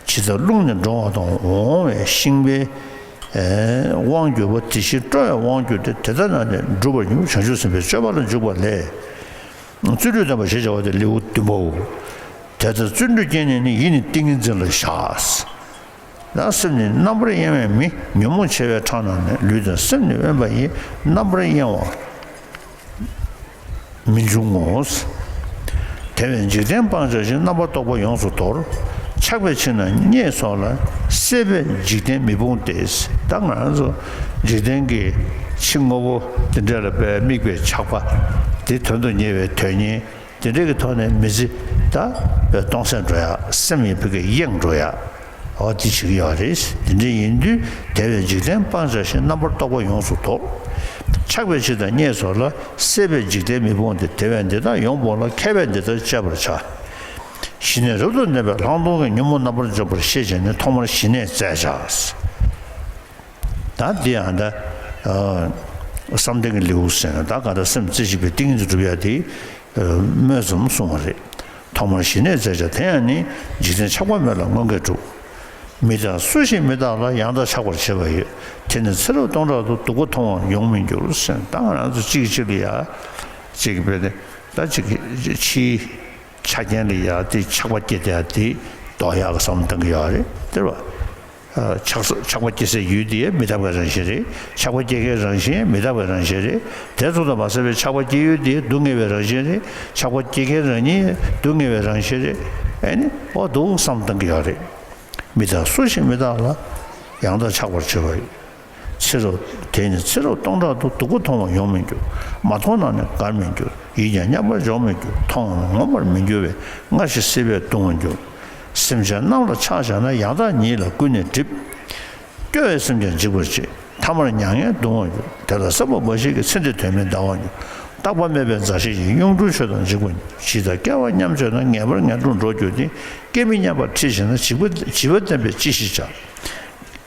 ཇི་ལྟར་རླུང་ནི་འགྲོ་བ་དང་། འོང་བའི་ཤིང་པའི་དབང་གྱུར་པ། དེ་བཞིན་སྤྲོ་བའི་དབང་གྱུར་ཏེ། དེ་ལྟ་ན་ནི་འགྲུབ་པར་འགྱུར། བྱང་ཆུབ་སེམས་དཔའི་སྤྱོད་པ་ལ་འཇུག་པ་ལས། བརྩོན་འགྲུས་ལྡན་པ་ཞེས་བྱ་བ་སྟེ་ལེའུ་བདུན་པའོ། དེ་ལྟར་བརྩོན་འགྲུས་བསྐྱེད་ནས་ནི། ཡིད་ནི་ཏིང་ངེ་འཛིན་ལ་བཞག། ཡང་སེམས་ནི་རྣམ་པར་གཡེང་བའི་མི། ཉོན་མོངས་ཆེ་བའི་ཁྲག་རྣམས་ནི། ལུས་དང་སེམས་ནི་དབེན་པ་ཡིས། རྣམ་པར་གཡེང་བ་མི་འབྱུང་ངོ་། དེ་བས་འཇིག་རྟེན་སྤང་བྱ་ཞིང་། རྣམ་པར་རྟོག་པ་ཡོངས་སུ་དོར། ཆགས་པའི་ཕྱིར་ན་སྙེད་སོགས་ལ། སྲེད་པས་འཇིག་རྟེན་མི་སྤོང་སྟེ། ད་ང་རང་ཚོ་འཇིག་རྟེན་གྱི་ཕྱི་དངོས་པོ་འདི་འདྲ་ལ་དཔེ་དམིགས་པའི་ཆགས་པ་དེ་དོན་དུ་གཉེར་བའི་དོན་གཉེར་དེ་འདྲ་གི་ཐོག་ནས་མི་ཚེ་ད་དཔེ་སྟོང་ཟད་འགྲོ་ཡ། སེམས་ཡིན་ཕ་གི་གཡེང་འགྲོ་ཡ། འོ་དེ་བྱེད་ཀྱི་ཡོད་རེད། དེ་འདྲ་ཡིན་དུས་དེ་བས་འཇིག་རྟེན་སྤང་བྱ་ཞིང་། རྣམ་པར་རྟོག་པ་ཡོངས་སུ་དོར། ཆགས་པའི་ཕྱིར་དང་སྙེད་སོགས་ལ། སྲེད་པས་འཇིག་རྟེན་མི་སྤོང་སྟེ། དེ་བས་འདི་དག་ཡོངས་སྤོང་ལ། མཁས་པས་འདི་ལྟར་དཔྱད་པར་བྱ། ཞི་གནས་རབ་ཏུ་གནས་པའི་ལྷག་མཐོང་གིས་ཉོན་མོངས་རྣམ་པར་འཇོམས་པར་ཤེས་བྱས་ནས། ཐོག་མར་ཞི་གནས་བཙལ་བྱ། ད་འདི་ཡང་ད་བསམ་གཏན་གྱི་ལེའུ་ཟེར་ན། ད་ག་ད་སེམས་རྩེ་གཅིག་པའི་ཏིང་ངེ་འཛིན་སྒྲུབ་ཡ་དེ་སྨོས་ཙམ་གསུངས་པ་རེད། ཐོག་མར་ཞི་གནས་བཙལ་བྱ། དེ་ཡང་ནི། འཇིག་རྟེན་ཆགས་པ་མེད་ལ་མངོན་དགའི་གྲུབ། མི་རྟག་སུ་ཞིག་མི་རྟག་ལ། ཡང་དག་ཆགས་པར་བྱེད་པ་ཡོད། དེ་ནི་ཚེ་རབས་སྟོང་ཕྲག་ཏུ། སྡུག་པ་མཐོང་བར་ཡོང་མི་འགྱུར་ཟེར། ད་ང་རང་ཚོ་གཅིག་གིས་གཅིག་ལ་ཡ་གཅིག་གིས་བས་ཏེ་ད་གཅིག་གིས་ཕྱིའི་ཆ་རྐྱེན་ལ་ཡ་དེ་ཆགས་པ་སྐྱེ་དེ་ཡ་དེ་ལྡོག་ཡག་གི་བསམ་བློ་གཏང་གི་ཡོད་རེད། དེ་རེད་བ། ཆགས་ཆགས་པ་སྐྱེ་སའི་ཡུལ་དེ་མི་རྟག་པའི་རང་བཞིན་རེད། ཆགས་པ་སྐྱེ་མཁན་རང་བཞིན་མི་རྟག་པའི་རང་བཞིན་རེད། དེ་ཚོ་དང་མ་ཟད་པའི་ཆགས་པ་སྐྱེ་ཡུལ་དེ་སྡུག་བསྔལ་བའི་རང་བཞིན་རེད། ཆགས་པ་སྐྱེ་མཁན་རང་ཉིད་སྡུག་བསྔལ་བའི་རང་བཞིན་རེད། ཨེ་ནི་འོ་འདུག་བསམ་བཏང་གི་ཡོད་རེད། མི་རྟག་སུ་ཞིག་མི་རྟག་ལ། ཡང་དག་ཆགས་པར་བྱེད་པ་ཡོད། ཚེ་རབས་དེ་ནི་ཚེ་རབས་སྟོང་ཕྲག་ཏུ། སྡུག་པ་མཐོང་བར་ཡོང་མི་འགྱུར། མ་མཐོང་ན་ནི་དགར་མི་འགྱུར། ཡིན་ཀྱང་མཉམ་པར་འཇོག་མི་འགྱུར། མཐོང་བའང་ངོམས་པར་མི་འགྱུར་བས། སྔར་བཞིན་སྲེད་པས་གདུང་བར་འགྱུར། སེམས་ཅན་རྣམས་ལ་ཆགས་བཞག་ན། ཡང་དག་ཉིད་ལ་ཀུན་ནས་སྒྲིབ། སྐྱོ་བས་སེམས་ཀྱང་འཇིག་པར་བྱེད། ཐ་མར་མྱ་ངན་གདུང་བར་འགྱུར། དེ་ལ་སྲེད་པ་འབའ་ཞིག་གིས། ཚེ་འདིའི་དོན་མིན་འདའ་བར་འགྱུར། རྟག་པ་སྨད་པའི་མཛའ་བཤེས་ཀྱིས། གཡུང་དྲུང་ཆོས་དང་འཇིགས་པར་འགྱུར། བྱིས་དང་སྐལ་བ་མཉམ་སྤྱོད་ན། ངེས་པར་ངན་འགྲོར་འགྲོ་འགྱུར་ཏེ། སྐྱེ་མི་མཉམ་པར་ཁྲིད་བྱེད་ན། བྱིས་པ་བྱིས་པ་བསྟེན་པས་ཅི་ཞིག་བྱ།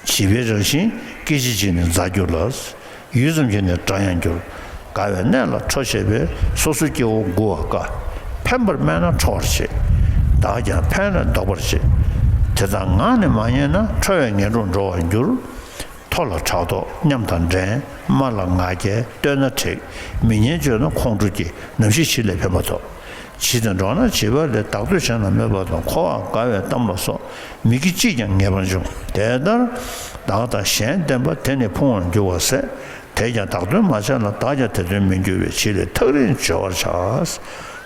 བྱིས་པའི་རང་བཞིན་སྐད་ཅིག་གཅིག་ནས་མཛའ་འགྱུར་ལ། ཡུད་ཙམ་གྱིས་ནི་དགྲ་ཡང་འགྱུར། དགའ་བའི་གནས་ལ་ཁྲོ་བྱེད་པས། སོ་སོའི་སྐྱེ་བོ་མགུ་བར་དཀའ། ཕན་པར་སྨྲས་ན་ཁྲོ་བར་བྱེད། བདག་ཀྱང་ཕན་ལས་ལྡོག་པར་བྱེད། དེ་དག་ངག་ནི་མ་ཉན་ན། ཁྲོ་བས་ངན་འགྲོར་འགྲོ་བར་འགྱུར། མཐོ་ལ་ཕྲག་དོག་མཉམ་དང་འགྲན། དམའ་ལ་ང་རྒྱལ་བསྟོད་ན་མཁྲེགས། མི་སྙན་བརྗོད་ན་ཁོང་ཁྲོ་སྐྱེ། ནམ་ཞིག་བྱིས་ལས་ཕན་པ་ཐོབ། བྱིས་དང་འགྲོགས་ན་བྱིས་པ་ལས། བདག་བསྟོད་བྱས་ན་སྨོད་པ་དང་། མཁོ་བ་དགའ་བའི་གཏམ་ལ་སོགས། མི་དགེ་ཅིས་ཀྱང་ངེས་པར་འབྱུང་། དེ་ལྟར་བདག་དང་གཞན་བསྟེན་པ། དེ་ནི་ཕུང་བར་འགྱུར་བར་ཟད། དེས་ཀྱང་བདག་དོན་མ་བྱས་ལ། བདག་ཀྱང་དེ་དོན་མི་འགྱུར་བས། བྱིས་ལས་ཐག་རིང་བྱོལ་བར་བྱ།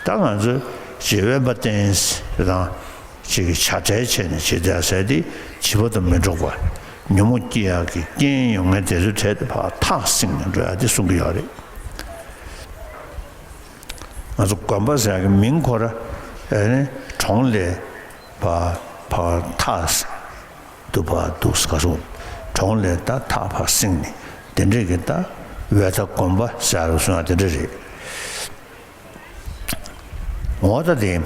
ད་ང་ཚོས་ཅིག་དབེན་པ་བསྟེན་དང་ཅིག་གི་བྱ་བྲལ་བྱས་ནས་ཅིག་བསྡད་ཟེར་ཏེ། བྱིས་པ་དང་མི་འགྲོགས་པ། ཉོན་མོངས་སྐྱེ་ཡག་གི་རྐྱེན་ཡོང་མཁན་དེ་ཚོའི་གྲས་དེ་ཕར་ཐག་བསྲིངས་ནས་འགྲོ་ཡག་དེ་གསུང་གི་ཡོད་རེད། ང་ཚོ་དགོན་པ་ཟེར་ཡག་གི་མིང་ཁོ་ར་ཨེ་ནི་གྲོང་ལས་ཕར་ཕར་ཐག་འདུག་པ་འདུག་ག་རུ། གྲོང་ལས་ད་ཐག་ཕར་བསྲིངས་ནས་དེ་འདྲས་ཀྱི་ད་ཝེ་ཐ་དགོན་པ་ཟེར་ཡག་གསུང་ཡག་དེ་འདྲ་རེད། འོ་ད་དེ།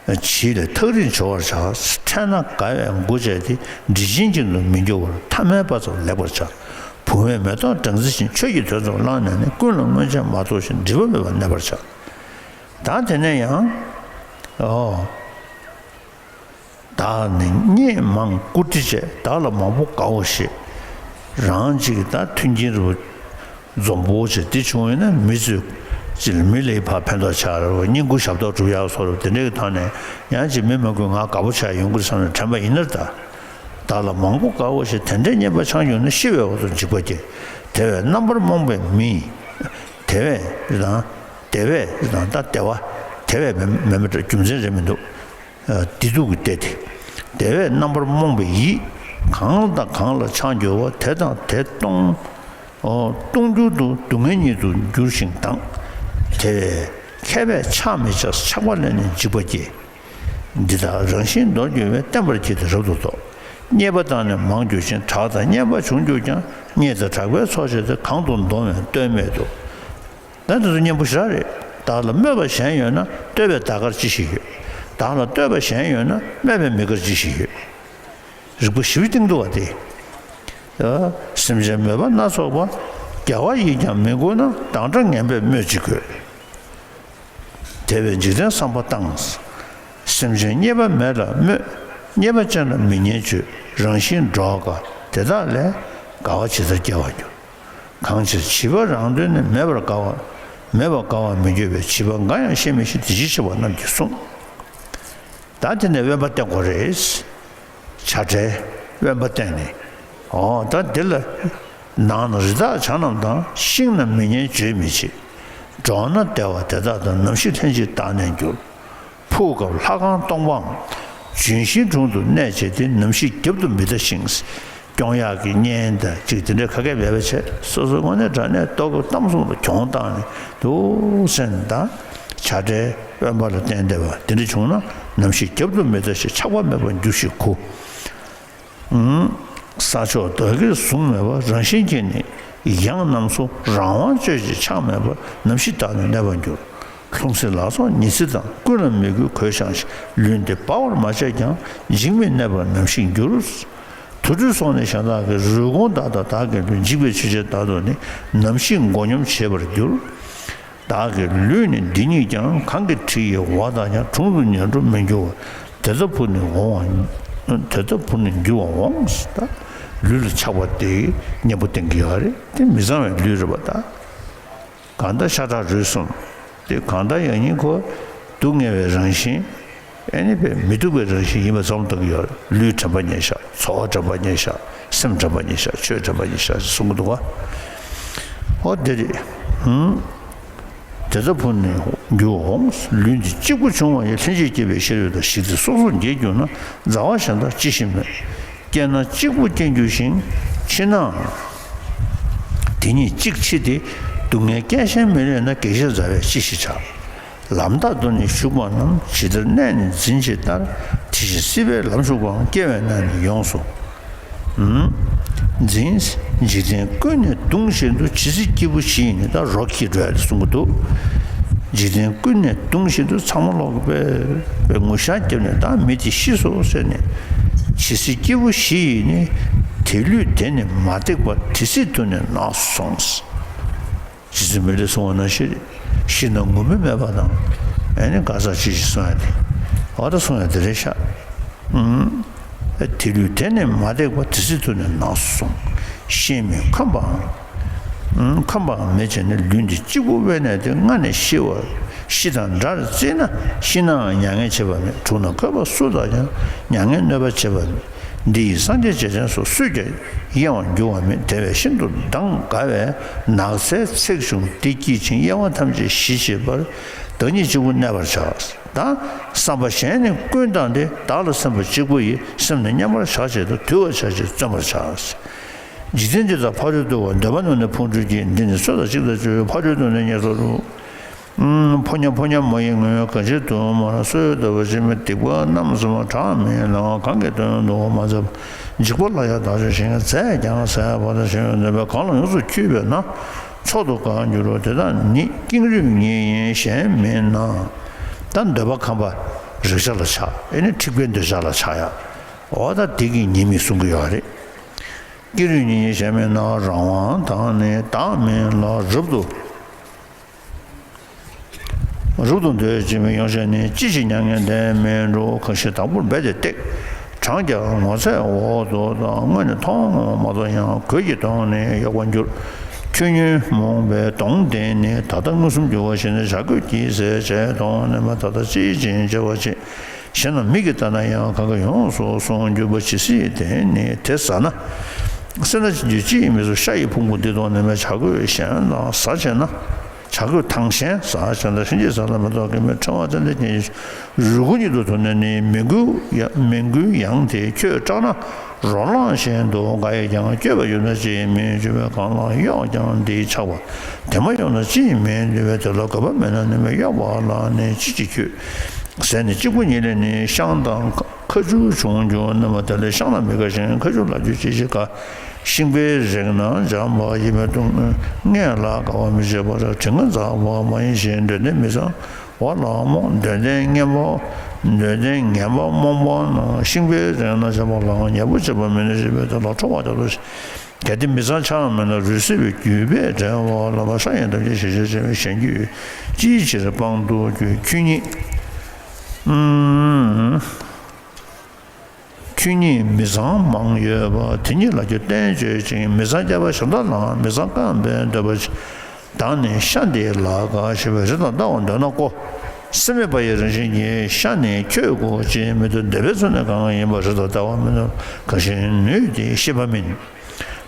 བྱིས་ལས་ཐག་རིང་བྱོལ་བར་བྱ། འཕྲད་ན་དགའ་བས་མགུ་བྱས་ཏེ། འདྲིས་ཆེན་གྱེན་དུ་མི་འགྱུར་བར། ཐ་མལ་པ་ཚོར་ལེགས་པར་བྱ། བུང་བས་མེ་ཏོག་སྦྲང་རྩི་བཞིན། ཆོས་ཀྱི་དོན་ཚོགས་བླངས་ནས་ནི། ཀུན་ལ་སྔོན་ཆད་མ་རྟོགས་ཤིང་། སྒྲིབ་པ་མེད་པར་གནས་པར་བྱ། ད་དེ་ནས་ཡང་། ཨོ། བདག་ནི་སྙེད་མང་བཀུར་སྟི་བྱས། བདག་ལ་མང་པོ་དགའ་བོ་ཞེས། རང་གཅིག་ད་མཐུན་རྐྱེན་རུ་འཛོམས་པོ་བྱས་ཏེ་བྱུང་ཡོད་ན། མི་ཚོས་ཅིག་ལ་མི་ལ་ཕར་ཕན་ཐོགས་ཆགས་རེད་བ། བསྙེན་བཀུར་ཞབས་ཏོག་སྒྲུབ་ཡག་སོགས་རེད། དེ་འདྲའི་གི་ཐོག་ནས་ཡང་ཅིག་མི་མང་པོས་ང་དགའ་པོ་ཆགས་ཡོང་གི་རེད་བསམ་ནས་དྲན་པ་ཡིན་ན། ད་བདག་ལ་མང་པོ་དགའ་བོ་ཞེས། དེ་འདྲའི་སྙན་པ་འཆང་བྱུང་ན། ཤི་བའི་འོག་ཏུ་འཇིགས་པ་སྐྱེ། དེ་བས་རྣམ་པར་རྨོངས་པའི་མི། དེ་བས་དང་། དེ་བས་དང་། ད་དེ་བ། དེ་བས་མེད་མེད་མེད་རྒྱུ་མཚན་རེད་མི་འདུག་བདེ་སྡུག་གི་སྟེ་སྟེ། དེ་བས་རྣམ་པར་རྨོངས་པའི་ཡིད། གང་དང་གང་ལ་ཆགས་འགྱུར་བ། དེ་དང་དེ་སྟོང་། ཨོ། སྟོང་འགྱུར་དུ་སྡུག་བསྔལ་ཉིད་དུ་འགྱུར་ཞིང་དང་། དེ་བས་མཁས་པས་ཕྱག་མི་བྱ། ཆགས་པ་ལས་ནི་འཇིགས་པ་སྐྱེ། འདི་དག་རང་བཞིན་མདོར་གྱུར་པས། བསྟེན་པར་བགྱིད་དེ་རབ་ཏུ་རྫོགས། རྙེད་པ་དང་ནི་མང་འགྱུར་ཞིང་། གྲགས་དང་སྙན་པ་བྱུང་གྱུར་ཀྱང་། རྙེད་དང་གྲགས་པའི་ཚོགས་བྱས་ཏེ། གང་དུ་འདོམས་ཡང་ལྟོས་མེད་དོ། ད་འདི་ཚོ་སྙན་པོ་ཞེ་དྲག་རེད། བདག་ལ་སྨོད་པ་གཞན་ཡོད་ན། བསྟོད་པའི་བདག་སྐལ་ཅི་ཞིག་ཡོད། བདག་ལ་བསྟོད་པ་གཞན་ཡོད་ན། སྨོད་པའི་མི་དཀར་ཅི་ཞིག་ཡོད། རིག་པ་ཞིབ་གཏིང་འདུག་བ་དེ། ཨ། སེམས་ཅན་མོས་པ་སྣ་ཚོགས་པ། རྒྱལ་བ་ཡིས་ཀྱང་མི་མགུ་ན། བདག་འདྲ་ངན་པས་སྨོད་ཅི་དགོས། དེ་བས་འཇིག་རྟེན་བསམ་པ་བཏང་། སེམས་ཅན་རྙེད་པ་མེད་ལ་སྨོད། རྙེད་པ་ཅན་ལ་མི་སྙན་བརྗོད། རང་བཞིན་འགྲོགས་དཀའ། དེ་དག་ལས། དགའ་བ་ཇི་ལྟར་སྐྱེ་བར་འགྱུར། གང་ཕྱིར་བྱིས་པ་རང་དོན་ནི། མེད་པར་དགའ་བ། མེད་པར་དགའ་བར་མི་འགྱུར་བས། བྱིས་པ་འགའ་ཡང་ཤེས་མི་ཤེས། དེ་ཕྱིར་ཆེ་བ་རྣམས་ཀྱིས་གསུངས། ད་དེ་ནས་དབེན་པ་བསྟེན་དགོས་རེད། བྱ་བྲལ་དབེན་པ་བསྟེན་ནས། ཨོ། ད་འདི་ལ་ནང་ན་རི་དྭགས་བྱ་རྣམས་དང་། ཤིང་ན་མི་སྙན་བརྗོད་མི་བྱེད། འགྲོགས་ན་བདེ་བ་དེ་དག་དང་། ནམ་ཞིག་ལྷན་ཅིག་བདག་གནས་འགྱུར། ཕུག་སྐབས་ལྷ་ཁང་སྟོང་པའམ། ལྗོན་ཤིང་དྲུང་དུ་གནས་བྱས་ཏེ། ནམ་ཞིག་རྒྱབ་ཏུ་མི་ལྟ་ཞིང་། སྐྱོང་ཡག་གི་གཉེན་དང་ཅིག་དེ་འདྲའི་ཁ་སྐད་མེད་པ་བྱས། སོ་སོའི་དངོས་གནས་དྲང་གནས་ལྟོ་གོས་གཏམ་གསུམ་ལ་གྱོང་བཏང་ནས་འདུག་སེམས་དང་། བྱ་བྲལ་དབེན་པ་ལ་བརྟེན་བསྡད་པ་དེ་འདྲ་བྱུང་ན། ནམ་ཞིག་རྒྱབ་ཏུ་མི་ལྟ་ཞིང་། ཆགས་པ་མེད་པར་འགྱུར་ཞིག་གོ། ས་ཕྱོགས་བདག་གིར་བཟུང་མེད་པ། རང་བཞིན་གྱིས་ནི་ཡང་རྣམས་སོ། རང་དབང་སྤྱོད་ཅིང་ཆགས་མེད་པར། ནམ་ཞིག་བདག་ནི་གནས་པར་འགྱུར། ལྷུང་བཟེད་ལ་སོགས་ཉི་ཚེ་དང་། ཀུན་ལ་མོས་གུས་གོས་བཤམས་ཤིང་། ལུས་འདི་སྤར་བར་མ་བྱས་ཀྱང་། འཇིགས་མེད་གནས་པར་ནམ་ཞིག་འགྱུར། དུར་ཁྲོད་སོགས་ནས་གཞན་དག་གི། རུས་གོང་དག་དང་བདག་གི་ལུས། འཇིག་པའི་ཆོས་ཅན་དག་ཏུ་ནི། ནམ་ཞིག་མགོ་སྙོམས་བྱེད་པར་འགྱུར། བདག་གི་ལུས་ནི་འདི་ཉིད་ཀྱང་། གང་གི་དྲི་ཡི་འོ་དག་ཀྱང་། དྲུང་དུ་ཉལ་འགྲོར་མི་འགྱུར་བ། དེ་ལྟ་བུར་ནི་འོང་བ། དེ་ལྟ་བུར་ནི་འགྱུར་བར་འོང་། ད་ལུས་ལ་ཆགས་པ་དེ་གཉེན་པོ་བསྟེན་གྱི་ཡོད་རེད། དེ་མི་གཙང་བའི་ལུས་རེད་པ། ད་གང་ལྟར་ཤ་ཁྲག་རུས་གསུམ་དེ་གང་ལྟར་ཡང་སྙིང་ཁོ་སྡུག་བསྔལ་བའི་རང་བཞིན། ཨེ་ནི་བས་མི་སྡུག་པའི་རང་བཞིན་ཡིན་པ་ཙམ་ལྟ་གི་ཡོད་རེད། ལུས་དྲན་པ་ཉེར་བཞག་ཚོར་བ་དྲན་པ་ཉེར་བཞག་སེམས་དྲན་པ་ཉེར་བཞག་ཆོས་དྲན་པ་ཉེར་བཞག་གསུང་གི་འདུག་ག་འོ་དེ་རེད། ཧུམ། དེ་ལྟ་བུར་ནི་འགྱུར་འོང་། ལུས་འདི་གཅིག་པུ་བྱུང་བ་ཡི། ལྷན་ཅིག་སྐྱེས་པའི་ཤེས་རབ་དང་། ཞིག་སྟེ་སོ་སོར་འགྱེས་གྱུར་ན། མཛའ་བ་གཞན་དག་ཅི་ཞིག་སྨོས། སྐྱེས་ན་གཅིག་པུ་སྐྱེ་འགྱུར་ཞིང་། འཆི་ནའང་དེ་ཉིད་གཅིག་འཆི་སྟེ། སྡུག་བསྔལ་སྐད་གཞན་མི་སླེབས་ན། གེགས་ཞན་མཛའ་བས་ཅི་ཞིག་བྱ། ལམ་རྟག་ཏུ་ནི་ཞུགས་པ་རྣམས། ཇི་ལྟར་གནས་ནས་འཛིན་ཇི་ལྟར། དེ་བཞིན་སྲིད་པའི་ལམ་ཞུགས་པའང་། སྐྱེ་བའི་གནས་ནི་ཡོངས་སུ་འཛིན། འཇིག་རྟེན་ཀུན་ནས་གདུང་བཞིན་དུ། ཇི་སྲིད་སྐྱེས་བུ་བཞི་ཡིས་ནི། ད་རོ་ཁྱི་འགྲོ་ཡ་དེ་གསུང་གི་འདུག་འཇིག་རྟེན་ཀུན་ནས་གདུང་བཞིན་དུ། ཚང་མ་ལོག་གི་དཔེ་དཔེ་ངུ་ཤ་བརྒྱབ་ནས། ད་མི་དེ་ཤི་སོང་ཟེར་ནས། ཇི་སྲིད་སྐྱེས་བུ་བཞི་ཡིས་ནི། དེ་ལུས་དེ་ནི་མ་བརྡེག་པ། དེ་སྲིད་དུ་ནི་ནགས་སུ་སོང་། རྗེ་བཙུན་མི་ལས་གསུང་བ་ནང་བཞིན་རེད། ཤི་ན་ངུ་མི་མེད་པ་དང་། ཨེ་ནི་ག་ས་ཅི་ཞིག་གསུང་ཡ་དེ། འོ་ད་གསུང་ཡ་དེ་རེད་ཤག་ཨུམ། དེ་ལུས་དེ་ནི་མ་བརྡེག་པ། དེ་སྲིད་དུ་ནི་ནགས་སུ་སོང་། གཤེད་མས་ཁོམ་པའང་། ཨུམ། ཁོམ་པའང་མེད་བྱས་ནས། ལུས་འདི་གཅིག་པུ་དབེན་གནས་ཏེ། སྔ་ནས་ཤི་བ་ཤི་དང་འདྲར་བརྩིས་ན། ཤི་ནའང་མྱ་ངན་བྱེད་པ་མེད། གྲུབ་ན་འཁོད་པ་སུ་དག་ཀྱང་། མྱ་ངན་གནོད་པ་བྱེད་པ་མེད། འདི་ཡིས་སངས་རྒྱས་བྱེ་ཆེན་སོགས། སུས་ཀྱང་གཡེང་བར་འགྱུར་བ་མེད། དེ་བས་ཤིན་ཏུ་གདངས་དགའ་བའི། ནགས་ཚལ་ཚེགས་ཆུང་འདི་སྐྱིད་ཅིང་། དབྱེ་བ་ཐམས་ཅད་ཞི་བྱེད་པར། བདག་ཉིད་གཅིག་པུ་གནས་པར་བྱ། ད་བསམ་པ་གཞན་ནི་ཀུན་བཏང་སྟེ། བདག་ལ་སེམས་པ་གཅིག་པུ་ཡིས། སེམས་ནི་མཉམ་པར་བཞག་བྱེད་དོ། དུལ་བ་བྱ་ཕྱིར་བརྩོན་པར་བྱ། འཇིག་རྟེན་འདི་དག་ཕ་རོལ་ཏུ། འདོད་པ་ནི་ཕུང་ཁྲོལ་གྱི། འདི་ནི་སྲོད་དང་གཅིག་ཏུ་སྤྱོད། ཕ་རོལ་ཏུ་ནི་ཉེར་བཟློག་རུང་། ཕོ་ཉ་ཕོ་ཉ་མོ་ཡི་ངོ་། གང་ཕྱིར་དུ་མ་སོས་བདེ་བར་གཤེགས་མིན། སྡིག་པ་རྣམ་གསུམ་བགྲང་མིན་ལ། གང་གིས་དོན་དུ་མ་བྱས་པ། འཇིགས་པ་ལ་ཡང་བདག་སྤྱོད་ཅིང་། བྱས་ཀྱང་ཟད་པར་བྱ་བའི་འདོད་པས། གང་ལ་ཡོངས་སུ་འཁྱུད་པས་ན། མཆོག་ཏུ་དགའ་བར་འགྱུར་རོ། དེ་དག་ནི་ཀེང་རུས་ཉིད་ཡིན་གཞན་མིན་ན། ད་འདོད་པ་ཁམས་པ་རེག་བྱ་ལ་ཆགས། ཨེ་ནི་འཁྲིག་པའི་འདོད་ཆགས་ལ་ཆགས་ཡ། འོ་ད་དེ་གི་ཉེས་དམིགས་གསུང་གི་ཡོད་རེད། ཀེང་རུས་ཉིད་ཡིན་གཞན་མིན་ན། རང་དབང་དང་ནི་བདག་མིན་ལ། རབ་ཏུ་རབ་ཏུ་འདོད་ཅིང་ཡོངས་བཤགས་ནས། ཅི་ཕྱིར་མྱ་ངན་འདས་མི་འགྲོ། གང་ཕྱིར་དང་པོར་འབད་དེ་བརྡེག་གྲངས་ཀྱང་ངོ་ཚ་བའི་འོག་ཏུ་དང་། སྔོན་ནས་མཐོང་མ་མཐོང་ཡང་། གོས་ཀྱིས་གདོང་ནི་གཡོགས་པར་འགྱུར། ཁྱོད་ཉོན་མོངས་པའི་གདོང་དེ་ནི། ད་ལྟ་མངོན་སུམ་གྱུར་པ་ཞིག་ནི། བྱ་རྒོད་ཀྱིས་ཟས་བྱས་གདོང་ནི་མ། ད་ལྟ་ཅིའི་ཕྱིར་འཇིགས་པར་བྱེད། གཞན་རྣམས་མིག་གིས་བལྟ་ན་ཡང་། གང་གིས་ཡོངས་སུ་བཟུང་གྱུར་པ། ཇི་སྲིད་དེ་ནི་དེ་ཟ་ན། སེར་སྣ་ཅན་གྱིས་ཅི་ཡིས་མི་གསོད། ཤ་ཡི་ཕུང་པོ་འདི་གདོང་ནི་མ། བྱ་རྒོད་གཞན་དང་ཟ་བྱེད་ན། བྱ་རྒོད་དང་གཞན་ཟ་བྱེད་ན། ལྷན་ཅིག་ཟ་ལ་མི་ལྡོག་གེགས་མེད། ཕྲེང་བ་ཙན་དན་གྱི་རུས་ཁུང་ཉིད་དུ་ཐུག་ནས་ནི། མི་འགུལ་ཡང་མི་འགུལ་ཡང་དེ་ཁྱོད་སྐྲག་ན། རོ་ལངས་བཞིན་དུ་དགའ་ཡིས་ཀྱང་། བསྐྱོད་པ་ཡོད་ན་ཅི་ཡིས་མི་འཇུ་བས། གང་ལ་གཡོགས་ཀྱང་དེས་ཆགས་པ། དེ་མ་གཡོགས་ན་ཅི་ཡིས་མི་འདུལ་བས། དེ་ལ་དགོས་པ་མེད་ན་ནི་མི་གཡོགས་པ་ལ་ནི་ཅི་ཕྱིར་འཁྱུད། ཟས་ནི་གཅིག་པུ་ཉིད་ལས་ནི་ཤིང་དང་ཁ་ཆུ་བྱུང་གྱུར་ནི་མ། དེ་ལས་ཤིང་ལ་མི་དགའ་ཞིང་། ཁ་ཆུ་ལ་ཁྱོད་ཅི་ཕྱིར་དགའ། ཤིང་པའི་རིགས་ན་འཇམ་པ་ཡིན་པས་སྡུག་བསྔལ་ལ་དགའ་བར་མི་བྱེད་པར། དྲི་ངན་འཛག་པ་མ་ཡིན་ཞིང་། འདོད་ལྡན་མི་གཙང་བ་ལ་རྨོངས། འདོད་ལྡན་ངན་པ་འདོད་ལྡན་ངན་པ་རྨོངས་པ་ན། ཤིང་པའི་རིགས་ན་འཇམ་པ་ལའང་ཉེ་བར་སྤྱོད་པ་མིན་ནོ་ཞེས་པས། དེ་ལ་ཁྲོ་བ་རྒྱག་ཏུ། གལ་ཏེ་མི་གཙང་ཆགས་མེད་ན། རུས་སྲེག་པའི་རྒྱུད་པས་བསྒྲལ་བ་ལ། ཧྲ་ཡང་ཐམས་ཅད་ཞི་བྱེད་བྱེད་པའི་གཞན་རྒྱུད་ཅིའི་ཕྱིར་སྤང་དུ་འགྱུར། ཁྱོད་ཉིད་ཁྱོད་ཉིད་མི་གཙང་མང་ཡོད་པ། དེ་ཉིད་ལ་ཁྱོད་བསྟན་བཅོས་ཤིང་། མི་གཙང་སྐྱེ་བ་གཞན་དག་ལའང་། མི་གཙང་བསྐམས་པས་འདོད་པ་ཆེ། བདག་ནི་ཤ་འདི་ལ་དགའ་ཞེས་པས། རི་དྭགས་ལྟ་བར་འདོད་ན་ཀོ། སྲེད་མེད་པ་ཡི་རང་བཞིན་གྱིས། ཤ་ནི་ཁྱོད་དགོས་ཅེས་མི་འདོད། འདོད་པའི་ཚོགས་ནི་གང་ཡིན་པ། རི་དྭགས་ལྟ་བར་མི་འདོད་གང་ཞིག་ནུས་ཏེ་ཤེས་པ་མིན།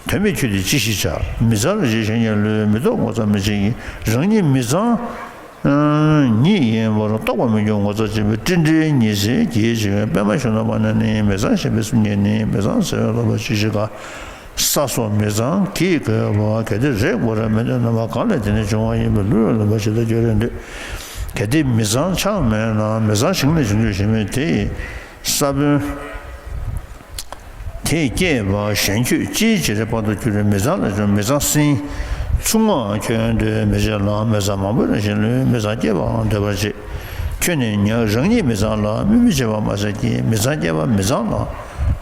དོན་མེད་ཁྱོད་འདིས་ཅི་ཞིག་བྱ། མི་གཙང་རེ་ཞིག་གཞན་ཉིད་ལུས། མི་ལྡོག་ངོ་ཚ་མི་བྱེད་ཀྱི། རང་ཉིད་མི་གཙང་ ཉིད་ཡིན་པར་རྟོགས་པ་མི་འགྱུར་ངོ་མཚར་ཆེན་པོའི་སྤྲིན་བྲལ་ཉི་ཟེར་གྱིས་བྱེད་པའི་པདྨ་གཞོན་ནུ་དཔལ་ནི་མི་ཚངས་ཞེན་པའི་སེམས་ཉིད་ནི་མི་ཚངས་ཟེར་བའི་ལོག་པ་ཇི་ཞིག་ག་ས་སོགས་མི་ཚངས་ཀྱིས་གོས་པ། གལ་ཏེ་རེག་པར་མི་འདོད་རྣམ་པ་གང་ལས་དེ་ནི་འབྱུང་བ་ཡིན་པས་ལུས་ལ་ལོག་པ་ཇི་ལྟར་འགྱུར་རེ་འདོད། གལ་ཏེ་མི་ཚངས་ཆགས་མེད་ན་མི་ཚངས་ཞིང་ལས་བྱུང་རྒྱུ་ཞིག་མེད་དེ། ས་བོན་དེ་སྐྱེས་པ་གཞན་ཁྱོད་ཅིའི་ཕྱིར་དཔག་ཏུ་གྱུར་པའི་མི་ཚངས་ལ་འཇུག་མི་ཚངས་སྲིན་ཆུང་ངུ་ཁྱོད་འདོད་མི་བྱེད་ལ། མི་ཚངས་མང་པོས་རང་བཞིན་བསླུས། མི་ཚངས་སྐྱེས་པའང་འདོད་པར་བྱེད། ཁྱོད་ནི་ཉག་རང་ཉིད་མི་ཚངས་ལ། སྨོད་མི་བྱེད་པ་མ་ཟད་ཀྱི། མི་ཚངས་སྐྱེས་པ་མི་ཚངས་ལ།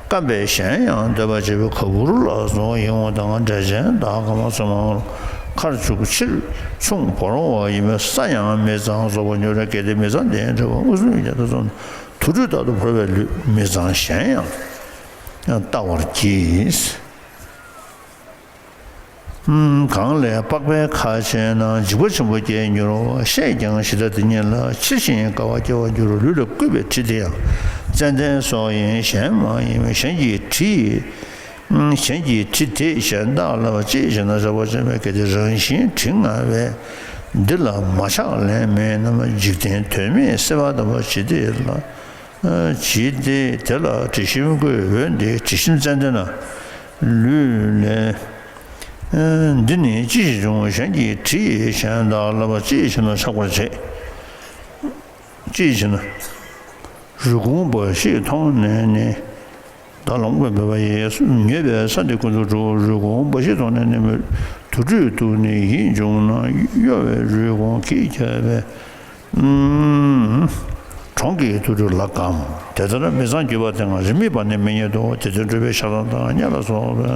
བརྐམ་པས་གཞན་ཡང་འདོད་པར་བྱེད་པའི་ག་བུར་ལ་སོགས་ཡིད་འོང་དང་འབྲེལ་ཅན་དག་གང་བ་ཚང་མ་ཁར་བཅུག་ཕྱིར་མཚུངས་བོར་བ་ཡིན་པས་ས་ཡང་མི་ཚངས་རྫོགས་པར་འགྱུར་རོ། གལ་ཏེ་མི་ཚངས་དེ་ཡང་འབྲེལ་བ་མངོན་སུམ་ཡིན་ཀྱང་དེ་ཚོ་དུག་སྦྲུལ་ལྟར་དུ་བོར་བའི་ལུས་མི་ཚངས་གཞན་ཡང་ལྟ་བར་གྱིས། གང་ལས་པགས་པའི་ཁ་ཕྱེ་ན་འཇིགས་པ་ཆེན་པོ་སྐྱེས་འགྱུར་བ། བཤད་ཀྱང་ཇི་ལྟར་དེ་ཉིད་ལ། ཕྱིར་ཞིང་དགའ་བ་སྐྱེ་བར་འགྱུར་རོ། ལུས་ལ་བསྐུས་པའི་དྲི་དེ་ཡང་ཙན་དན་སོགས་ཡིན་གཞན་མ་ཡིན་པས། གཞན་གྱི་དྲི་ཡིས། གཞན་གྱི་དྲི་དེ་གཞན་དག་ལ་བ་ཅི་ཞེ་ན་ཟ་བར་བྱེད་པས། གལ་ཏེ་རང་བཞིན་དྲི་ང་བས། འདི་ལ་མ་ཆགས་ལན་མེད་རྣམས། འཇིག་རྟེན་དོན་མེད་སྲེད་པ་ལྟ་བུ་ཇི་སྟེ་ལ། ཇི་སྟེ་དེ་ལ་དྲི་ཞིམ་བསྐུས་འོན་ཏེ། དྲི་ཞིམ་ཙན་དན་ལུས་ལས། འདི་ནི་ཅི་ཞིག་འབྱུང་། གཞན་གྱི་དྲི་ཡིས་གཞན་དག་ལ་བ་ཅི་ཞེ་ན་ཆགས་པར་བྱེད། ཅི་ཞེ་ན། རུས་ཁུང་འབའ་ཞིག་མཐོང་ནས་ནི། ད་ལོངས་སྤྱོད་འབད་པ་ཡིས། མྱོས་པས་ས་འདི་ཀུན་ཏུ་འཁྲུགས། རུས་ཁུང་འབའ་ཞིག་མཐོང་ནས་ནི། དུར་ཁྲོད་དུ་ནི་ཡིད་འབྱུང་ན། གཡོ་བའི་རུས་ཁུང་གིས་ཁྱབ་པའི་གྲོང་གི་དུར་ཁྲོད་ལ་གང་། དེ་ལྟར་མི་ཚངས་རྒྱུ་བ་དེ་ང་རིག་མིག་པ་ནི་མི་རྙེད་དོ། དེ་དོན་སྒྲུབ་པའི་ཞག་དང་དང་ཉ་ལ་སོགས་པའི་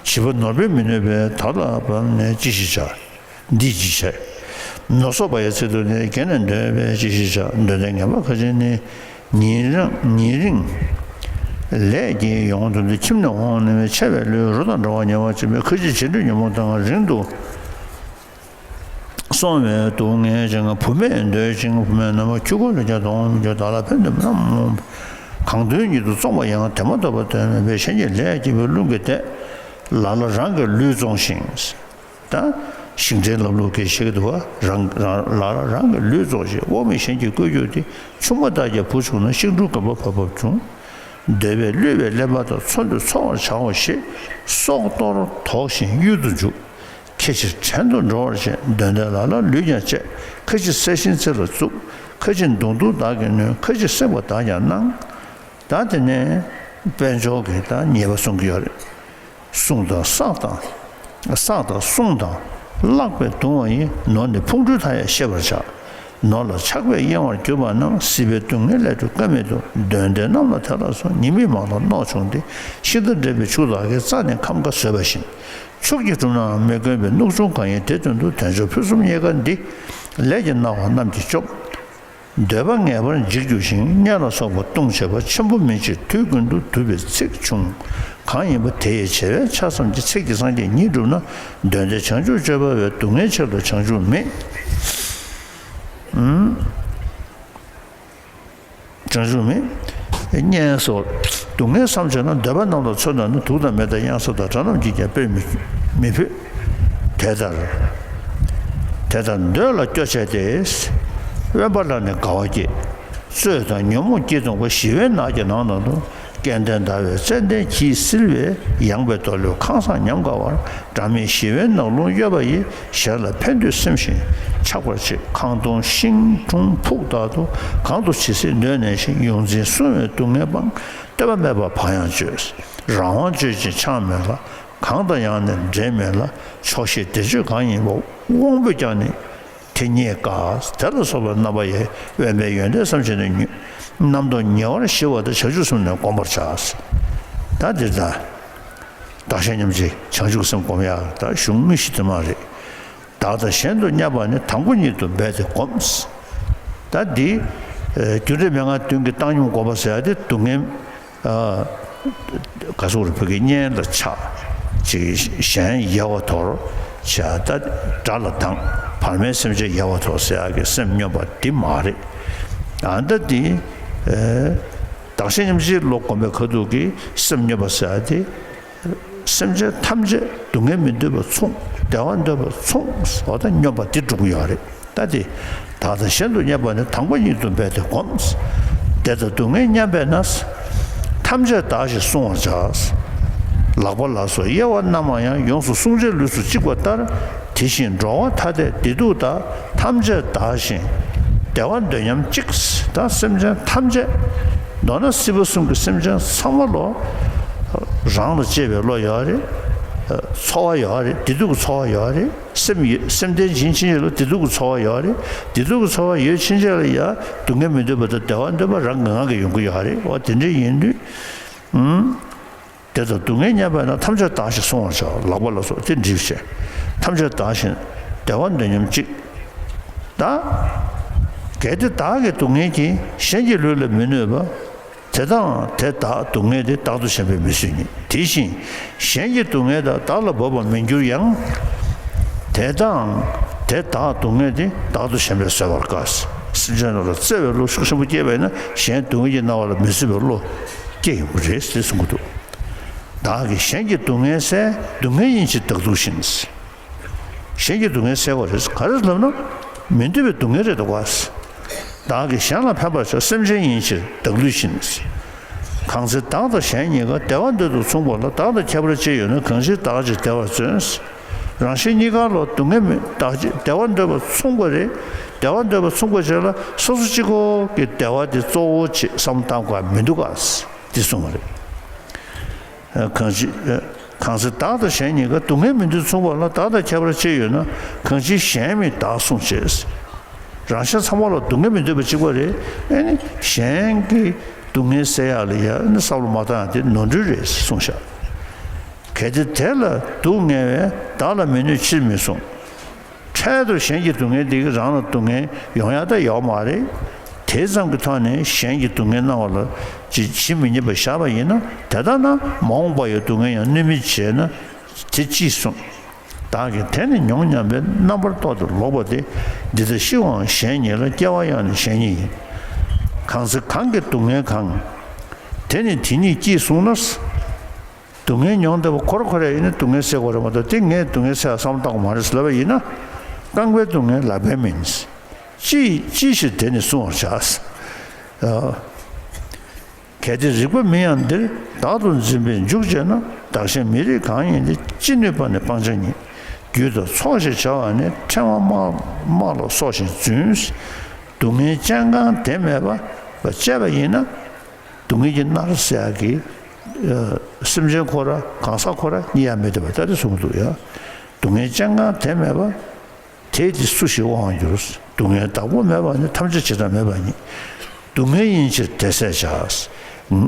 བྱིས་པ་ནོར་བུས་མི་གནོད་པས་ད་ལ་བབ་ནས་ཅི་ཞིག་བྱ། འདི་ཅི་བྱ། ནོར་སོགས་པ་ཡི་ཚིག་ཏུ་ནི། རྒས་ནས་འདོད་པས་ཅི་ཞིག་བྱ། འདོད་ལྡན་ངན་པ་ཁ་ཅིག་ནི། ཉིན་རིང་ཉིན་རིང་ལས་ཀྱིས་ཡོངས་དུ་འདུལ། ཁྱིམ་ནས་འོངས་ནས་ཆེ་བའི་ལུས། རོ་དང་འདྲ་བ་ཉེ་བར་འབྱེད་པའི། ཁ་ཅིག་བྱེད་འདོད་ཉོན་མོངས་དང་རིང་དུ་སོང་བའི་སྡུག་བསྔལ་ཅན། བུད་མེད་འདོད་ཅིང་བུད་མེད་རྣམས། ཁྱུ་གུ་ལུས་ཀྱང་དོང་མི་འགྱུར། བདག་ལ་ཕན་འདོད་རྣམས་གང་དོན་ཉིད་དུ་བཙོང་བ་ཡང་། དེ་མ་ཐོབ་པར་དོན་མེད་པས། གཞན་གྱི་ལས་བགྱིས་པའི་རླུང་གིས་བདས། ལ་ལ་རང་གི་ལུས་བཙོང་ཞིང་། ད་ཞིང་བྲན་ལམ་ལུགས་ཀྱི་ཞིག་འདུག་བ། རང་རང་ལ་ལ་རང་གི་ལུས་བཙོང་ཞིང་། འོག་མིན་གཞན་གྱི་བཀོལ་རྒྱུ་དེ། ཆུང་མ་དག་ཀྱང་བུ་ཆུང་ན། ཤིང་དྲུང་གོམ་པ་བབས་བབས་འབྱུང་། འདོད་པས་བསླུས་པའི་གླེན་པ་དང་། འཚོ་འདོད་འཚོ་བར་བྱའོ་ཞེས། སྲོག་གཏོར་དོགས་ཤིང་གཡུལ་དུ་འཇུག་ཁ་ཅིག་བྲན་དུ་འགྲོ་བར་བྱེད། འདོད་ལྡན་ལ་ལ་ལུས་ཀྱང་བཅད། ཁ་ཅིག་བསད་ཤིང་ཚེ་ལ་བཙུགས། ཁ་ཅིག་མདུང་ཐུང་དག་གིས་གནོན། ཁ་ཅིག་བསྲེགས་པ་དག་ཀྱང་གནང་། ད་དེ་ནས་དཔལ་འབྱོར་གྱི་ད་ཉེས་པ་གསུང་གི་ཡོད་རེད། བསྲུང་དང་བསགས་དང་། བསགས་དང་བསྲུང་དང་བརླག་པས་གདུང་བ་ཡི། ནོར་ནི་ཕུང་ཁྲོལ་མཐའ་ཡས་ཤེས་པར་བྱ། ནོར་ལ་ཆགས་པས་གཡེང་བར་གྱུར་པ་རྣམས། སྲིད་པའི་སྡུག་བསྔལ་ལས་གྲོལ་ཀ་མེད་དུ། འདོད་ལྡན་རྣམས་ལ་དེ་ལ་སོགས། ཉེས་དམིགས་མང་དང་རྣོ་ཆུང་སྟེ། ཤིང་རྟ་འདྲེན་པའི་ཕྱུགས་དག་གིས། རྩྭ་ནི་ཁམ་ཁ་ཟོས་པ་བཞིན། ཕྱུགས་ཀྱིས་བཀྲུམ་ནའང་མི་གོན་པའི། གནུབས་ཆུང་གང་ཡིན་དེ་སྟོན་དུ། དལ་འབྱོར་ཕུན་སུམ་རྙེད་དཀའ་འདི། ལས་ཀྱི་སྣང་བ་རྣམས་ཀྱིས་སྐྱོབ། འདོད་པ་ངེས་པར་འཇིག་འགྱུར་ཞིང་། དམྱལ་ལ་སོགས་པ་ལྟུང་བྱེད་པ། ཆེན་པོ་མིན་ཕྱིར་དུས་ཀུན་ཏུ། དུབ་པའི་ཚིག་ཆུང་གང་ཡིན་པ། དེ་ཡི་བྱེ་བས་ཆ་ཙམ་གྱིས། ཚིག་གིས་སངས་རྒྱས་ཉིད་བསྒྲུབ་ན། འདོད་ལྡན་བྱང་ཆུབ་སྤྱོད་པ་བས། སྡུག་བསྔལ་ཕྱིར་ལ་བྱང་ཆུབ་མེད། བྱང་ཆུབ་མེད། དམྱལ་སོགས་སྡུག་བསྔལ་བསམ་བྱས་ན། འདོད་པ་རྣམས་ལ་མཚོན་ན་ནི། དུག་དང་མེ་དང་གཡང་ས་དང་། དགྲ་རྣམས་ཀྱིས་ཀྱང་དཔེ་མི་མི་ཕོད། དེ་ལྟར་དེ་ལྟར་འདོད་ལ་སྐྱོ་བྱས་ཏེ། དབེན་པ་ལ་ནི་དགའ་བ་སྐྱེ། རྩོད་དང་ཉོན་མོངས་སྐྱིད་གདུང་བ། ཞི་བའི་ནགས་ཀྱི་ནང་ན་དུ། སྐལ་ལྡན་ཟླ་བའི་ཙན་དན་གྱིས་བསིལ་བའི། ཡངས་པའི་རྡོ་ལུས་ཁང་བཟང་ཉམས་དགའ་བར། སྒྲ་མེད་ཞི་བའི་ནགས་ཀླུང་གཡོ་བ་ཡི། གཞན་ལ་ཕན་འདོད་སེམས་བཞིན་ཆགས་པར་བྱེད། ཁང་སྟོང་ཤིང་དྲུང་ཕུག་དག་ཏུ། གང་དུ་ཇི་སྲིད་གནས་ནས་ཤིང་། ཡོངས་འཛིན་བསྲུང་བའི་སྡུག་བསྔལ་སྤངས། ལྟོས་པ་མེད་པར་བག་ཡངས་སྤྱོད། རང་དབང་སྤྱོད་ཅིང་ཆགས་མེད་ལ། གང་དང་ཡང་ནི་འབྲལ་མེད་ལ། ཆོག་ཤེས་བདེ་སྤྱོད་གང་ཡིན་པ། དབང་པོས་ཀྱང་ནི་དེ་རྙེད་དཀའ། དེ་ལ་སོགས་པའི་རྣམ་པ་ཡིས། དབེན་པའི་ཡོན་ཏན་བསམ་བྱས་ནས། རྣམ་རྟོག་ཉེ་བར་ཞི་བ་དང་། བྱང་ཆུབ་སེམས་ནི་བསྒོམ་པར་བྱ། ད་འདིར་ད་བདག་གཞན་མཉམ་བརྗེ་བྱང་ཆུབ་སེམས་སྒོམ་ཡག་ད་གཞུང་དངོས་གཞི་དེ་མ་རེད། བདག་དང་གཞན་དུ་གཉེར་བ་ནི། དང་པོ་ཉིད་དུ་འབད་དེ་བསྒོམ། ད་འདི་རྒྱུ་འབྲས་མན་ངག་བདུན་གྱི་བཏང་སྙོམས་སྒོམ་པ་ཟེར་ཡ་དེ་སྡུག་བསྔལ། ག་ཟེར་དགོས་རེད། བོད་སྐད། གཉེན་ལ་ཆགས། ཅིག་གཞན་ཡལ་བར་དོར་བྱས། ད་དགྲ་ལ་སྡང་། བར་མའི་སེམས་ཅན་ཡལ་བར་དོར་ཟེར་ཡག་གི་སེམས་སྙོམས་པ་འདི་མ་རེད། ཨ་ད་འདི་བདག་གཞན་མཉམ་བརྗེའི་བློ་སྒོམ་པའི་ཁ་ཐུག་གི་སེམས་སྙོམས་པ་ཟེར་ཡག་དེ། སེམས་ཅན་ཐམས་ཅད་སྡུག་བསྔལ་མི་འདོད་པ་མཚུངས། བདེ་བ་འདོད་པ་མཚུངས། འོ་ད་སྙོམས་པ་འདི་སྒྲུབ་ཀྱི་ཡོད་རེད། ད་དེ་བདག་དང་གཞན་དུ་གཉེར་བ་ནི། དང་པོ་ཉིད་དུ་འབད་དེ་བསྒོམ། བདེ་དང་སྡུག་བསྔལ་མཉམ་པས་ན། ཐམས་ཅད་བདག་ཞེས་བསྲུང་བར་བྱ། ལག་པ་ལ་སོགས་དབྱེ་བ་རྣམས་ཡང་། ཡོངས་སུ་བསྲུང་བྱའི་ལུས་སུ་གཅིག་པ་ལྟར། དེ་བཞིན་འགྲོ་བ་ཐ་དད་བདེ་སྡུག་དག། ཐམས་ཅད་བདག་བཞིན་བདེ་བ་འདོད་མཉམ་གཅིག། ད་སེམས་ཅན་ཐམས་ཅད། མདོར་ན་སྲིད་པ་གསུམ་གྱི་སེམས་ཅན་ཚང་མ་ལོ། རང་ལ་གཅེས་པའི་བློ་ཡོད་རེད། ཚོར་བ་ཡོད་རེད། བདེ་སྡུག་གི་ཚོར་བ་ཡོད་རེད། སེམས་ཡོད། སེམས་རྟེན་ཡིན་ཕྱིན་ཆད་ལ་བདེ་སྡུག་གི་ཚོར་བ་ཡོད་རེད། བདེ་སྡུག་གི་ཚོར་བ་ཡོད་ཕྱིན་ཆད་ལ་ཡང་སྡུག་བསྔལ་མི་འདོད་པ་དང་བདེ་བ་འདོད་པ་རང་གི་ངང་གིས་ཡོང་གི་ཡོད་རེད། འོ་དེ་འདྲ་ཡིན་དུས། ཨུམ། བདེ་དང་སྡུག་བསྔལ་མཉམ་པས་ན། ཐམས་ཅད་བདག་ཞེས་བསྲུང་བར་བྱ། ལག་པ་ལ་སོགས་དེ་འདྲིས་བྱས། ཐམས་ཅད་བདག་བཞིན་བདེ་བ་འདོད་མཉམ་གཅིག། ད། གལ་ཏེ་བདག་གི་སྡུག་བསྔལ་གྱིས། གཞན་གྱི་ལུས་ལ་མི་གནོད་པ། དེ་ལྟའང་དེ་བདག་སྡུག་བསྔལ་དེ། བདག་ཏུ་ཞེན་པས་མི་བཟོད་ཉིད། དེ་བཞིན་གཞན་གྱི་སྡུག་བསྔལ་དག། བདག་ལ་འབབ་པར་མི་འགྱུར་ཡང་། དེ་ལྟའང་དེ་བདག་སྡུག་བསྔལ་དེ། བདག་ཏུ་ཞེན་པས་བཟོད་པར་དཀའ། སེམས་ཅན་རྣམས་ལ་བརྩེ་བའི་བློ་ཤུགས་ཆེན་པོ་སྐྱེས་པ་ཡིན་ན། གཞན་སྡུག་བསྔལ་གྱི་སྣང་བ་ལ་མི་བཟོད་པའི་བློ་སྐྱེ་ཡོང་གི་རེད་ཟེར་གསུང་གི་འདུག། བདག་གིས་གཞན་གྱི་སྡུག་བསྔལ་བསལ། སྡུག་བསྔལ་ཡིན་ཕྱིར་བདག་སྡུག་བཞིན། གཞན་གྱི་སྡུག་བསྔལ་བསལ་བ་རེད། ག་རེ་ལབ་ན། མི་འདོད་པའི་སྡུག་བསྔལ་རེད་འདུག་ག། བདག་གིས་གཞན་ལ་ཕན་པར་བྱ། སེམས་ཅན་ཡིན་ཕྱིར་བདག་ལུས་བཞིན། གང་ཚེ་བདག་དང་གཞན་གཉིས་ཀ། བདེ་བ་འདོད་དུ་མཚུངས་པ་ལ། བདག་དང་ཁྱད་པར་ཅི་ཡོད་ན། གང་ཕྱིར་བདག་ཅེས་བདེ་བར་བརྩོན། རང་གཞན་གཉིས་ཀ་ལ་སྡུག་བསྔལ་མེད། བདག་ཅེས་བདེ་བ་འདོད་པ་མཚུངས་པ་རེད། བདེ་བ་འདོད་པ་མཚུངས་པ་བྱས་ལ། སོ་སོ་གཅིག་པོ་གི་བདེ་བ་དེ་གཙོ་བོ་བྱེད་བསམ་བློ་བཏང་དགོས་མི་འདུག་ག། འདི་གསུངས་པ་རེད། གང་ཕྱིར། གང་ཚེ་བདག་དང་གཞན་གཉིས་ཀ། སྡུག་བསྔལ་མི་འདོད་མཚུངས་པ་ལ། བདག་དང་ཁྱད་པར་ཅི་ཡོད་ན། གང་ཕྱིར་གཞན་མིན་བདག་བསྲུང་བྱེད། རང་གཞན་ཚང་མ་ལ་སྡུག་བསྔལ་མི་འདོད་པ་གཅིག་པ་རེད། ཨེ་ནི་གཞན་གྱི་སྡུག་བསྔལ་སེལ་ཡག་ལ་ཡ་ཨེ་ནི་བསམ་བློ་མ་བཏང་ཡག་དེ་ནོར་འཁྲུལ་རེད་གསུངས་ཤག། གལ་ཏེ་དེ་ལ་སྡུག་བསྔལ་བས། བདག་ལ་མི་གནོད་ཕྱིར་མི་གསུང་། འཕྲལ་དུ་གཞན་གྱི་སྡུག་བསྔལ་འདི་གིས་རང་ལ་སྡུག་བསྔལ་ཡོང་ཡག་ད་ཡོད་མ་རེད། དེ་ཙམ་གྱི་ཐོག་ནས་གཞན་གྱི་སྡུག་བསྔལ་གནང་བ་ལ་ཇི་ཇི་མི་སྙམ་པར་བཞག་པ་ཡིན་ན། དེ་ལྟ་ན་མ་འོངས་པ་ཡི་སྡུག་བསྔལ་ཡང་གནོད་མིན་བྱས་ན། དེ་ཅིས་གསུངས། བདག་གིས་དེ་ནི་མྱོང་སྙམ་པའི། རྣམ་པར་རྟོག་སྟེ་ལོག་པ་སྟེ། འདི་ལྟར་ཤི་བའང་གཞན་ཉིད་ལ། སྐྱེ་བ་ཡང་ནི་གཞན་ཉིད་ཡིན། གང་ཚེ་གང་གི་སྡུག་བསྔལ་གང་། དེ་ནི་དེ་ཉིད་ཀྱིས་བསྲུང་ན། སྡུག་བསྔལ་མྱོང་བསྡད་པ་ཁོ་ར་ཁོ་ར་ཡིན་ན་སྡུག་བསྔལ་སེལ་དགོས་རེད་མ་གཏོགས། དེ་ངས་སྡུག་བསྔལ་སེལ་ཡག་བསམ་བློ་བཏང་དགོས་མ་རེད་ཟེར་ལབ་པ་ཡིན་ན། རྐང་པའི་སྡུག་བསྔལ་ལག་པས་མིན། ཅི་ཅི་ཕྱིར་དེ་ནི་བསྲུང་བར་བྱ། གལ་ཏེ་རིག་པ་མིན་ཡང་འདིར། བདག་ཏུ་འཛིན་པས་འཇུག་བྱས་ན། བདག་གཞན་མི་རིགས་གང་ཡིན་ཏེ། ཅི་ནུས་པ་ནི་སྤང་བྱ་ཉིད། རྒྱུད་དང་ཚོགས་ཞེས་བྱ་བ་ནི། ཕྲེང་བ་དམག་དམག་ལ་སོགས་ཤིང་རྫུན། སྡུག་བསྔལ་ཅན་གང་དེ་མེད་པ་བཅས་པ་ཡིན་ན། སྡུག་བསྔལ་གྱི་མནར་སེལ་ཡག་གི་སེམས་ཅན་ཁོ་ར་གང་ཟག་ཁོ་ར་རྙེད་ཡག་མི་འདུག་པ། ད་དེ་གསུངས་འདུག་ཡ། སྡུག་བསྔལ་ཅན་གང་དེ་མེད་པ། དེས་དེ་སུ་ཞིག་དབང་བསྒྱུར། སྡུག་བསྔལ་བདག་པོ་མེད་པ་ནི། ཐམས་ཅད་ཇི་ལྟར་མེད་པ་ཉིད། སྡུག་བསྔལ་ཡིན་ཕྱིར་དེ་བསལ་བྱ།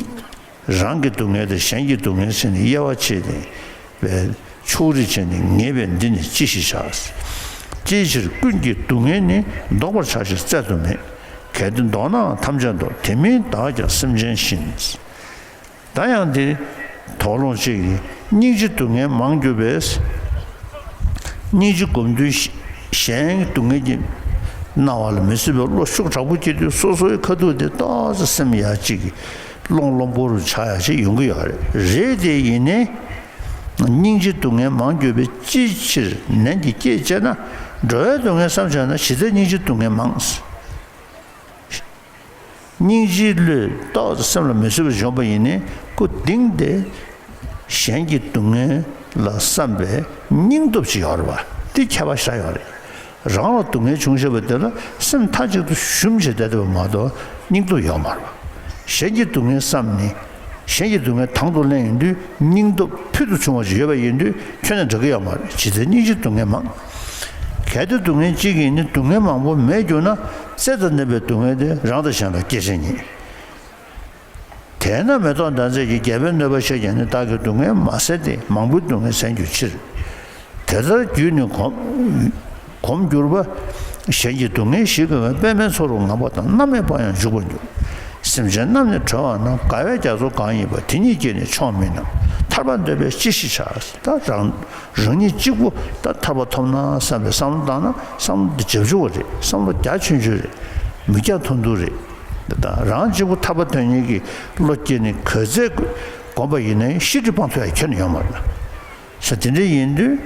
རང་གི་སྡུག་བསྔལ་དང་གཞན་གྱི་སྡུག་བསྔལ་ཟེར་ནས་དབྱེ་བ་ཕྱེ་ནས་པའི་ཕྱོགས་རིས་བྱས་ནས་ངེས་པས་འདི་ནི་ཅི་ཞིག་བྱ། ཅིའི་ཕྱིར་ཀུན་གྱི་སྡུག་བསྔལ་ནི། བཟློག་པར་བྱ་ཞིང་བསལ་དུ་མེད། གལ་ཏེ་བཟློག་ནའང་ཐམས་ཅད་བཟློག། དེ་མིན་བདག་ཀྱང་སེམས་ཅན་བཞིན། ད་ཡང་འདིར་དོགས་སློང་གཅིག་ནི། སྙིང་རྗེ་སྡུག་བསྔལ་མང་གྱུར་པས། སྙིང་རྗེ་སྒོམ་དུས་གཞན་སྡུག་བསྔལ་གྱི་སྣང་བ་ལ་མི་བཟོད་པའི་བློ་ཤུགས་དྲག་པོ་སྐྱེ་དུས། སོ་སོའི་ཁ་ཐུག་དེ་ཏོག་ཙམ་སེམས་ཡག་ཅིག་གི་རླུང་རླུང་པོ་རུ་ཆགས་ཡག་ཅིག་ཡོང་གི་ཡོད་རེད། རེད་དེ་ཡིན་ནའི། སྙིང་རྗེ་སྡུག་བསྔལ་མང་གྱུར་པས། ཅིའི་ཕྱིར་ནན་གྱིས་བསྐྱེད་ཅེ་ན། འགྲོ་བའི་སྡུག་བསྔལ་བསམ་བྱས་ན། ཇི་ལྟར་སྙིང་རྗེ་སྡུག་བསྔལ་མང་། སྙིང་རྗེའི་བློས་ཏོག་ཙམ་སེམས་ལ་མི་བཟོད་པ་བྱུང་བ་ཡིན་ནའི། སྐུ་ལྡིང་སྟེ་གཞན་གྱི་སྡུག་བསྔལ་ལ་བསམ་པའི་སྙིང་སྟོབས་ཅིག་ཡོད་རེད་པ། འདི་ཁྱད་པར་ཞེ་དྲག་ཡོད་རེད། རང་ལ་སྡུག་བསྔལ་བྱུང་བྱས་པ་དེ་ལ་སེམས་མཐའ་གཅིག་ཏུ་ཞུམ་བྱས་བསྡད་བསྡད་པ་མ་གཏོགས་སྙིང་སྟོབས་ཡོད་མ་རེད་པ། གཞན་གྱི་སྡུག་བསྔལ་བསམ་ནས། གཞན་གྱི་སྡུག་བསྔལ་དང་དུ་ལེན་ཡོང་དུས། སྙིང་སྟོབས་ཕུལ་དུ་བྱུང་བ་ཞིག་ཡོད་པ་ཡིན་དུས། ཁྱོན་ནས་འདྲ་གི་ཡོད་མ་རེད། ཇི་ལྟར་སྙིང་རྗེ་སྡུག་བསྔལ་མང་། གལ་ཏེ་སྡུག་བསྔལ་གཅིག་ཡིན་ནི། སྡུག་བསྔལ་མང་པོ་མེད་གྱུར་ན། རྩེ་དང་ལྡན་པའི་སྡུག་བསྔལ་དེ། རང་དང་གཞན་ལ་སྐྱེད་བྱེད་ཉིད། དེས་ན་མེ་ཏོག་ཟླ་མཛེས་ཀྱིས། རྒྱལ་པོའི་གནོད་པ་བཤད་ཀྱང་ནི། བདག་གིས་སྡུག་བསྔལ་མ་བསལ་ཏེ། མང་པོའི་སྡུག་བསྔལ་བསལ་འགྱུར་ཕྱིར། དེ་ལྟར་རྒྱུད་ནི་གོམས་གོམས་གྱུར་པ། གཞན་གྱི་སྡུག་བསྔལ་ཞི་དགོས་པས། པདྨའི་ཚོགས་རུ་ངང་པ་དང་། ནམ་ཡང་བག་ཡངས་འཇུག་པར་འགྱུར། སེམས་ཅན་རྣམས་ནི་གྲོལ་བར་སྣང་། དགའ་བས་རྒྱ་མཚོ་གང་ཡིན་པ། དེ་ཉིད་ཀྱིས་ནི་ཆོག་མིན་སྣང་། ཐར་པ་འདོད་པས་ཅི་ཞིག་བྱ། ད་རང་རང་ཉིད་གཅིག་པུ་ད་ཐར་པ་ཐོབ་ན་བསམ་པའི་བསམ་བློ་བཏང་ན། བསམ་བློ་འདི་བྱབ་ཆུ་བ་རེད། བསམ་བློ་རྒྱ་ཆུང་ཆུང་རེད། མིག་རྒྱང་ཐུང་ཐུང་རེད། ད་རང་གཅིག་པུ་ཐར་པ་དོན་གཉེར་གྱི་བློ་སྐྱེས་ནས་ག་ཚད་བསྒོམས་པ་ཡིན་ནའི་ཤི་དུས་སྤང་ཐུབ་ཡ་ཁྱོན་ནས་ཡོད་མ་རེད། ས་དེ་འདྲ་ཡིན་དུས།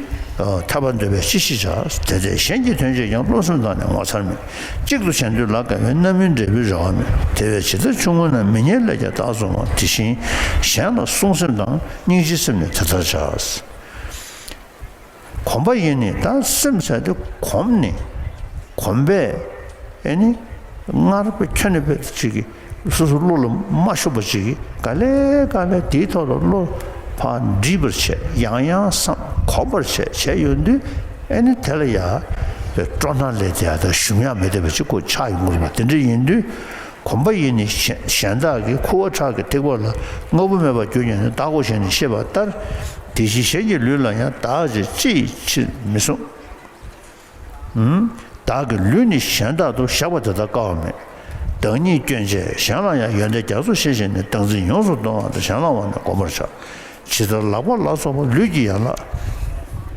ཐར་པ་འདོད་པས་ཅི་ཞིག་བྱ། དེ་ལྟས་གཞན་གྱི་དོན་བྱེད་ཀྱང་། བློ་སེམས་དག་ནི་ངོ་མཚར་མིན། གཅིག་ཏུ་བྱེད་འདོད་ལ་དགའ་བས། རྣམ་སྨིན་འབྲས་བུའི་རེ་བ་མེད། དེ་བས་ཇི་ལྟར་ཆུང་ངུ་ན། མི་སྙན་ལས་ཀྱང་བདག་བཟུང་བ། དེ་བཞིན་གཞན་ལ་བསྲུང་སེམས་དང་། སྙིང་རྗེའི་སེམས་ནི་དེ་ལྟར་བྱ། གོམས་པ་ཡིས་ནི། ད་སེམས་ཟེར་དེ་གོམས་ནས། གོམས་པས་ཨེ་ནི་སྔར་བས་ཁྱོན་ནས་བས་ཅིག་གིས་སོ་སོ་བློ་ལ་མ་ཤོར་བ་ཅིག་གིས་ག་ལེ་ག་ལེ་དེའི་ཐོག་ལ་བློ་ཕར་འདྲིས་པར་བྱས། ཡང་ཡང་བསམ། གོམས་པར་བྱས། བྱས་ཡོང་དུས་ཨེ་ནི་དེ་ལ་ཡ་སྤྲོ་སྣང་ལས་དེ་ཡ་ད་ཞུམ་ཡག་མེད་བསྡད་པ་ཅིག་ཁོ་ཆགས་ཡོང་གི་རེད་པ། དེ་འདྲ་ཡིན་དུས། གོམས་པ་ཡིས་ནི་གཞན་གཞན་དག་གི་ཁུ་བ་ཁྲག་གི་ཐིགས་པ་ལ་དངོས་པོ་མེད་པར་གྱུར་ཀྱང་ནི། བདག་གོ་ཞེས་ནི་ཤེས་པ་ལྟར། དེ་བཞིན་གཞན་གྱི་ལུས་ལ་ཡང་། བདག་ཅེས་ཅིའི་ཕྱིར་མི་གསུང་། ཨུམ། བདག་གི་ལུས་ནི་གཞན་དག་ཏུ། བཞག་པ་དེ་དག་དཀའ་བ་མེད། བདག་ཉིད་སྐྱོན་བྱས་གཞན་ལ་ཡང་། ཡོན་ཏན་རྒྱ་མཚོ་ཞེས་བྱས་ནས། བདག་འཛིན་ཡོངས་སུ་གཏོང་བ་དང་། གཞན་བླང་བ་ནི་བསྒོམ་པར་བྱ། ཇི་ལྟར་ལག་པ་ལ་སོགས་པ་ལུས་ཀྱི་ཡན་ལག་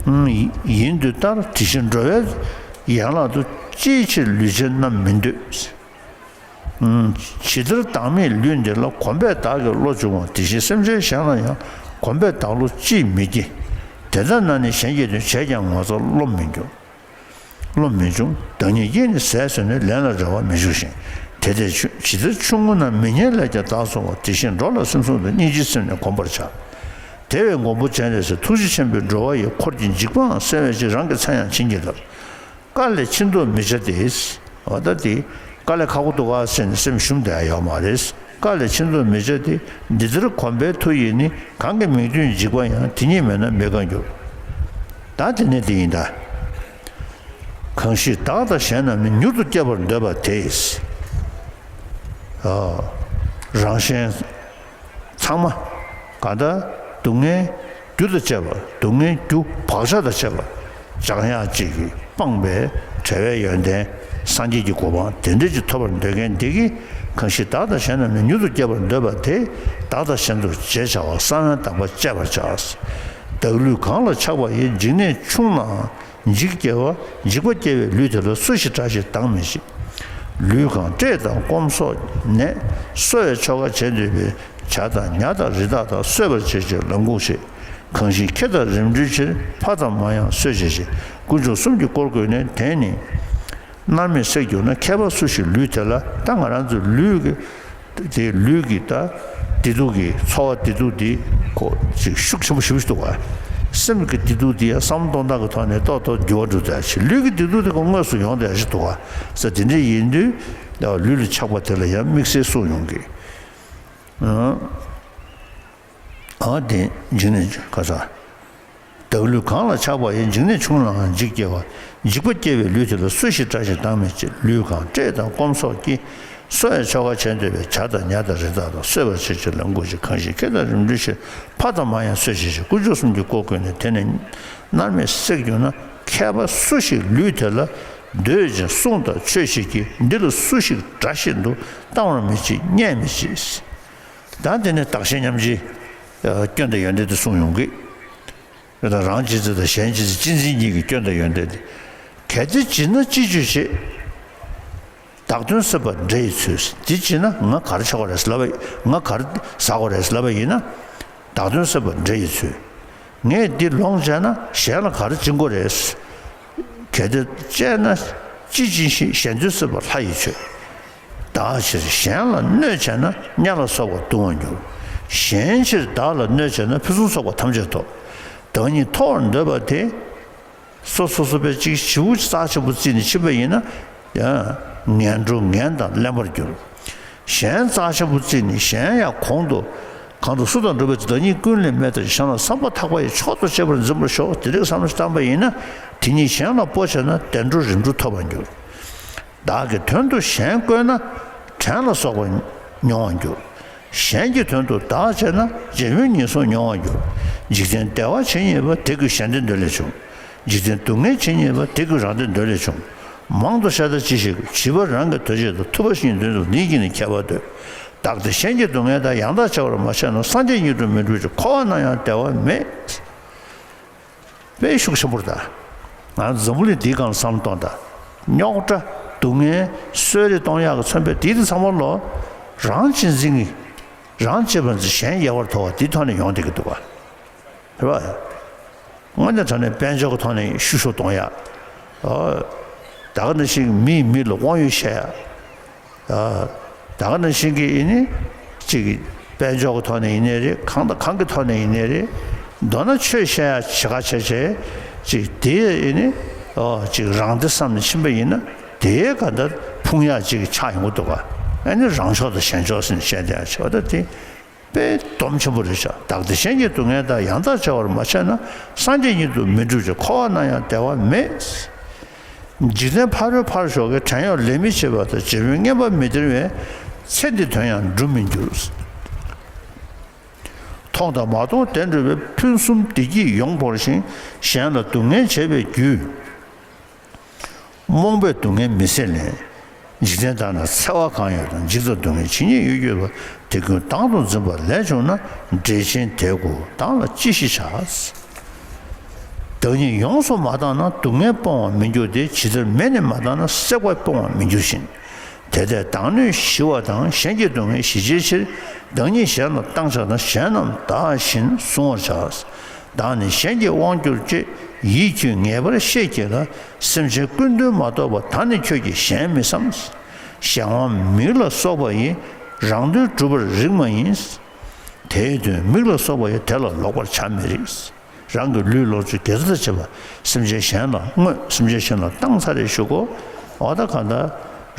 ཨུམ། ཡིན་དུ་ལྟར། དེ་བཞིན་འགྲོ་བའི་ཡན་ལག་ཏུ། ཅིའི་ཕྱིར་ལུས་ཅན་རྣམས་མི་འདོད། ཇི་ལྟར་བདག་མེད་ལུས་འདི་ལ། གོམས་པས་བདག་གི་བློ་འབྱུང་བ། དེ་བཞིན་སེམས་ཅན་གཞན་ལ་ཡང་། གོམས་པས་བདག་བློ་ཅིས་མི་སྐྱེ། དེ་ལྟ་ན་ནི་གཞན་གྱི་དོན། བྱས་ཀྱང་ངོ་ཚ་བློ་མི་འབྱུང་། བློ་མི་འབྱུང་། བདག་ཉིད་ཀྱིས་ནི་ཟས་ཟོས་ནས། ལན་ལ་རེ་བ་མི་འབྱུང་ཞིང་། དེ་ལྟས་ཇི་ལྟར་ཆུང་ངུ་ན། མི་སྙན་ལས་ཀྱང་བདག་བཟུང་བ། དེ་བཞིན་འགྲོ་ལ་སེམས་བཟུང་དང་། སྙིང་རྗེའི་སེམས་ནི་བསྒོམ་པར་བྱ། དེ་བས་མགོན་པོ་སྤྱན་རས་གཟིགས། ཐུགས་རྗེ་ཆེན་པོས་འགྲོ་བ་ཡི། འཁོར་གྱི་འཇིགས་པའང་སེལ་བའི་ཕྱིར། རང་གི་མཚན་ཡང་བྱིན་གྱིས་བརླབས། དཀའ་ལས་ཕྱིན་ལྡོག་མི་བྱ་སྟེ། འོ་ད་དེ་དཀའ་ལས་ཁག་པོ་འདུག་ག་ཟེར་ནས་སེམས་ཞུམ་བསྡད་ཡ་ཡོད་མ་རེད། དཀའ་ལས་ཕྱིན་ལྡོག་མི་བྱ་སྟེ། འདི་ལྟར་གོམས་པའི་མཐུ་ཡིས་ནི། གང་གི་མིག་མདུན་འཇིགས་པ་ཡང་། དེ་ཉིད་མེད་ན་མི་དགའ་འགྱུར། ད་དེ་ནས་དེ་ཡིན་ད། གང་ཞིག་བདག་དང་གཞན་རྣམས་ནི། མྱུར་དུ་སྐྱེ་བར་འདོད་པ་དེས། རང་གཞན་ཚང་མ་གང་ལྟར་སྡུག་བསྔལ་རྒྱུ་དང་བཅས་པ། སྡུག་བསྔལ་རྒྱུ་བག་ཆགས་དང་བཅས་པ་སྦྱང་ཡག་ཅིག་གིས་སྤངས་པའི་བྲལ་བའི་ཡོན་ཏན། སངས་རྒྱས་ཀྱི་གོ་འཕང་དེ་འདྲ་ཅིག་ཐོབ་པར་འདོད་མཁན་འདི་གིས། གང་ཞིག་བདག་དང་གཞན་རྣམས་ནི། མྱུར་དུ་སྐྱེ་བར་འདོད་པ་དེས། བདག་དང་གཞན་དུ་བརྗེ་བྱ་བ། ས་བོན་དག་པ་བཅད་པར་བྱ། བདག་ལུས་གང་ལ་ཆགས་པ་ཡིས། འཇིགས་གནས་ཆུང་ནའང་འཇིགས་སྐྱེ་བ། འཇིགས་པ་སྐྱེ་བའི་ལུས་དེ་ལ། སུ་ཞིག་དགྲ་ཞིག་སྡང་མི་བྱེད། ལུས་གང་བསྲེགས་དང་སྐོམ་སོགས་ནད། གསོ་བའི་ཆོ་ག་བྱེད་འདོད་པའི། བྱ་དང་ཉ་དང་རི་དྭགས་དང་། གསོད་པར་བྱེད་ཕྱིར་ལམ་བཀོད་བྱེད། གང་ཞིག་ཁེ་དང་རིམ་གྲོའི་ཕྱིར། ཕ་དང་མ་ཡང་གསོད་བྱེད་ཕྱིར། དཀོན་མཆོག་གསུམ་གྱིས་བསྐོར་བཀོད་ནས། དེས་ནི་མནར་མེད་བསྲེགས་གྱུར་ན། མཁས་པ་སུ་ཞིག་ལུས་དེ་ལ། ད་ང་རང་ཚོའི་ལུས་ཀྱི་དེ་ལུས་ཀྱི་ད་བདེ་སྡུག་གི་ཚོར་བ་བདེ་སྡུག་འདི་ཁོ་ཅིག་ཤུགས་ཆེན་པོ་ཞེ་པོ་ཞིག་འདུག་ག་སེམས་ཀྱི་བདེ་སྡུག་འདི་ཡང་བསམ་བློ་གཏོང་སྟངས་ཀྱི་ཐོག་ནས་ཏོག་ཏོག་འགྱུར་བ་འགྲོ་བསྡད་ཡ་ཞིག་ལུས་ཀྱི་བདེ་སྡུག་འདི་ཁོ་དངོས་སུ་ཡོང་བསྡད་ཡ་ཞིག་འདུག་ག་ས་དེ་འདྲ་ཡིན་དུས་ལུས་ལ་ཆགས་པ་དེ་ལ་ཡང་དམིགས་བསལ་གསུངས་ཡོང་གི་ཨ་དེ་འཇིགས་ནས་ག་ས། བདག་ལུས་གང་ལ་ཆགས་པ་ཡིས། འཇིགས་གནས་ཆུང་ནའང་འཇིགས་སྐྱེ་བ། འཇིགས་པ་སྐྱེ་བའི་ལུས་དེ་ལ། སུ་ཞིག་དགྲ་ཞིག་སྡང་མི་བྱེད། ལུས་གང་བསྲེགས་དང་སྐོམ་སོགས་ཀྱིས། གསོ་བའི་ཆོ་ག་བྱེད་འདོད་པའི། བྱ་དང་ཉ་དང་རི་དྭགས་དང་། གསོད་པར་བྱེད་ཕྱིར་ལམ་བཀོད་བྱེད། གང་ཞིག་ཁེ་དང་རིམ་གྲོའི་ཕྱིར། ཕ་དང་མ་ཡང་གསོད་བྱེད་ཕྱིར། དཀོན་མཆོག་གསུམ་གྱིས་བསྐོར་བཀོད་ནས། དེས་ནི་མནར་མེད་བསྲེགས་གྱུར་ན། མཁས་པ་སུ་ཞིག་ལུས་དེ་ལ། འདོད་ཅིང་བསྲུང་དང་ཆོས་བྱེད་ཀྱི། འདི་ལ་སུ་ཞིག་དགྲ་བཞིན་དུ། བཏང་བར་མི་བྱེད་བརྙས་མི་བྱེད། ད་དེ་ནས་བདག་གཞན་མཉམ་བརྗེའི་སྐྱོན་དང་ཡོན་ཏན་དེ་གསུངས་ཡོང་གི་རེད་དང་། རང་གཅེས་འཛིན་དང་གཞན་གཅེས་འཛིན། གཅེས་འཛིན་གཉིས་ཀྱི་སྐྱོན་དང་ཡོན་ཏན་དེ། གལ་ཏེ་བྱིན་ན་ཅི་བྱེད་ཅེས། བདག་དོན་སེམས་པ་འདྲེ་ཡིས་འཚོས། འདི་བྱིན་ན་ང་ག་རེ་ཆགས་པ་རེད་ལབ་པ། ང་ག་རེ་ཟ་དགོས་རེད་ལབ་པ་ཡིན་ན། བདག་དོན་སེམས་པ་འདྲེ་ཡིས་འཚོས། ངས་འདི་ལོངས་སྤྱད་ན་གཞན་ལ་ག་རེ་བྱིན་དགོས་རེད། གལ་ཏེ་སྤྱད་ན་ཅི་བྱིན་ཞིང་། གཞན་དོན་སེམས་པ་ལྷ་ཡིས་མཆོད། བདག་ཕྱིར་གཞན་ལ་གནོད་བྱས་ན། དམྱལ་ལ་སོགས་པ་ལྟུང་བར་འགྱུར། གཞན་ཕྱིར་བདག་ལ་གནོད་བྱས་ན། ཕུན་སུམ་ཚོགས་པ་ཐམས་ཅད་ཐོབ། བདག་ཉིད་མཐོ་བར་འདོད་པ་དེ། སོ་སོ་སོ་པའི་གཅིག་བྱིའུ་རྩ་ཆེན་པོ་བརྩིས་ནས་ཕྱིན་པ་ཡིན་ན། ཡང་ངན་འགྲོ་ངན་དང་གླེན་པར་འགྱུར། གཞན་རྩ་ཆེན་པོ་བརྩིས་ནས་གཞན་ཡང་གོང་དུ། གང་དུ་སུ་དང་འགྲོགས་པའི་ཚེ། བདག་ཉིད་ཀུན་ལས་མེད་ལྟ་ཞིང་། བྱམས་ལ་བསམ་པ་ཐག་པ་ཡིས། མཆོག་ཏུ་གཅེས་པར་འཛིན་པར་ཤོག། དེ་འདྲའི་བསམ་བློ་བཏང་པ་ཡིན་ན། དེ་ཉིད་གཞན་ལ་སྤོ་བྱས་ན། བདེ་འགྲོ་རིམ་གྲོ་ཐོབ་པར་འགྱུར། བདག་གི་དོན་དུ་གཞན་བཀོལ་ན། བྲན་ལ་སོགས་པ་མྱོང་བར་འགྱུར། གཞན་གྱི་དོན་དུ་བདག་བྱས་ན། རྗེ་བོའི་ཉེས་སོགས་མྱོང་བར་འགྱུར། འཇིག་རྟེན་བདེ་བ་ཇི་སྙེད་པ། དེ་ཀུན་གཞན་དོན་འདོད་ལས་བྱུང་། འཇིག་རྟེན་སྡུག་བསྔལ་ཇི་སྙེད་པ། དེ་ཀུན་རང་དོན་འདོད་ལས་བྱུང་། མང་དུ་བཤད་ལྟ་ཅི་ཞིག་བྱིས་པ་རང་གི་དོན་ཆེད་དུ། ཐུབ་པ་གཞན་གྱི་དོན་དུ་ནི་ཡིད་ཀྱིས་ནི། མཁས་པ་འདོད། བདག་སྟེ་གཞན་གྱི་སྡུག་བསྔལ་དག། ཡང་དག་བྱ་བར་མ་བྱས་ན། སངས་རྒྱས་ཉིད་དུ་མི་འགྲུབ་ཅིང་། འཁོར་བ་ན་ཡང་བདེ་བ་མེད། དཔེ་ཤུགས་ཆེན་པོ་རེད་ད། ང་འཛམ་བུ་གླིང་འདིའི་སྒང་ལ་བསམ་བློ་གཏོང་དང་། རྙོག་དྲ་སྡུག་བསྔལ་གསོད་རེས་གཏོང་ཡག་གི་མཚོན་དཔེ་འདི་དང་ཚང་མ་ལོ། རང་གཅེས་འཛིན་གྱི། རང་གཅེས་པར་འཛིན། གཞན་ཡལ་བར་དོར་བ་འདིའི་ཐོག་ནས་ཡོང་བསྡད་ཀྱི་འདུག་ག་རེད་པ། དངོས་གནས་དྲང་གནས་དཔལ་འབྱོར་གྱི་ཐོག་ནས་ཤུགས་སུ་གཏོང་ཡ། ཨ། ད་ག་ནང་བཞིན་མིས་མི་ལ་དབང་ཡོད་བཤད་ཡ། ཨ། ད་ག་ནང་བཞིན་གྱི་ཨེ་ནི་ཅིག་དཔལ་འབྱོར་གྱི་ཐོག་ནས་ཡིན་ནའི་རེད། གང་དང་གང་གི་ཐོག་ནས་ཡིན་ནའི་རེད། མདོར་ན་ཆོས་བཤད་ཡ་ཇི་ག་བྱས་བྱས་ཅིག་དེ་ཨེ་ནི། ཨོ། ཅིག་རང་བདེ་བསམ་ནས་ཕྱིན་པ་ཡིན་ན། དེའི་ག་ད་ཕུང་ཡ་ཅིག་ཆགས་ཡོང་གི་འདུག་ག་ཨེ་ནི་རང་ཕྱོགས་དང་གཞན་ཕྱོགས་ཟེར་ནས་བཤད་བསྡད་ཡ་ཆེ་བ་ད་དེ། དཔེ་སྡོམ་ཆེན་པོ་རེད་ཤག་བདག་བདེ་གཞན་གྱི་སྡུག་བསྔལ་དག་ཡང་དག་བྱ་བར་མ་བྱས་ན། སངས་རྒྱས་ཉིད་དུ་མི་འགྲུབ་ཅིང་། འཁོར་བ་ན་ཡང་བདེ་བ་མེད། འཇིག་རྟེན་ཕ་རོལ་ཕར་ཞོག་གི། བྲན་གཡོག་ལས་མི་བྱེད་པ་དང་། བྱེད་པོས་རྔན་པ་མི་སྟེར་བས། ཚེ་འདིའི་དོན་ཡང་འགྲུབ་མི་འགྱུར། མཐོང་དང་མ་མཐོང་བདེ་འགྲོ་བའི། ཕུན་སུམ་བདེ་སྐྱིད་ཡོངས་བོར་ཞིང་། གཞན་ལ་སྡུག་བསྔལ་བྱེད་པའི་རྒྱུ། རྨོངས་པས་སྡུག་བསྔལ་མི་བཟད་ལས། འཇིག་རྟེན་དག་ན་འཚེ་བ་གང་ཡོད་དང་། འཇིགས་དང་སྡུག་བསྔལ་ཇི་སྙེད་ཡོད་གྱུར་པ། དེ་ཀུན་བདག་ཏུ་འཛིན་པ་ལས་བྱུང་ན། འགྲེལ་ཆེན་དེ་དགུ་བདག་ལ་ཅི་ཞིག་བྱ། བདག་ཉིད་ཡོངས་སུ་མ་བཏང་ན། སྡུག་བསྔལ་སྤོང་བར་མི་འགྱུར་ཏེ། ཇི་ལྟར་མེ་ནི་མ་བཏང་ན། སྲེག་པ་སྤོང་བར་མི་འགྱུར་བཞིན། དེ་ལྟར་བདག་ནི་ཞི་བ་དང་། གཞན་གྱི་སྡུག་བསྔལ་ཞི་བྱའི་ཕྱིར། བདག་ཉིད་གཞན་ལ་བཏང་བྱ་དང་། གཞན་རྣམས་བདག་བཞིན་བསྲུང་བར་བྱ། བདག་ནི་གཞན་གྱི་དབང་གྱུར་ཅིག། ཡིད་ཀྱིས་ངེས་པར་ཤེས་གྱིས་ལ། སེམས་ཅན་ཀུན་དོན་མ་གཏོགས་པ། བདག་ནི་ཁྱོད་ཀྱིས་གཞན་མི་བསམ། གཞན་དབང་མིག་ལ་སོགས་པ་ཡིས། རང་དོན་སྒྲུབ་པར་རིགས་མ་ཡིན། དེའི་དོན་མིག་ལ་སོགས་པ་ཡིས། དེ་ལ་ལོག་པར་བྱ་མི་རིགས། རང་གི་ལུས་ལོངས་སྤྱོད་དགེ་རྩ་དང་བཅས་པ་སེམས་ཅན་གཞན་ལ་བསྔོས། སེམས་ཅན་གཞན་ལ་བཏང་ཚར་རེ་ཞུ་གོ། འོ་ད་ག་ད་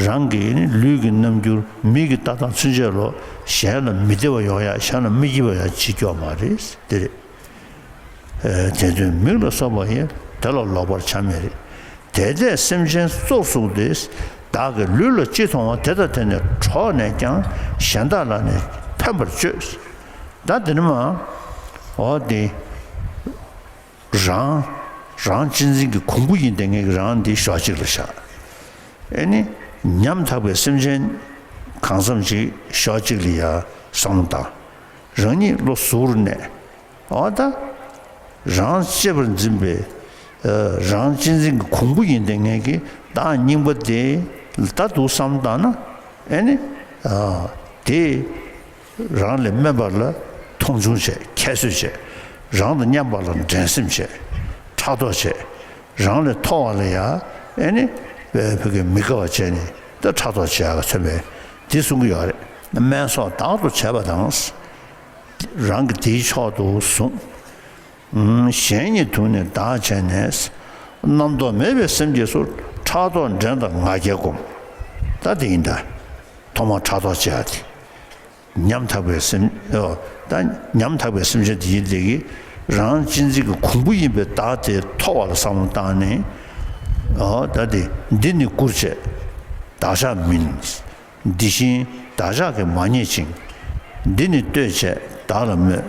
རང་གི་ལུས་ཀྱི་རྣམ་འགྱུར་མིག་གིས་ལྟ་སྟངས་ཚུན་ཆད་ལོ། གཞན་ལ་མི་བདེ་བ་ཡོང་ཡ། གཞན་ལ་མི་སྐྱིད་པ་ཡོང་ཡ་བྱེད་ཀྱོག་མ་རེད། དེ་རེད། དེ་དོན་མིག་ལ་སོགས་པ་ཡིས། དེ་ལ་ལོག་པར་བྱ་མི་རིགས། དེ་ལྟས་སེམས་ཅན་སྲོག་བཟུང་སྟེ། བདག་གི་ལུས་ལ་ཅི་མཐོང་བ། དེ་དང་དེ་ནི་འཕྲོགས་ནས་ཀྱང་། གཞན་དག་ལ་ནི་ཕན་པར་སྤྱོད། ད་འདི་ནི་མ། འོ་དེ། རང་། རང་གཅེས་འཛིན་གྱི་གོང་བུ་ཡིན་ཏེ་ངེད་ཀྱི་རང་འདི་ཕྱོགས་གཅིག་ལ་བཞག་ཨེ་ནི། ཉམ་ཐག་པའི་སེམས་ཅན་གང་འཚམ་ཅིག་ཕྱོགས་གཅིག་ལ་ཡ་བསམ་བློ་བཏང་། རང་ཉིད་བློ་གཟུ་བོར་གནས། འོ་ད། རང་གཅེས་པར་འཛིན་པའི། ཨ། རང་གཅེས་འཛིན་གྱི་གོང་བུ་ཡིན་ཏེ་ངེད་ཀྱི་བདག་རྙིང་པ་དེ་ལ་ད་འདུག་བསམ་བཏང་ན། ཨེ་ནི། ཨ། དེ། རང་ལས་དམན་པ་ལ་མཐོང་ཆུང་བྱས། ཁྱད་གསོད་བྱས། རང་དང་མཉམ་པ་ལ་འགྲན་སེམས་བྱས། ཕྲག་དོག་བྱས། རང་ལས་མཐོ་བ་ལ་ཡ་ཨེ་ནི་བོད་ཀྱི་མི་དགའ་བ་བྱས་ནས་ད་ཕྲག་དོག་བྱེད་ཡག་མཚོན་པས་འདི་གསུང་གི་ཡོད་རེད། དམན་སོགས་བདག་ཏུ་བྱས་པ་དང་། རང་གི་དེའི་མཆོག་ཏུ་བཟུང་། གཞན་ཉིད་དུ་ནི་བདག་བྱས་ནས། རྣམ་རྟོག་མེད་པའི་སེམས་ཀྱིས་སུ། ཕྲག་དོག་འགྲན་དང་ང་རྒྱལ་བསྒོམ། ད་དེ་ཡིན་ད། ཐོག་མར་ཕྲག་དོག་བྱེད་ཡ་དེ། ཉམ་ཐག་པའི་སེམས། ཨོ། ད་ཉམ་ཐག་པའི་སེམས་ཅན་དེ་ཡིན་དེ་གིས་རང་གཅེས་འཛིན་གྱི་གོང་བུ་ཡིན་པའི་བདག་དེ་མཐོ་བ་ལ་བསམ་བློ་བཏང་ནས། ཨོ། ད་དེ་འདི་ནི་བཀུར་བྱས། བདག་ཅག་མིན། འདི་བཞིན་བདག་ཅག་གིས་མ་རྙེད་ཅིང་། འདི་ནི་ལྟོས་བཅས་བདག་ལ་སྨོད།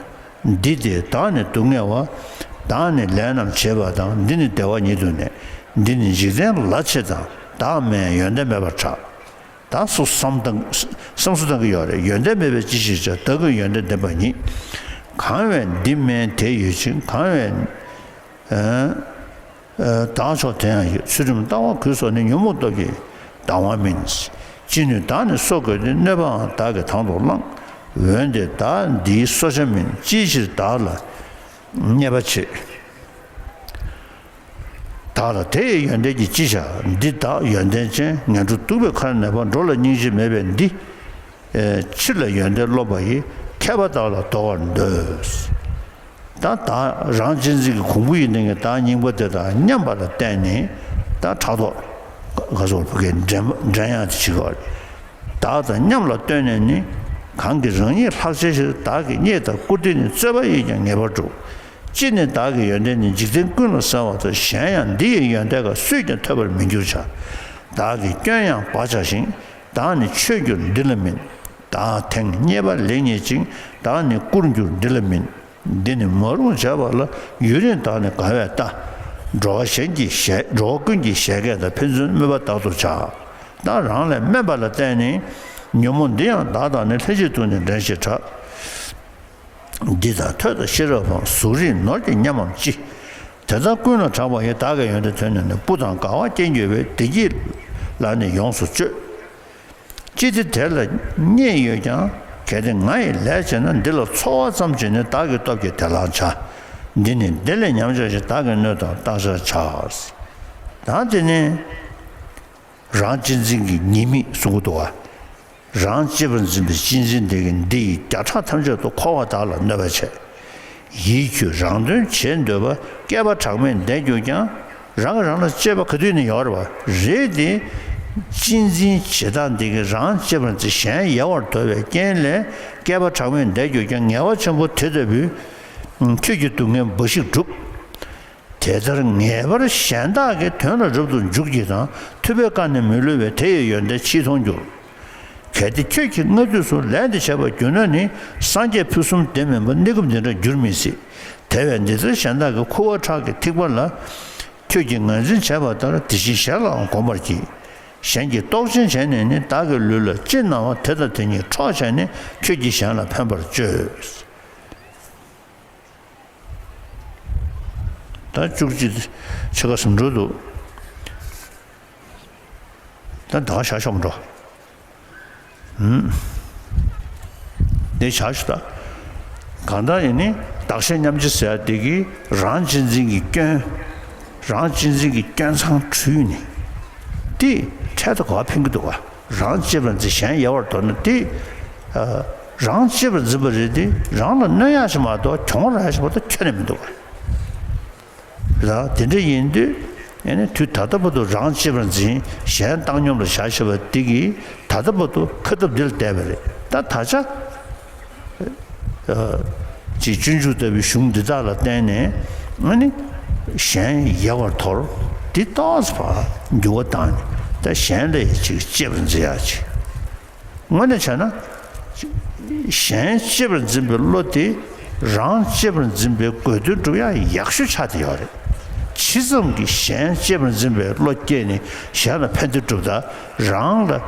འདི་སྟེ་བདག་ནི་སྡུག་བསྔལ་བ། བདག་ནི་ལས་རྣམས་བྱེད་པ་དང་། འདི་ནི་བདེ་བ་ཉིད་དུ་གནས། འདི་ནི་འཇིག་རྟེན་ལ་ཆེ་དང་། བདག་སྨད་ཡོན་ཏན་མེད་པར་གྲགས། ད་སུ་བསམ་བཏང་། བསམ་སུ་བཏང་གི་ཡོད་རེད། ཡོན་ཏན་མེད་པས་ཅི་ཞིག་བྱ། བདག་གི་ཡོན་ཏན་ལྡན་པ་ཉིད། གང་བས་འདི་སྨད་དེ་ཡོད་ཅིང་། གང་བས། ཨ། བདག་མཆོག་དེ་ཡང་ཡོད། ཚུལ་ཁྲིམས་ལྟ་བ་གུས་སོགས་ནི། ཉོན་མོངས་སྟོབས་ཀྱིས་སྡང་བ་མིན། ཅི་ནུས་བདག་ནི་གསོ་དགོས་ཏེ། གནོད་པའང་བདག་གིས་དང་དུ་བླང་། འོན་ཏེ་བདག་འདིའི་གསོ་བྱ་མིན། ཅིའི་ཕྱིར་བདག་ལ་བརྙས་པ་བྱེད། བདག་ལ་དེ་ཡི་ཡོན་ཏན་གྱིས་ཅི་བྱ། འདི་བདག་ཡོན་ཏན་ཅན། ངན་འགྲོ་གདུག་པའི་ཁར་གནས་པ། འགྲོ་ལ་སྙིང་རྗེ་མེད་པས་འདི། ཕྱིར་ལ་ཡོན་ཏན་སློབ་པ་ཡི། མཁས་པ་དག་ལ་དོར་བར་འདོད། ད་བདག་རང་གཅེས་འཛིན་གྱི་གོང་བུ་ཡིན་ནའི་བདག་རྙིང་པ་དེ་དང་མཉམ་པ་ལ་བརྟེན་ནས་ད་ཕྲག་དོག་ག་ཚོད་བུ་གའི་འགྲན་འགྲན་ཡང་དེ་བྱེད་ཀྱི་ཡོད་རེད། བདག་དང་མཉམ་ལ་ལྟོས་ནས་ནི། གང་གིས་རང་ཉིད་ལྷག་བྱའི་ཕྱིར། བདག་གི་རྙེད་དང་བཀུར་སྟི་ནི། རྩོད་པ་ཡིས་ཀྱང་ངེས་པར་འགྲུབ། ཅི་ནས་བདག་གི་ཡོན་ཏན་ནི། འཇིག་རྟེན་ཀུན་ལ་གསལ་བ་དང་། གཞན་ཡང་འདི་ཡི་ཡོན་ཏན་འགའ། སུས་ཀྱང་ཐོས་པར་མི་འགྱུར་བྱ། བདག་གི་སྐྱོན་ཡང་སྦ་བྱ་ཞིང་། བདག་ནི་ཆོས་འགྱུར་འདི་ལ་མིན། བདག་དེང་རྙེད་པ་ལེགས་རྙེད་ཅིང་། བདག་ནི་བཀུར་འགྱུར་འདི་ལ་མིན། འདི་ནི་མ་རུངས་བྱས་པ་ལ། ཡུན་རིང་བདག་ནི་དགའ་བས་ལྟ། འགྲོ་བ་གཞན་གྱི་བཞད། འགྲོ་བ་ཀུན་གྱི་བཞད་གད་དང་། ཕན་ཚུན་སྨོད་པ་བདག་ཏུ་བྱ། བདག་རང་ལས་དམན་པ་ལ་བརྟེན་ནས། ཉོན་མོངས་འདི་ཡང་བདག་དང་ནི། ལྷན་ཅིག་ཏུ་ནི་འགྲན་ཞེས་གྲགས། འདི་ལྟར་ཐོས་དང་ཤེས་རབ་འཕངས། གཟུགས་རིས་ནོར་གྱིས་ཉམས་པའམ་ཅི། དེ་ལྟར་ཀུན་ལ་གྲགས་པ་ཡི། བདག་གི་ཡོན་ཏན་ཐོས་ནས་ནི། སྤུ་དང་དགའ་བ་སྐྱེ་འགྱུར་བའི། བདེ་སྐྱིད་ལ་ནི་ཡོངས་སུ་སྤྱོད། ཅི་སྟེ་དེ་ལ་རྙེད་ཡོད་ཀྱང་། གལ་ཏེ་ང་ཡི་ལས་བྱས་ན། འདི་ལ་འཚོ་བ་ཙམ་བྱས་ནས། བདག་གི་སྟོབས་ཀྱིས་དེ་བླང་བྱ། འདི་ནི་དེ་ལས་ཉམས་ཆག་ཅིང་བདག་གིས་གནོད་དང་བརྟག་བྱར་བྱ། ད་དེ་ནི་རང་གཅེས་འཛིན་གྱི་ཉེས་དམིགས་གསུང་གི་འདུག་བ། རང་གཅེས་པར་འཛིན་པའི་གཅེས་འཛིན་དེ་གིས་འདི་ཡི་བརྒྱ་ཕྲག་ཐམས་ཅད་དུ་འཁོར་བ་དག་ལ་གནོད་པར་བྱེད། ཡིད་ཀྱིས་རང་དོན་བྱེད་འདོད་པ་བསྐལ་པ་གྲངས་མེད་འདས་གྱུར་ཀྱང་། རང་གིས་རང་ལ་གཅེས་པ་ག་དུས་ནས་ཡོད་རེད་བ། རེད་དེ། གཅེས་འཛིན་བྱེད་སྟངས་འདི་གིས་རང་གཅེས་པར་འཛིན་གཞན་ཡལ་བར་དོར་བའི་རྐྱེན་ལས་བསྐལ་པ་གྲངས་མེད་འདས་གྱུར་ཀྱང་ངལ་བ་ཆེན་པོ་དེ་ལྟ་བུས། ཁྱོད་ཀྱི་སྡུག་བསྔལ་འབའ་ཞིག་བསྒྲུབ། དེ་ལྟར་ངེས་པར་གཞན་དག་གི་དོན་ལ་རབ་ཏུ་འཇུག་གྱིས་དང་ཐུབ་པས་བཀའ་ནི་མི་བསླུ་བས་དེ་ཡི་ཡོན་ཏན་ཕྱིས་མཐོང་འགྱུར། གལ་ཏེ་ཁྱོད་ཀྱིས་སྔ་དུས་སུ་ལས་འདི་བྱས་པར་གྱུར་ན་ནི། སངས་རྒྱས་ཕུན་སུམ་བདེ་མིན་པ་གནས་སྐབས་འདི་འདྲར་འགྱུར་མི་སྲིད། དེ་བས་འདི་ལྟར་གཞན་དག་གི་ཁུ་བ་ཁྲག་གི་ཐིགས་པ་ལ། ཁྱོད་ཀྱིས་ངར་འཛིན་བྱས་པ་ལྟར་དེ་བཞིན་གཞན་ལའང་གོམས་པར་གྱིས། གཞན་གྱིས་རྟོག་ཅན་བྱས་ནས་ནི། བདག་གི་ལུས་ལ་ཅི་སྣང་བ་དེ་དང་དེ་ཉིད་འཕྲོག་བྱས་ནས། ཁྱོད་ཀྱིས་གཞན་ལ་ཕན་པར་སྤྱོད། ད་བཅུ་གཅིག་ཕྱེད་ཀ་ཟིན་འགྲོ་འདུག་ད་ད་ག་བཞག་ཆོག་མི་འགྲོ། ཧུམ། འདི་བཞག་ཞུ་ད། གང་ལྟར་ཡིན་ནི་བདག་གཞན་མཉམ་བརྗེ་ཟེར་ཡ་འདི་གིས་རང་གཅེས་འཛིན་གྱི་སྐྱོན། རང་གཅེས་འཛིན་གྱི་སྐྱོན་མཚང་བྲུས་ནས། དེ་འཕྲལ་དུ་ག་པར་ཕན་གྱི་འདུག་ག་རང་གཅེས་པར་འཛིན་གཞན་ཡལ་བར་དོར་ན་དེ། ཨ། རང་གཅེས་པར་འཛིན་པ་རེད་དེ། རང་ལ་གནོད་ཡག་ཞིག་མ་གཏོགས་གྱོང་རག་ཡག་ཞིག་མ་གཏོགས་ཁྱོན་ནས་མི་འདུག་ག་ར། དེ་འདྲ་ཡིན་དུས། ཨེ་ནི་དུས་ད་ལྟ་བར་དུ་རང་གཅེས་པར་འཛིན་གཞན་བཏང་སྙོམས་ལ་བཞག་ཤེས་པ་འདི་གིས་ད་ལྟ་བར་དུ་ཁ་སྟབས་འདི་ལ་བསྡད་པ་རེད། ད་ད་ཆ། ཨ། ཅིག་སྤྱོད་འཇུག་ལྟ་བུའི་གཞུང་འདི་དག་ལ་བརྟེན་ནས་ཨ་ནི་གཞན་ཡལ་བར་དོར། འདི་ཏོག་ཙམ་ཕར་འགྱུར་བ་བཏང་ནས་ད་གཞན་ལ་ཅིག་གཅེས་པར་འཛིན་ཡག་ཅིག་དངོས་གནས་བྱས་ན། གཞན་གཅེས་པར་འཛིན་པའི་བློ་དེ་རང་གཅེས་པར་འཛིན་པའི་དགོས་དོན་སྒྲུབ་ཡག་ཡག་ཤོས་ཆགས་བསྡད་ཡོད་རེད། ཇི་ཙམ་གྱིས་གཞན་གཅེས་པར་འཛིན་པའི་བློ་སྐྱེས་ནས་གཞན་ལ་ཕན་བདེ་སྒྲུབ་དང་། རང་ལ་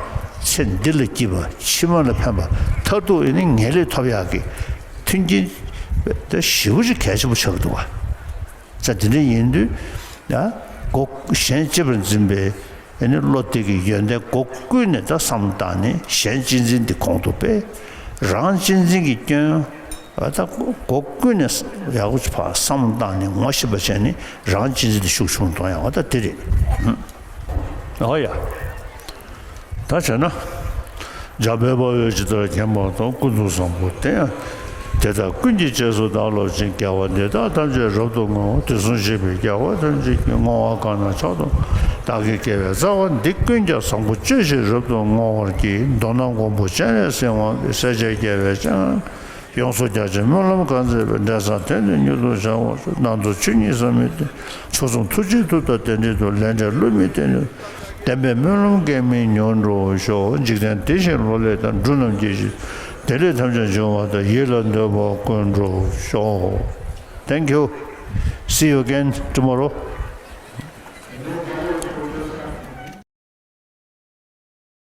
ཚེ་འདི་ལ་སྐྱིད་པ་ཕྱི་མ་ལ་ཕན་པ་མཐར་ཐུག་ཡིན་ནི་ངེས་ལེགས་ཐོབ་ཡག་གི་མཐུན་རྐྱེན་དེ་ཞེ་པོ་ཅིག་གལ་ཆེན་པོ་ཆགས་ཀྱི་འདུག་བ། ཙང་དེ་འདྲ་ཡིན་དུས། ཡ། སྒོ། གཞན་གཅེས་པར་འཛིན་པའི་ཨེ་ནི་བློ་དེ་གི་ཡོན་ཏན་སྒོ་ཀུན་ནས་ད་བསམ་བློ་བཏང་ནས་གཞན་གཅེས་འཛིན་འདི་གོང་དུ་སྤེལ། རང་གཅེས་འཛིན་གྱི་སྐྱོན། ཨ། ད་སྒོ་ཀུན་ནས་ཡག་པོ་ཅིག་ཕར་བསམ་བློ་བཏང་ནས་ངོ་ཤེས་པ་བྱས་ནས་རང་གཅེས་འཛིན་འདི་ཤུགས་ཆུང་གཏོང་ཡག་པ་ད་དེ་རེད། ཨ་ཡ། ད་བྱས་ན། འཇམ་དཔལ་དཔའ་བོས་ཇི་ལྟར་མཁྱེན་པ་དང་། ཀུན་ཏུ་བཟང་པོ་དེ་ཡང་དེ་དག་ཀུན་གྱི་རྗེས་སུ་བདག་སློབ་ཅིང་། དགེ་བ་འདི་དག་ཐམས་ཅད་རབ་ཏུ་བསྔོའོ། དུས་གསུམ་གཤེགས་པའི་རྒྱལ་བ་ཐམས་ཅད་ཀྱིས། བསྔོ་བ་གང་རྣམས་མཆོག་ཏུ་བདག་གིས་དགེ་བའི་རྩ་བ་འདི། ཀུན་ཀྱང་བཟང་པོ་སྤྱོད་ཕྱིར་རབ་ཏུ་བསྔོ་བར་བགྱི། མདོར་ན་མགོན་པོ་སྤྱན་རས་གཟིགས་དབང་གིས། སྲས་བཅས་རྒྱལ་བའི་སྤྱན་སྔར་ཡོངས་སུ་རྒྱ་ཆེའི་སྨོན་ལམ་གང་མཛད་པའི། འབྲས་བཟང་དེ་ནི་མྱུར་དུ་བྱ་བར་ཤོག། རྣམ་རྟོག་ཆོས་ཉིད་ཟད་མི་ཤེས། མཆོག་གསུམ་ཐུགས་རྗེའི་མཐུ་དང་རྟེན་འབྲེལ་དུ། ལས་འབྲས་བསླུ་མེད་བརྟན་ལྡན། བདེན་པའི་སྨོན་ལམ་འགལ་མེད་མྱུར་འགྲུབ་ཤོག། འཇིག་རྟེན་བདེ་ཞིང་ལོ་ལེགས་དང་། འབྲུ་རྣམས་རྒྱས་ཤིང་བདེ་ལེགས་ཐམས་ཅད་འབྱུང་བ་དང་། ཡིད་ལ་འདོད་པ་ཀུན་འགྲུབ་ཤོག། Thank you. See you again tomorrow.